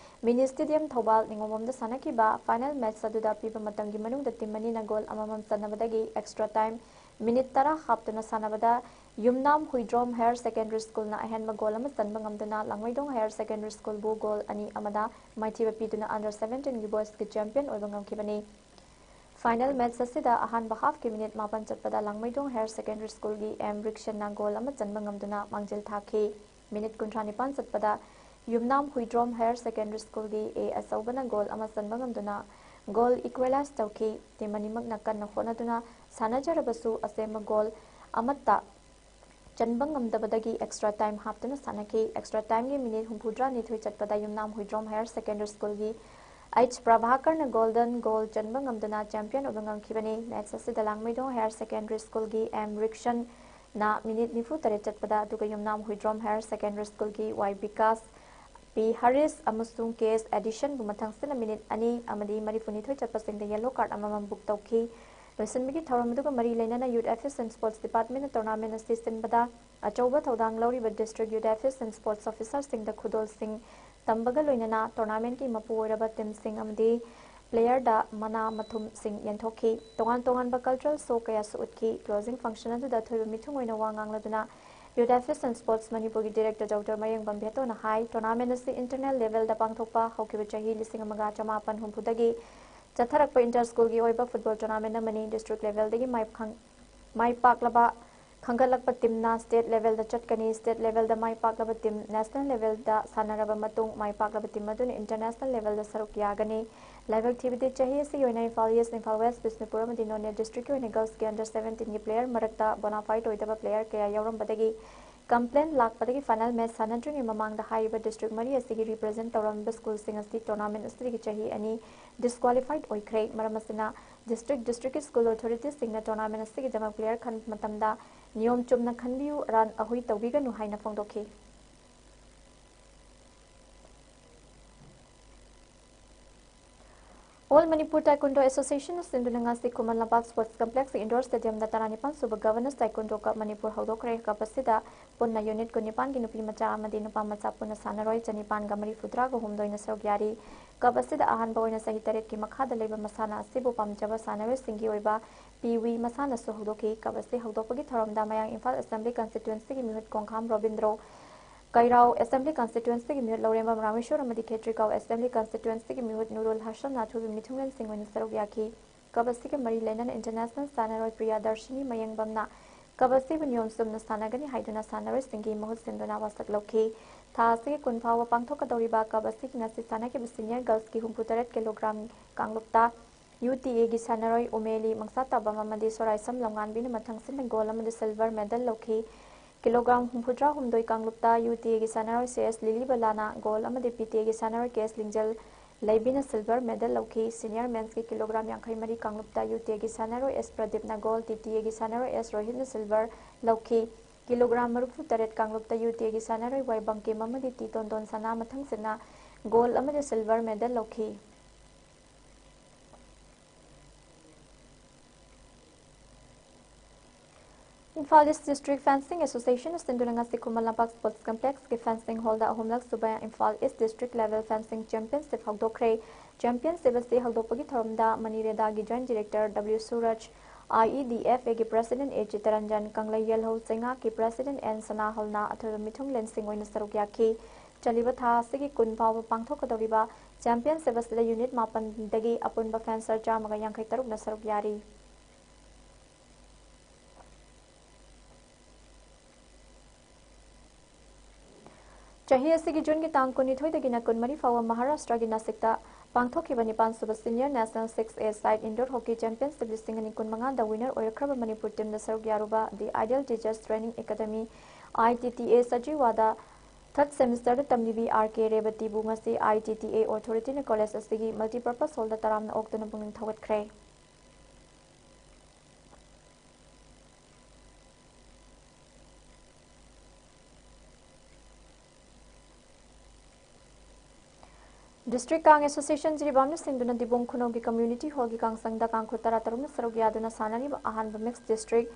mini stadium ꯊꯧꯕꯥꯜ ꯅꯤꯉꯣꯝꯕꯝꯗ ꯁꯥꯟꯅꯈꯤꯕ final match ꯑꯗꯨꯗ ꯄꯤꯕ ꯃꯇꯝꯒꯤ ꯃꯅꯨꯡꯗ team ꯑꯅꯤꯅ goal ꯑꯃꯃꯝ ꯆꯟꯅꯕꯗꯒꯤ extra time minute ꯇꯔꯥ ꯍꯥꯞꯇꯨꯅ ꯁꯥꯟꯅꯕꯗ ꯌꯨꯝꯅꯥꯝ ꯍꯨꯏꯗ꯭ꯔꯣꯝ Higher Secondary Schoolꯅ ꯑꯍꯦꯟꯕ goal ꯑꯃ ꯆꯟꯕ ꯉꯝꯗꯨꯅ ꯂꯥꯡꯃꯩꯗꯣꯡ Higher Secondary Schoolꯕꯨ goal ꯑꯅꯤ ꯑꯃꯗ ꯃꯥꯏꯊꯤꯕ ꯄꯤꯗꯨꯅ under seventeenꯒꯤ boysꯀꯤ champion ꯑꯣꯏꯕ ꯉꯝꯈꯤꯕꯅꯤ꯫ Final match ꯑꯁꯤꯗ ꯑꯍꯥꯟꯕ halfꯀꯤ minute ꯃꯥꯄꯟ ꯆꯠꯄꯗ ꯂꯥꯡꯃꯩꯗꯣꯡ Higher Secondary Schoolꯒꯤ M ꯔꯤꯛꯁꯟꯅ goal ꯑꯃ ꯆꯟꯕ ꯉꯝꯗꯨꯅ ꯃꯥꯡꯖꯤꯜ ꯊꯥꯈꯤ꯫ Minute ꯀꯨꯟꯊ꯭ꯔꯥ ꯅꯤꯄꯥꯟ ꯆꯠꯄꯗ ꯌꯨꯝꯅꯥꯝ ꯍꯨꯏꯗ꯭ꯔꯣꯝ Higher Secondary Schoolꯒꯤ ꯑꯦ ꯑꯆꯧꯕꯅ goal ꯑꯃ ꯆꯟꯕ ꯉꯝꯗꯨꯅ goal equalize ꯇꯧꯈꯤ꯫ Team ꯑꯅꯤꯃꯛꯅ ꯀꯟꯅ ꯍꯣꯠꯅꯗꯨꯅ ꯁꯥꯟꯅꯖꯔꯕꯁꯨ ꯑꯁꯦꯡꯕ goal ꯑꯃꯠꯇ ꯆꯟꯕ ꯉꯝꯗꯕꯗꯒꯤ extra time ꯍꯥꯞꯇꯨꯅ ꯁꯥꯟꯅꯈꯤ꯫ Extra timeꯒꯤ minute ꯍꯨꯝꯐꯨꯇꯔꯥꯅꯤꯊꯣꯏ ꯆꯠꯄꯗ ꯌꯨꯝꯅꯥꯝ Huidrom Higher Secondary Schoolꯒꯤ H ꯄ꯭ꯔꯚꯥꯀꯔꯅ golden goal ꯆꯟꯕ ꯉꯝꯗꯨꯅ champion ꯑꯣꯏꯕ ꯉꯝꯈꯤꯕꯅꯤ꯫ Match ꯑꯁꯤꯗ ꯂꯥꯡꯃꯩꯗꯣꯡ Higher Secondary Schoolꯒꯤ M ꯔꯤꯛꯁꯟꯅ minute ꯅꯤꯐꯨ ꯇꯔꯦꯠ ꯆꯠꯄꯗ, ꯑꯗꯨꯒ ꯌꯨꯝꯅꯥꯝ Huidrom Higher Secondary Schoolꯒꯤ Y Vikas ꯄꯤ ꯍꯔꯤꯁ ꯑꯃꯁꯨꯡ ꯀꯦ ꯑꯦꯁ ꯑꯦꯗꯤꯁꯟꯕꯨ ꯃꯊꯪꯁꯤꯠꯅ ꯃꯤꯅꯤꯠ ꯑꯅꯤ ꯑꯃꯗꯤ ꯃꯔꯤꯐꯨꯅꯤꯊꯣꯏ ꯆꯠꯄꯁꯤꯡꯗ ꯌꯦꯜꯂꯣ ꯀꯥꯔꯗ ꯑꯃꯃꯝ ꯕꯨꯛ ꯇꯧꯈꯤ꯫ ꯂꯣꯏꯁꯤꯟꯕꯒꯤ ꯊꯧꯔꯝ ꯑꯗꯨꯒ ꯃꯔꯤ ꯂꯩꯅꯅ Youth Affairs and Sports Department ꯅ tournament ꯑꯁꯤ ꯁꯤꯟꯕꯗ ꯑꯆꯧꯕ ꯊꯧꯗꯥꯡ ꯂꯧꯔꯤꯕ District Youth Affairs and Sports Officer ꯁꯤꯡꯗ ꯈꯨꯗꯣꯜꯁꯤꯡ ꯇꯝꯕꯒ ꯂꯣꯏꯅꯅ tournament ꯀꯤ ꯃꯄꯨ ꯑꯣꯏꯔꯕ team ꯁꯤꯡ ꯑꯃꯗꯤ player ꯗ ꯃꯅꯥ ꯃꯊꯨꯝꯁꯤꯡ ꯌꯦꯟꯊꯣꯛꯈꯤ꯫ ꯇꯣꯉꯥꯟ ꯇꯣꯉꯥꯟꯕ cultural show ꯀꯌꯥꯁꯨ ꯎꯠꯈꯤ꯫ Closing function ꯑꯗꯨꯗ ꯑꯊꯣꯏꯕ ꯃꯤꯊꯨꯡ ꯑꯣꯏꯅ ꯋꯥ ꯉꯥꯡꯂꯗꯨꯅ Youth Affairs and Sports ꯃꯅꯤꯄꯨꯔꯒꯤ Director Doctor ꯃꯌꯦꯡꯕꯝ ꯚꯦꯇꯣꯅ ꯍꯥꯏ, tournament ꯑꯁꯤ internal level ꯗ ꯄꯥꯡꯊꯣꯛꯄ ꯍꯧꯈꯤꯕ ꯆꯍꯤ ꯂꯤꯁꯤꯡ ꯑꯃꯒ ꯆꯃꯥꯄꯟ ꯍꯨꯝꯐꯨꯗꯒꯤ ꯆꯠꯊꯔꯛꯄ inter school ꯒꯤ ꯑꯣꯏꯕ football tournament ꯑꯃꯅꯤ꯫ District level ꯗꯒꯤ ꯃꯥꯏ ꯈꯪ-, ꯃꯥꯏ ꯄꯥꯛꯂꯕ ꯈꯪꯒꯠꯂꯛꯄ team ꯅ state level ꯗ ꯆꯠꯀꯅꯤ꯫ State level ꯗ ꯃꯥꯏ ꯄꯥꯛꯂꯕ team national level ꯗ ꯁꯥꯟꯅꯔꯕ ꯃꯇꯨꯡ, ꯃꯥꯏ ꯄꯥꯛꯂꯕ team ꯑꯗꯨꯅ international level ꯗ ꯁꯔꯨꯛ ꯌꯥꯒꯅꯤ꯫ ꯂꯥꯏꯕꯛ ꯊꯤꯕꯗꯤ, ꯆꯍꯤ ꯑꯁꯤꯒꯤ ꯑꯣꯏꯅ ꯏꯝꯐꯥꯜ East, ꯏꯝꯐꯥꯜ West, ꯕꯤꯁꯅꯨꯄꯨꯔ ꯑꯃꯗꯤ ꯅꯣꯅꯦ district ꯀꯤ ꯑꯣꯏꯅ girls ꯀꯤ under seventeen ꯒꯤ player ꯃꯔꯛꯇ bona fide ꯑꯣꯏꯗꯕ player ꯀꯌꯥ ꯌꯥꯎꯔꯝꯕꯗꯒꯤ complaint ꯂꯥꯛꯄꯗꯒꯤ final match ꯁꯥꯟꯅꯗ꯭ꯔꯤꯉꯩ ꯃꯃꯥꯡꯗ ꯍꯥꯏꯔꯤꯕ district ꯃꯔꯤ ꯑꯁꯤꯒꯤ represent ꯇꯧꯔꯝꯃꯤꯕ school ꯁꯤꯡ ꯑꯁꯤ tournament ꯑꯁꯤꯗꯒꯤ ꯆꯍꯤ ꯑꯅꯤ disqualified ꯑꯣꯏꯈ꯭ꯔꯦ꯫ ꯃꯔꯝ ꯑꯁꯤꯅ district, district ꯀꯤ school authorities ꯁꯤꯡꯅ tournament ꯑꯁꯤꯒꯤꯗꯃꯛ player ꯈꯟꯕ ꯃꯇꯝꯗ ꯅꯤꯌꯣꯝ ꯆꯨꯝꯅ ꯈꯟꯕꯤꯌꯨ, ꯑꯔꯥꯟ ꯑꯍꯨꯏ ꯇꯧꯕꯤꯒꯅꯨ ꯍꯥꯏꯅ ꯐꯣꯡꯗꯣꯛꯈꯤ꯫ All Manipur Taekwondo Association ꯅ ꯁꯤꯟꯗꯨꯅ ꯉꯁꯤ Khuman Lampak Sports Complex Indoor Stadium ꯗ ꯇꯔꯥꯅꯤꯄꯥꯟ ꯁꯨꯕ Governors Taekwondo Cup Manipur ꯍꯧꯗꯣꯛꯈ꯭ꯔꯦ꯫ Cup ꯑꯁꯤꯗ ꯄꯨꯟꯅ unit ꯀꯨꯟꯅꯤꯄꯥꯟꯒꯤ ꯅꯨꯄꯤ ꯃꯆꯥ ꯑꯃꯗꯤ ꯅꯨꯄꯥ ꯃꯆꯥ ꯄꯨꯟꯅ ꯁꯥꯟꯅꯔꯣꯏ ꯆꯅꯤꯄꯥꯟꯒ ꯃꯔꯤꯐꯨꯇꯔꯥꯒ ꯍꯨꯝꯗꯣꯏꯅ ꯁꯔꯨꯛ ꯌꯥꯔꯤ꯫ Cup ꯑꯁꯤꯗ ꯑꯍꯥꯟꯕ ꯑꯣꯏꯅ ꯆꯍꯤ ꯇꯔꯦꯠꯀꯤ ꯃꯈꯥꯗ ꯂꯩꯕ ꯃꯁꯥꯟꯅ ꯑꯁꯤꯕꯨ ꯄꯥꯝꯖꯕ ꯁꯥꯟꯅꯔꯣꯏꯁꯤꯡꯒꯤ ꯑꯣꯏꯕ ꯄꯤ ꯋꯤ ꯃꯁꯥꯟꯅꯁꯨ ꯍꯧꯗꯣꯛꯈꯤ꯫ Cup ꯑꯁꯤ ꯍꯧꯗꯣꯛꯄꯒꯤ ꯊꯧꯔꯝꯗ ꯃꯌꯥꯡ ꯏꯝꯐꯥꯜ Assembly Constituency ꯒꯤ ꯃꯤꯍꯨꯠ ꯀꯣꯡꯈꯥꯝ ꯔꯣꯕꯤꯟꯗ꯭ꯔꯣ, ꯀꯩꯔꯥꯎ Assembly Constituency ꯒꯤ ꯃꯤꯍꯨꯠ ꯂꯧꯔꯦꯝꯕꯝ ꯔꯥꯃꯦꯁꯣꯔ ꯑꯃꯗꯤ ꯈꯦꯇ꯭ꯔꯤꯒꯥꯎ Assembly Constituency ꯒꯤ ꯃꯤꯍꯨꯠ ꯅꯨꯔꯨꯜ ꯍꯁꯟꯅ ꯑꯊꯣꯏꯕ ꯃꯤꯊꯨꯡꯂꯦꯟꯁꯤꯡ ꯑꯣꯏꯅ ꯁꯔꯨꯛ ꯌꯥꯈꯤ꯫ Cup ꯑꯁꯤꯒ ꯃꯔꯤ ꯂꯩꯅꯅ international ꯁꯥꯟꯅꯔꯣꯏ ꯄ꯭ꯔꯤꯌꯥꯗꯔꯁꯤꯅꯤ ꯃꯌꯦꯡꯕꯝꯅ cup ꯑꯁꯤꯕꯨ ꯅꯤꯌꯣꯝ ꯆꯨꯝꯅ ꯁꯥꯟꯅꯒꯅꯤ ꯍꯥꯏꯗꯨꯅ ꯁꯥꯟꯅꯔꯣꯏꯁꯤꯡꯒꯤ ꯃꯍꯨꯠ ꯁꯤꯟꯗꯨꯅ ꯋꯥꯁꯛ ꯂꯧꯈꯤ꯫ ꯊꯥ ꯑꯁꯤꯒꯤ ꯀꯨꯟ ꯐꯥꯎꯕ ꯄꯥꯡꯊꯣꯛꯀꯗꯧꯔꯤꯕ cup ꯑꯁꯤꯒꯤ ꯉꯁꯤ ꯁꯥꯟꯅꯈꯤꯕ senior girls ꯀꯤ ꯍꯨꯝꯐꯨꯇꯔꯦꯠ kilogram ꯀꯥꯡꯂꯨꯞꯇ U T A ꯒꯤ ꯁꯥꯟꯅꯔꯣꯏ ꯎꯃꯦꯂꯤ ꯃꯪꯁꯥꯇꯥꯕꯝ ꯑꯃꯗꯤ ꯁꯣꯔꯥꯏꯁꯝ ꯂꯝꯉꯥꯟꯕꯤꯅ ꯃꯊꯪꯁꯤꯠꯅ gold ꯑꯃꯗꯤ silver medal ꯂꯧꯈꯤ꯫ Kilogram ꯍꯨꯝꯐꯨꯇꯔꯥꯍꯨꯝꯗꯣꯏ ꯀꯥꯡꯂꯨꯞꯇ U T A ꯒꯤ ꯁꯥꯟꯅꯔꯣꯏ C S ꯂꯤꯂꯤꯕꯂꯥꯅ gold ꯑꯃꯗꯤ P T A ꯒꯤ ꯁꯥꯟꯅꯔꯣꯏ K S ꯂꯤꯡꯖꯦꯜ ꯂꯩꯕꯤꯅ silver medal ꯂꯧꯈꯤ꯫ Senior men's ꯀꯤ kilogram ꯌꯥꯡꯈꯩ ꯃꯔꯤ ꯀꯥꯡꯂꯨꯞꯇ U T A ꯒꯤ ꯁꯥꯟꯅꯔꯣꯏ S ꯄ꯭ꯔꯗꯤꯞꯅ gold, T T A ꯒꯤ ꯁꯥꯟꯅꯔꯣꯏ S ꯔꯣꯍꯤꯠꯅ silver ꯂꯧꯈꯤ꯫ ꯀꯤꯂꯣꯒ꯭ꯔꯥꯝ ꯃꯔꯤꯐꯨ ꯇꯔꯦꯠ ꯀꯥꯡꯂꯨꯞꯇ ꯌꯨ ꯇꯤ ꯑꯦꯒꯤ ꯁꯥꯟꯅꯔꯣꯏ ꯋꯥꯏꯕꯝ ꯀꯦ ꯃꯃꯗꯤ ꯇꯤ ꯇꯣꯟꯗꯣꯟ ꯁꯅꯥ ꯃꯊꯪꯁꯤꯠꯅ ꯒꯣꯜ ꯑꯃꯗꯤ ꯁꯤꯜꯚꯔ ꯃꯦꯗꯜ ꯂꯧꯈꯤ꯫ ꯏꯝꯐꯥꯜ ꯏꯁ ꯗꯤꯁꯇ꯭ꯔꯤꯛ ꯐꯦꯟꯁꯤꯡ ꯑꯦꯁꯣꯁꯤꯌꯦꯁꯟꯅ ꯁꯤꯟꯗꯨꯅ ꯉꯁꯤ ꯈꯨꯃꯟ ꯂꯝꯄꯥꯛ ꯁ꯭ꯄꯣꯔꯠꯁ ꯀꯝꯄ꯭ꯂꯦꯛꯁꯀꯤ ꯐꯦꯟꯁꯤꯡ ꯍꯣꯜꯗ ꯑꯍꯨꯝꯂꯛ ꯁꯨꯕ Imphal east district level fencing championship ꯍꯧꯗꯣꯛꯈ꯭ꯔꯦ꯫ ꯆꯦꯝꯄꯤꯌꯟꯁꯤꯞ ꯑꯁꯤ ꯍꯧꯗꯣꯛꯄꯒꯤ ꯊꯧꯔꯝꯗ ꯃꯅꯤꯔꯦꯗꯥꯒꯤ joint director W Suraj, I E D F ꯑꯦꯒꯤ ꯄ꯭ꯔꯁꯤꯗꯦꯟꯠ ꯑꯦ ꯆꯤꯇꯔꯟꯖꯟ, ꯀꯪꯂꯩ ꯌꯦꯜꯍꯧ ꯆꯩꯉꯥꯛꯀꯤ ꯄ꯭ꯔꯁꯤꯗꯦꯟꯠ ꯑꯦꯟ ꯁꯅꯥꯍꯜꯅ ꯑꯊꯣꯏꯕ ꯃꯤꯊꯨꯡꯂꯦꯟꯁꯤꯡ ꯑꯣꯏꯅ ꯁꯔꯨꯛ ꯌꯥꯈꯤ꯫ ꯆꯠꯂꯤꯕ ꯊꯥ ꯑꯁꯤꯒꯤ ꯀꯨꯟ ꯐꯥꯎꯕ ꯄꯥꯡꯊꯣꯛꯀꯗꯧꯔꯤꯕ ꯆꯦꯝꯄꯤꯌꯟꯁꯤꯞ ꯑꯁꯤꯗ ꯌꯨꯅꯤꯠ ꯃꯥꯄꯟꯗꯒꯤ ꯑꯄꯨꯟꯕ ꯐꯦꯟꯁꯔ ꯆꯥꯝꯃꯒ ꯌꯥꯡꯈꯩ ꯇꯔꯨꯛꯅ ꯁꯔꯨꯛ ꯌꯥꯔꯤ꯫ ꯆꯍꯤ ꯑꯁꯤꯒꯤ ꯖꯨꯟꯒꯤ ꯇꯥꯡ ꯀꯨꯟꯅꯤꯊꯣꯏꯗꯒꯤꯅ ꯀꯨꯟꯃꯔꯤ ꯐꯥꯎꯕ ꯃꯍꯥꯔꯥꯁꯇ꯭ꯔꯒꯤ ꯅꯥꯁꯤꯛꯇ ꯄꯥꯡꯊꯣꯛꯈꯤꯕ ꯅꯤꯄꯥꯟ ꯁꯨꯕ senior national six a side indoor hockey championship ꯂꯤꯁꯤꯡ ꯑꯅꯤ ꯀꯨꯟꯃꯉꯥꯗ ꯋꯤꯅꯔ ꯑꯣꯏꯔꯛꯈ꯭ꯔꯕ ꯃꯅꯤꯄꯨꯔ ꯇꯤꯝꯗ ꯁꯔꯨꯛ ꯌꯥꯔꯨꯕ the ideal teachers training academy, I T T A, ꯁꯖꯤꯋꯥꯗ ꯊꯔꯠ ꯁꯦꯃꯤꯁꯇꯔꯗ ꯇꯝꯂꯤꯕꯤ ꯑꯥꯔ ꯀꯦ ꯔꯦꯕꯇꯤꯕꯨ ꯉꯁꯤ ꯑꯥꯏ ꯇꯤ ꯇꯤ ꯑꯦ ꯑꯣꯊꯣꯔꯤꯇꯤꯅ ꯀꯣꯂꯦꯖ ꯑꯁꯤꯒꯤ ꯃꯜꯇꯤꯄꯔꯄꯁ ꯍꯣꯜꯗ ꯇꯔꯥꯝꯅ ꯑꯣꯛꯇꯨꯅ ꯄꯨꯛꯅꯤꯡ ꯊꯧꯒꯠꯈ꯭ꯔꯦ꯫ ꯗꯤꯁꯇ꯭ꯔꯤꯛ ꯀꯥꯡ ꯑꯦꯁꯣꯁꯤꯌꯦꯁꯟ ꯖꯤꯔꯤꯕꯥꯝꯅ ꯁꯤꯟꯗꯨꯅ ꯗꯤꯕꯣꯡ ꯈꯨꯅꯧꯒꯤ ꯀꯝꯃ꯭ꯌꯨꯅꯤꯇꯤ ꯍꯣꯜꯒꯤ ꯀꯥꯡꯁꯪꯗ ꯀꯥꯡꯈꯨꯠ ꯇꯔꯥ ꯇꯔꯨꯛꯅ ꯁꯔꯨꯛ ꯌꯥꯗꯨꯅ ꯁꯥꯟꯅꯔꯤꯕ ꯑꯍꯥꯟꯕ ꯃꯤꯛꯁ ꯗꯤꯁꯇ꯭ꯔꯤꯛ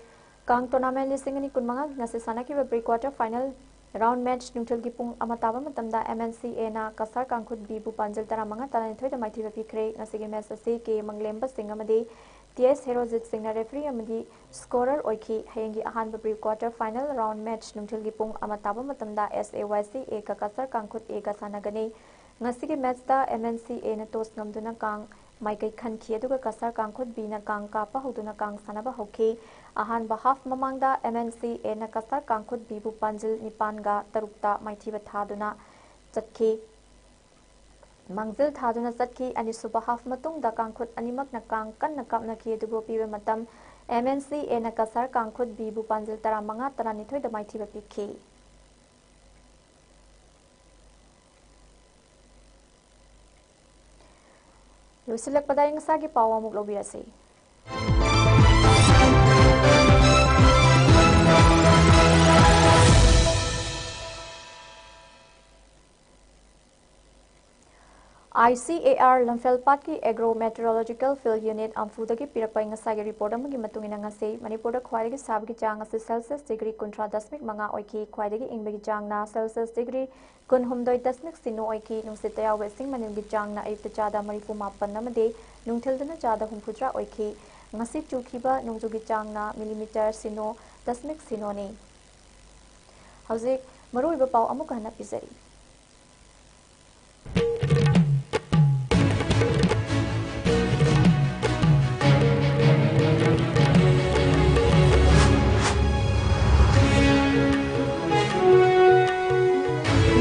ꯀꯥꯡ ꯇꯣꯔꯅꯥꯃꯦꯟ ꯂꯤꯁꯤꯡ ꯑꯅꯤ ꯀꯨꯟꯃꯉꯥꯒꯤ ꯉꯁꯤ ꯁꯥꯟꯅꯈꯤꯕ pre quarter final round match ꯅꯨꯡꯊꯤꯜꯒꯤ ꯄꯨꯡ ꯑꯃ ꯇꯥꯕ ꯃꯇꯝꯗ ꯑꯦꯝ ꯑꯦꯟ ꯁꯤ ꯑꯦꯅ ꯀꯁꯥꯔ ꯀꯥꯡꯈꯨꯠ ꯕꯤꯕꯨ ꯄꯥꯟꯖꯜ ꯇꯔꯥꯃꯉꯥ ꯇꯔꯥꯅꯤꯊꯣꯏꯗ ꯃꯥꯏꯊꯤꯕ ꯄꯤꯈ꯭ꯔꯦ꯫ ꯉꯁꯤꯒꯤ ꯃꯦꯆ ꯑꯁꯤ ꯀꯦ ꯃꯪꯂꯦꯝꯕ ꯁꯤꯡ ꯑꯃꯗꯤ ꯇꯤ ꯑꯦꯁ ꯍꯦꯔꯣꯖꯤꯠ ꯁꯤꯡꯅ ꯔꯦꯐ꯭ꯔꯤ ꯑꯃꯗꯤ ꯁ꯭ꯀꯣꯔꯔ ꯑꯣꯏꯈꯤ꯫ ꯍꯌꯦꯡꯒꯤ ꯑꯍꯥꯟꯕ pre quarter final round match ꯅꯨꯡꯊꯤꯜꯒꯤ ꯄꯨꯡ ꯑꯃ ꯇꯥꯕ ꯃꯇꯝꯗ ꯑꯦꯁ ꯑꯦ ꯋꯥꯏ ꯁꯤ ꯑꯦꯒ ꯀꯁꯥꯔ ꯀꯥꯡꯈꯨꯠ ꯑꯦꯒ ꯁꯥꯟꯅꯒꯅꯤ꯫ ꯉꯁꯤꯒꯤ ꯃꯦꯆꯇ ꯑꯦꯝ ꯑꯦꯟ ꯁꯤ ꯑꯦꯅ ꯇꯣꯁ ꯉꯝꯗꯨꯅ ꯀꯥꯡ ꯃꯥꯏꯀꯩ ꯈꯟꯈꯤ, ꯑꯗꯨꯒ ꯀꯁꯥꯔ ꯀꯥꯡꯈꯨꯠ ꯕꯤꯅ ꯀꯥꯡ ꯀꯥꯞꯄ ꯍꯧꯗꯨꯅ ꯀꯥꯡ ꯁꯥꯟꯅꯕ ꯍꯧꯈꯤ꯫ ꯑꯍꯥꯟꯕ ꯍꯥꯐ ꯃꯃꯥꯡꯗ ꯑꯦꯝ ꯑꯦꯟ ꯁꯤ ꯑꯦꯅ ꯀꯁꯥꯔ ꯀꯥꯡꯈꯨꯠ ꯕꯤꯕꯨ ꯄꯥꯟꯖꯤꯜ ꯅꯤꯄꯥꯟꯒ ꯇꯔꯨꯛꯇ ꯃꯥꯏꯊꯤꯕ ꯊꯥꯗꯨꯅ ꯆꯠꯈꯤ꯫ ꯃꯥꯡꯖꯤꯜ ꯊꯥꯗꯨꯅ ꯆꯠꯈꯤ꯫ ꯑꯅꯤꯁꯨꯕ ꯍꯥꯐ ꯃꯇꯨꯡꯗ ꯀꯥꯡꯈꯨꯠ ꯑꯅꯤꯃꯛꯅ ꯀꯥꯡ ꯀꯟꯅ ꯀꯥꯞꯅꯈꯤ, ꯑꯗꯨꯕꯨ ꯑꯄꯤꯕ ꯃꯇꯝ ꯑꯦꯝ ꯑꯦꯟ ꯁꯤ ꯑꯦꯅ ꯀꯁꯥꯔ ꯀꯥꯡꯈꯨꯠ ꯕꯤꯕꯨ ꯄꯥꯟꯖꯤꯜ ꯇꯔꯥꯃꯉꯥ ꯇꯔꯥꯅꯤꯊꯣꯏꯗ ꯃꯥꯏꯊꯤꯕ ꯄꯤꯈꯤ꯫ ꯂꯣꯏꯁꯤꯜꯂꯛꯄꯗ ꯑꯏꯪ ꯑꯁꯥꯒꯤ ꯄꯥꯎ ꯑꯃꯨꯛ ꯂꯧꯕꯤꯔꯁꯤ꯫ I C A R Lamphel ꯄꯥꯠꯀꯤ Agro Meteorological Field Unit ꯑꯝꯐꯨꯗꯒꯤ ꯄꯤꯔꯛꯄ ꯉꯁꯥꯏꯒꯤ ꯔꯤꯄꯣꯔꯠ ꯑꯃꯒꯤ ꯃꯇꯨꯡ ꯏꯟꯅ ꯉꯁꯤ ꯃꯅꯤꯄꯨꯔꯗ ꯈ꯭ꯋꯥꯏꯗꯒꯤ ꯁꯥꯕꯒꯤ ꯆꯥꯡ ꯑꯁꯤ ꯁꯦꯜꯁꯤꯌꯁ ꯗꯤꯒ꯭ꯔꯤ ꯀꯨꯟꯊ꯭ꯔꯥ ꯗꯁꯃꯤꯛ ꯃꯉꯥ ꯑꯣꯏꯈꯤ꯫ ꯈ꯭ꯋꯥꯏꯗꯒꯤ ꯏꯪꯕꯒꯤ ꯆꯥꯡꯅ ꯁꯦꯜꯁꯤꯌꯁ ꯗꯤꯒ꯭ꯔꯤ ꯀꯨꯟꯍꯨꯝꯗꯣꯏ ꯗꯁꯃꯤꯛ ꯁꯤꯅꯣ ꯑꯣꯏꯈꯤ꯫ ꯅꯨꯡꯁꯤꯠꯇ ꯌꯥꯎꯕ ꯏꯁꯤꯡ ꯃꯅꯤꯜꯒꯤ ꯆꯥꯡꯅ ꯑꯌꯨꯛꯇ ꯆꯥꯗ ꯃꯔꯤꯐꯨ ꯃꯥꯄꯟ ꯑꯃꯗꯤ ꯅꯨꯡꯊꯤꯜꯗꯅ ꯆꯥꯗ ꯍꯨꯝꯐꯨꯇꯔꯥ ꯑꯣꯏꯈꯤ꯫ ꯉꯁꯤ ꯆꯨꯈꯤꯕ ꯅꯣꯡꯖꯨꯒꯤ ꯆꯥꯡꯅ ꯃꯤꯂꯤꯃꯤꯇꯔ ꯁꯤꯅꯣ ꯗꯁꯃꯤꯛ ꯁꯤꯅꯣꯅꯤ꯫ ꯍꯧꯖꯤꯛ ꯃꯔꯨꯑꯣꯏꯕ ꯄꯥꯎ ꯑꯃꯨꯛꯀ ꯍꯟꯅ ꯄꯤꯖꯔꯤ꯫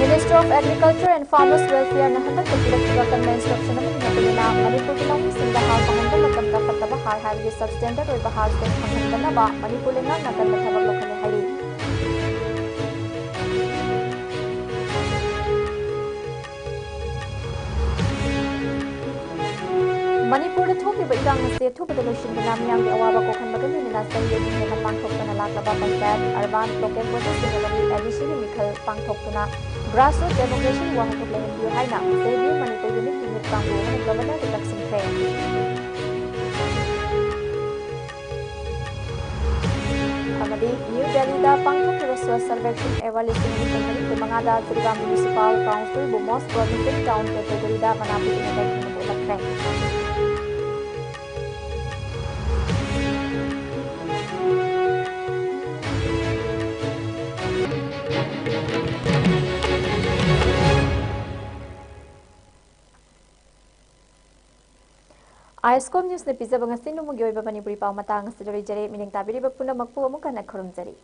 Ministry of Agriculture and Farmers Welfare ꯅ ꯍꯟꯗꯛꯇ ꯄꯤꯔꯛꯈꯤꯕ convey instruction ꯑꯃꯒꯤ ꯃꯇꯨꯡ ꯏꯟꯅ ꯃꯅꯤꯄꯨꯔꯒꯤ ꯂꯧꯃꯤꯁꯤꯡꯗ ꯍꯥꯔ ꯐꯪꯍꯟꯕ ꯃꯇꯝꯗ ꯐꯠꯇꯕ ꯍꯥꯔ ꯍꯥꯏꯕꯗꯤ substandard ꯑꯣꯏꯕ ꯍꯥꯔꯁꯤꯡ ꯐꯪꯍꯟꯗꯅꯕ ꯃꯅꯤꯄꯨꯔ ꯂꯩꯉꯥꯛꯅ ꯀꯟꯅ ꯊꯕꯛ ꯂꯧꯈꯠꯂꯦ ꯍꯥꯏꯔꯤ꯫ ꯃꯅꯤꯄꯨꯔꯗ ꯊꯣꯛꯂꯤꯕ ꯏꯔꯥꯡ ꯑꯁꯤ ꯑꯊꯨꯕꯗ ꯂꯣꯏꯁꯤꯟꯗꯨꯅ ꯃꯤꯌꯥꯝꯒꯤ ꯑꯋꯥꯕ ꯀꯣꯛꯍꯟꯕꯒ ꯂꯣꯏꯅꯅ ꯆꯍꯤ ꯑꯅꯤ ꯍꯦꯟꯅ ꯄꯥꯡꯊꯣꯛꯇꯅ ꯂꯥꯛꯂꯕ ꯄꯟꯆꯥꯌꯠ, urban, local body ꯁꯤꯡ ꯑꯃꯗꯤ LDC ꯒꯤ ꯃꯤꯈꯜ ꯄꯥꯡꯊꯣꯛꯇꯨꯅ grassroot democracy ꯋꯥꯍꯟꯊꯣꯛ ꯂꯩꯍꯟꯕꯤꯌꯨ ꯍꯥꯏꯅ J B M Manipur unit ꯀꯤ ꯃꯤꯠ ꯀꯥꯡꯕꯨ ꯑꯃꯅ Governor ꯗ ꯇꯛꯁꯤꯟꯈ꯭ꯔꯦ꯫ ꯑꯃꯗꯤ ꯅ꯭ꯌꯨ ꯗꯦꯜꯂꯤꯗ ꯄꯥꯡꯊꯣꯛꯈꯤꯕ ꯁ꯭ꯋꯥꯆ ꯁꯔꯚꯦꯛꯁꯟ ꯑꯦꯋꯥꯔꯗ ꯂꯤꯁꯤꯡ ꯑꯅꯤ ꯀꯨꯟꯃꯔꯤ ꯀꯨꯟꯃꯉꯥꯗ ꯖꯤꯔꯤꯕꯥꯝ ꯃ꯭ꯌꯨꯅꯤꯁꯤꯄꯥꯜ ꯀꯥꯎꯟꯁꯤꯜꯕꯨ most promising town category ꯗ ꯃꯅꯥ ꯄꯤꯗꯨꯅ ꯂꯩꯈꯤꯅ ꯄꯣꯛꯂꯛꯈ꯭ꯔꯦ꯫ ꯑꯥꯏ ꯑꯦꯁ ꯀꯣꯝ ꯅ꯭ꯌꯨꯁꯅ ꯄꯤꯖꯕ ꯉꯁꯤ ꯅꯣꯡꯃꯒꯤ ꯑꯣꯏꯕ ꯃꯅꯤꯄꯨꯔꯤ ꯄꯥꯎ ꯃꯇꯥꯡ ꯑꯁꯤꯗ ꯂꯣꯏꯖꯔꯦ꯫ ꯃꯤꯠꯌꯦꯡ ꯇꯥꯕꯤꯔꯤꯕ ꯄꯨꯝꯅꯃꯛꯄꯨ ꯑꯃꯨꯛ ꯍꯟꯅ ꯈꯨꯔꯨꯝꯖꯔꯤ꯫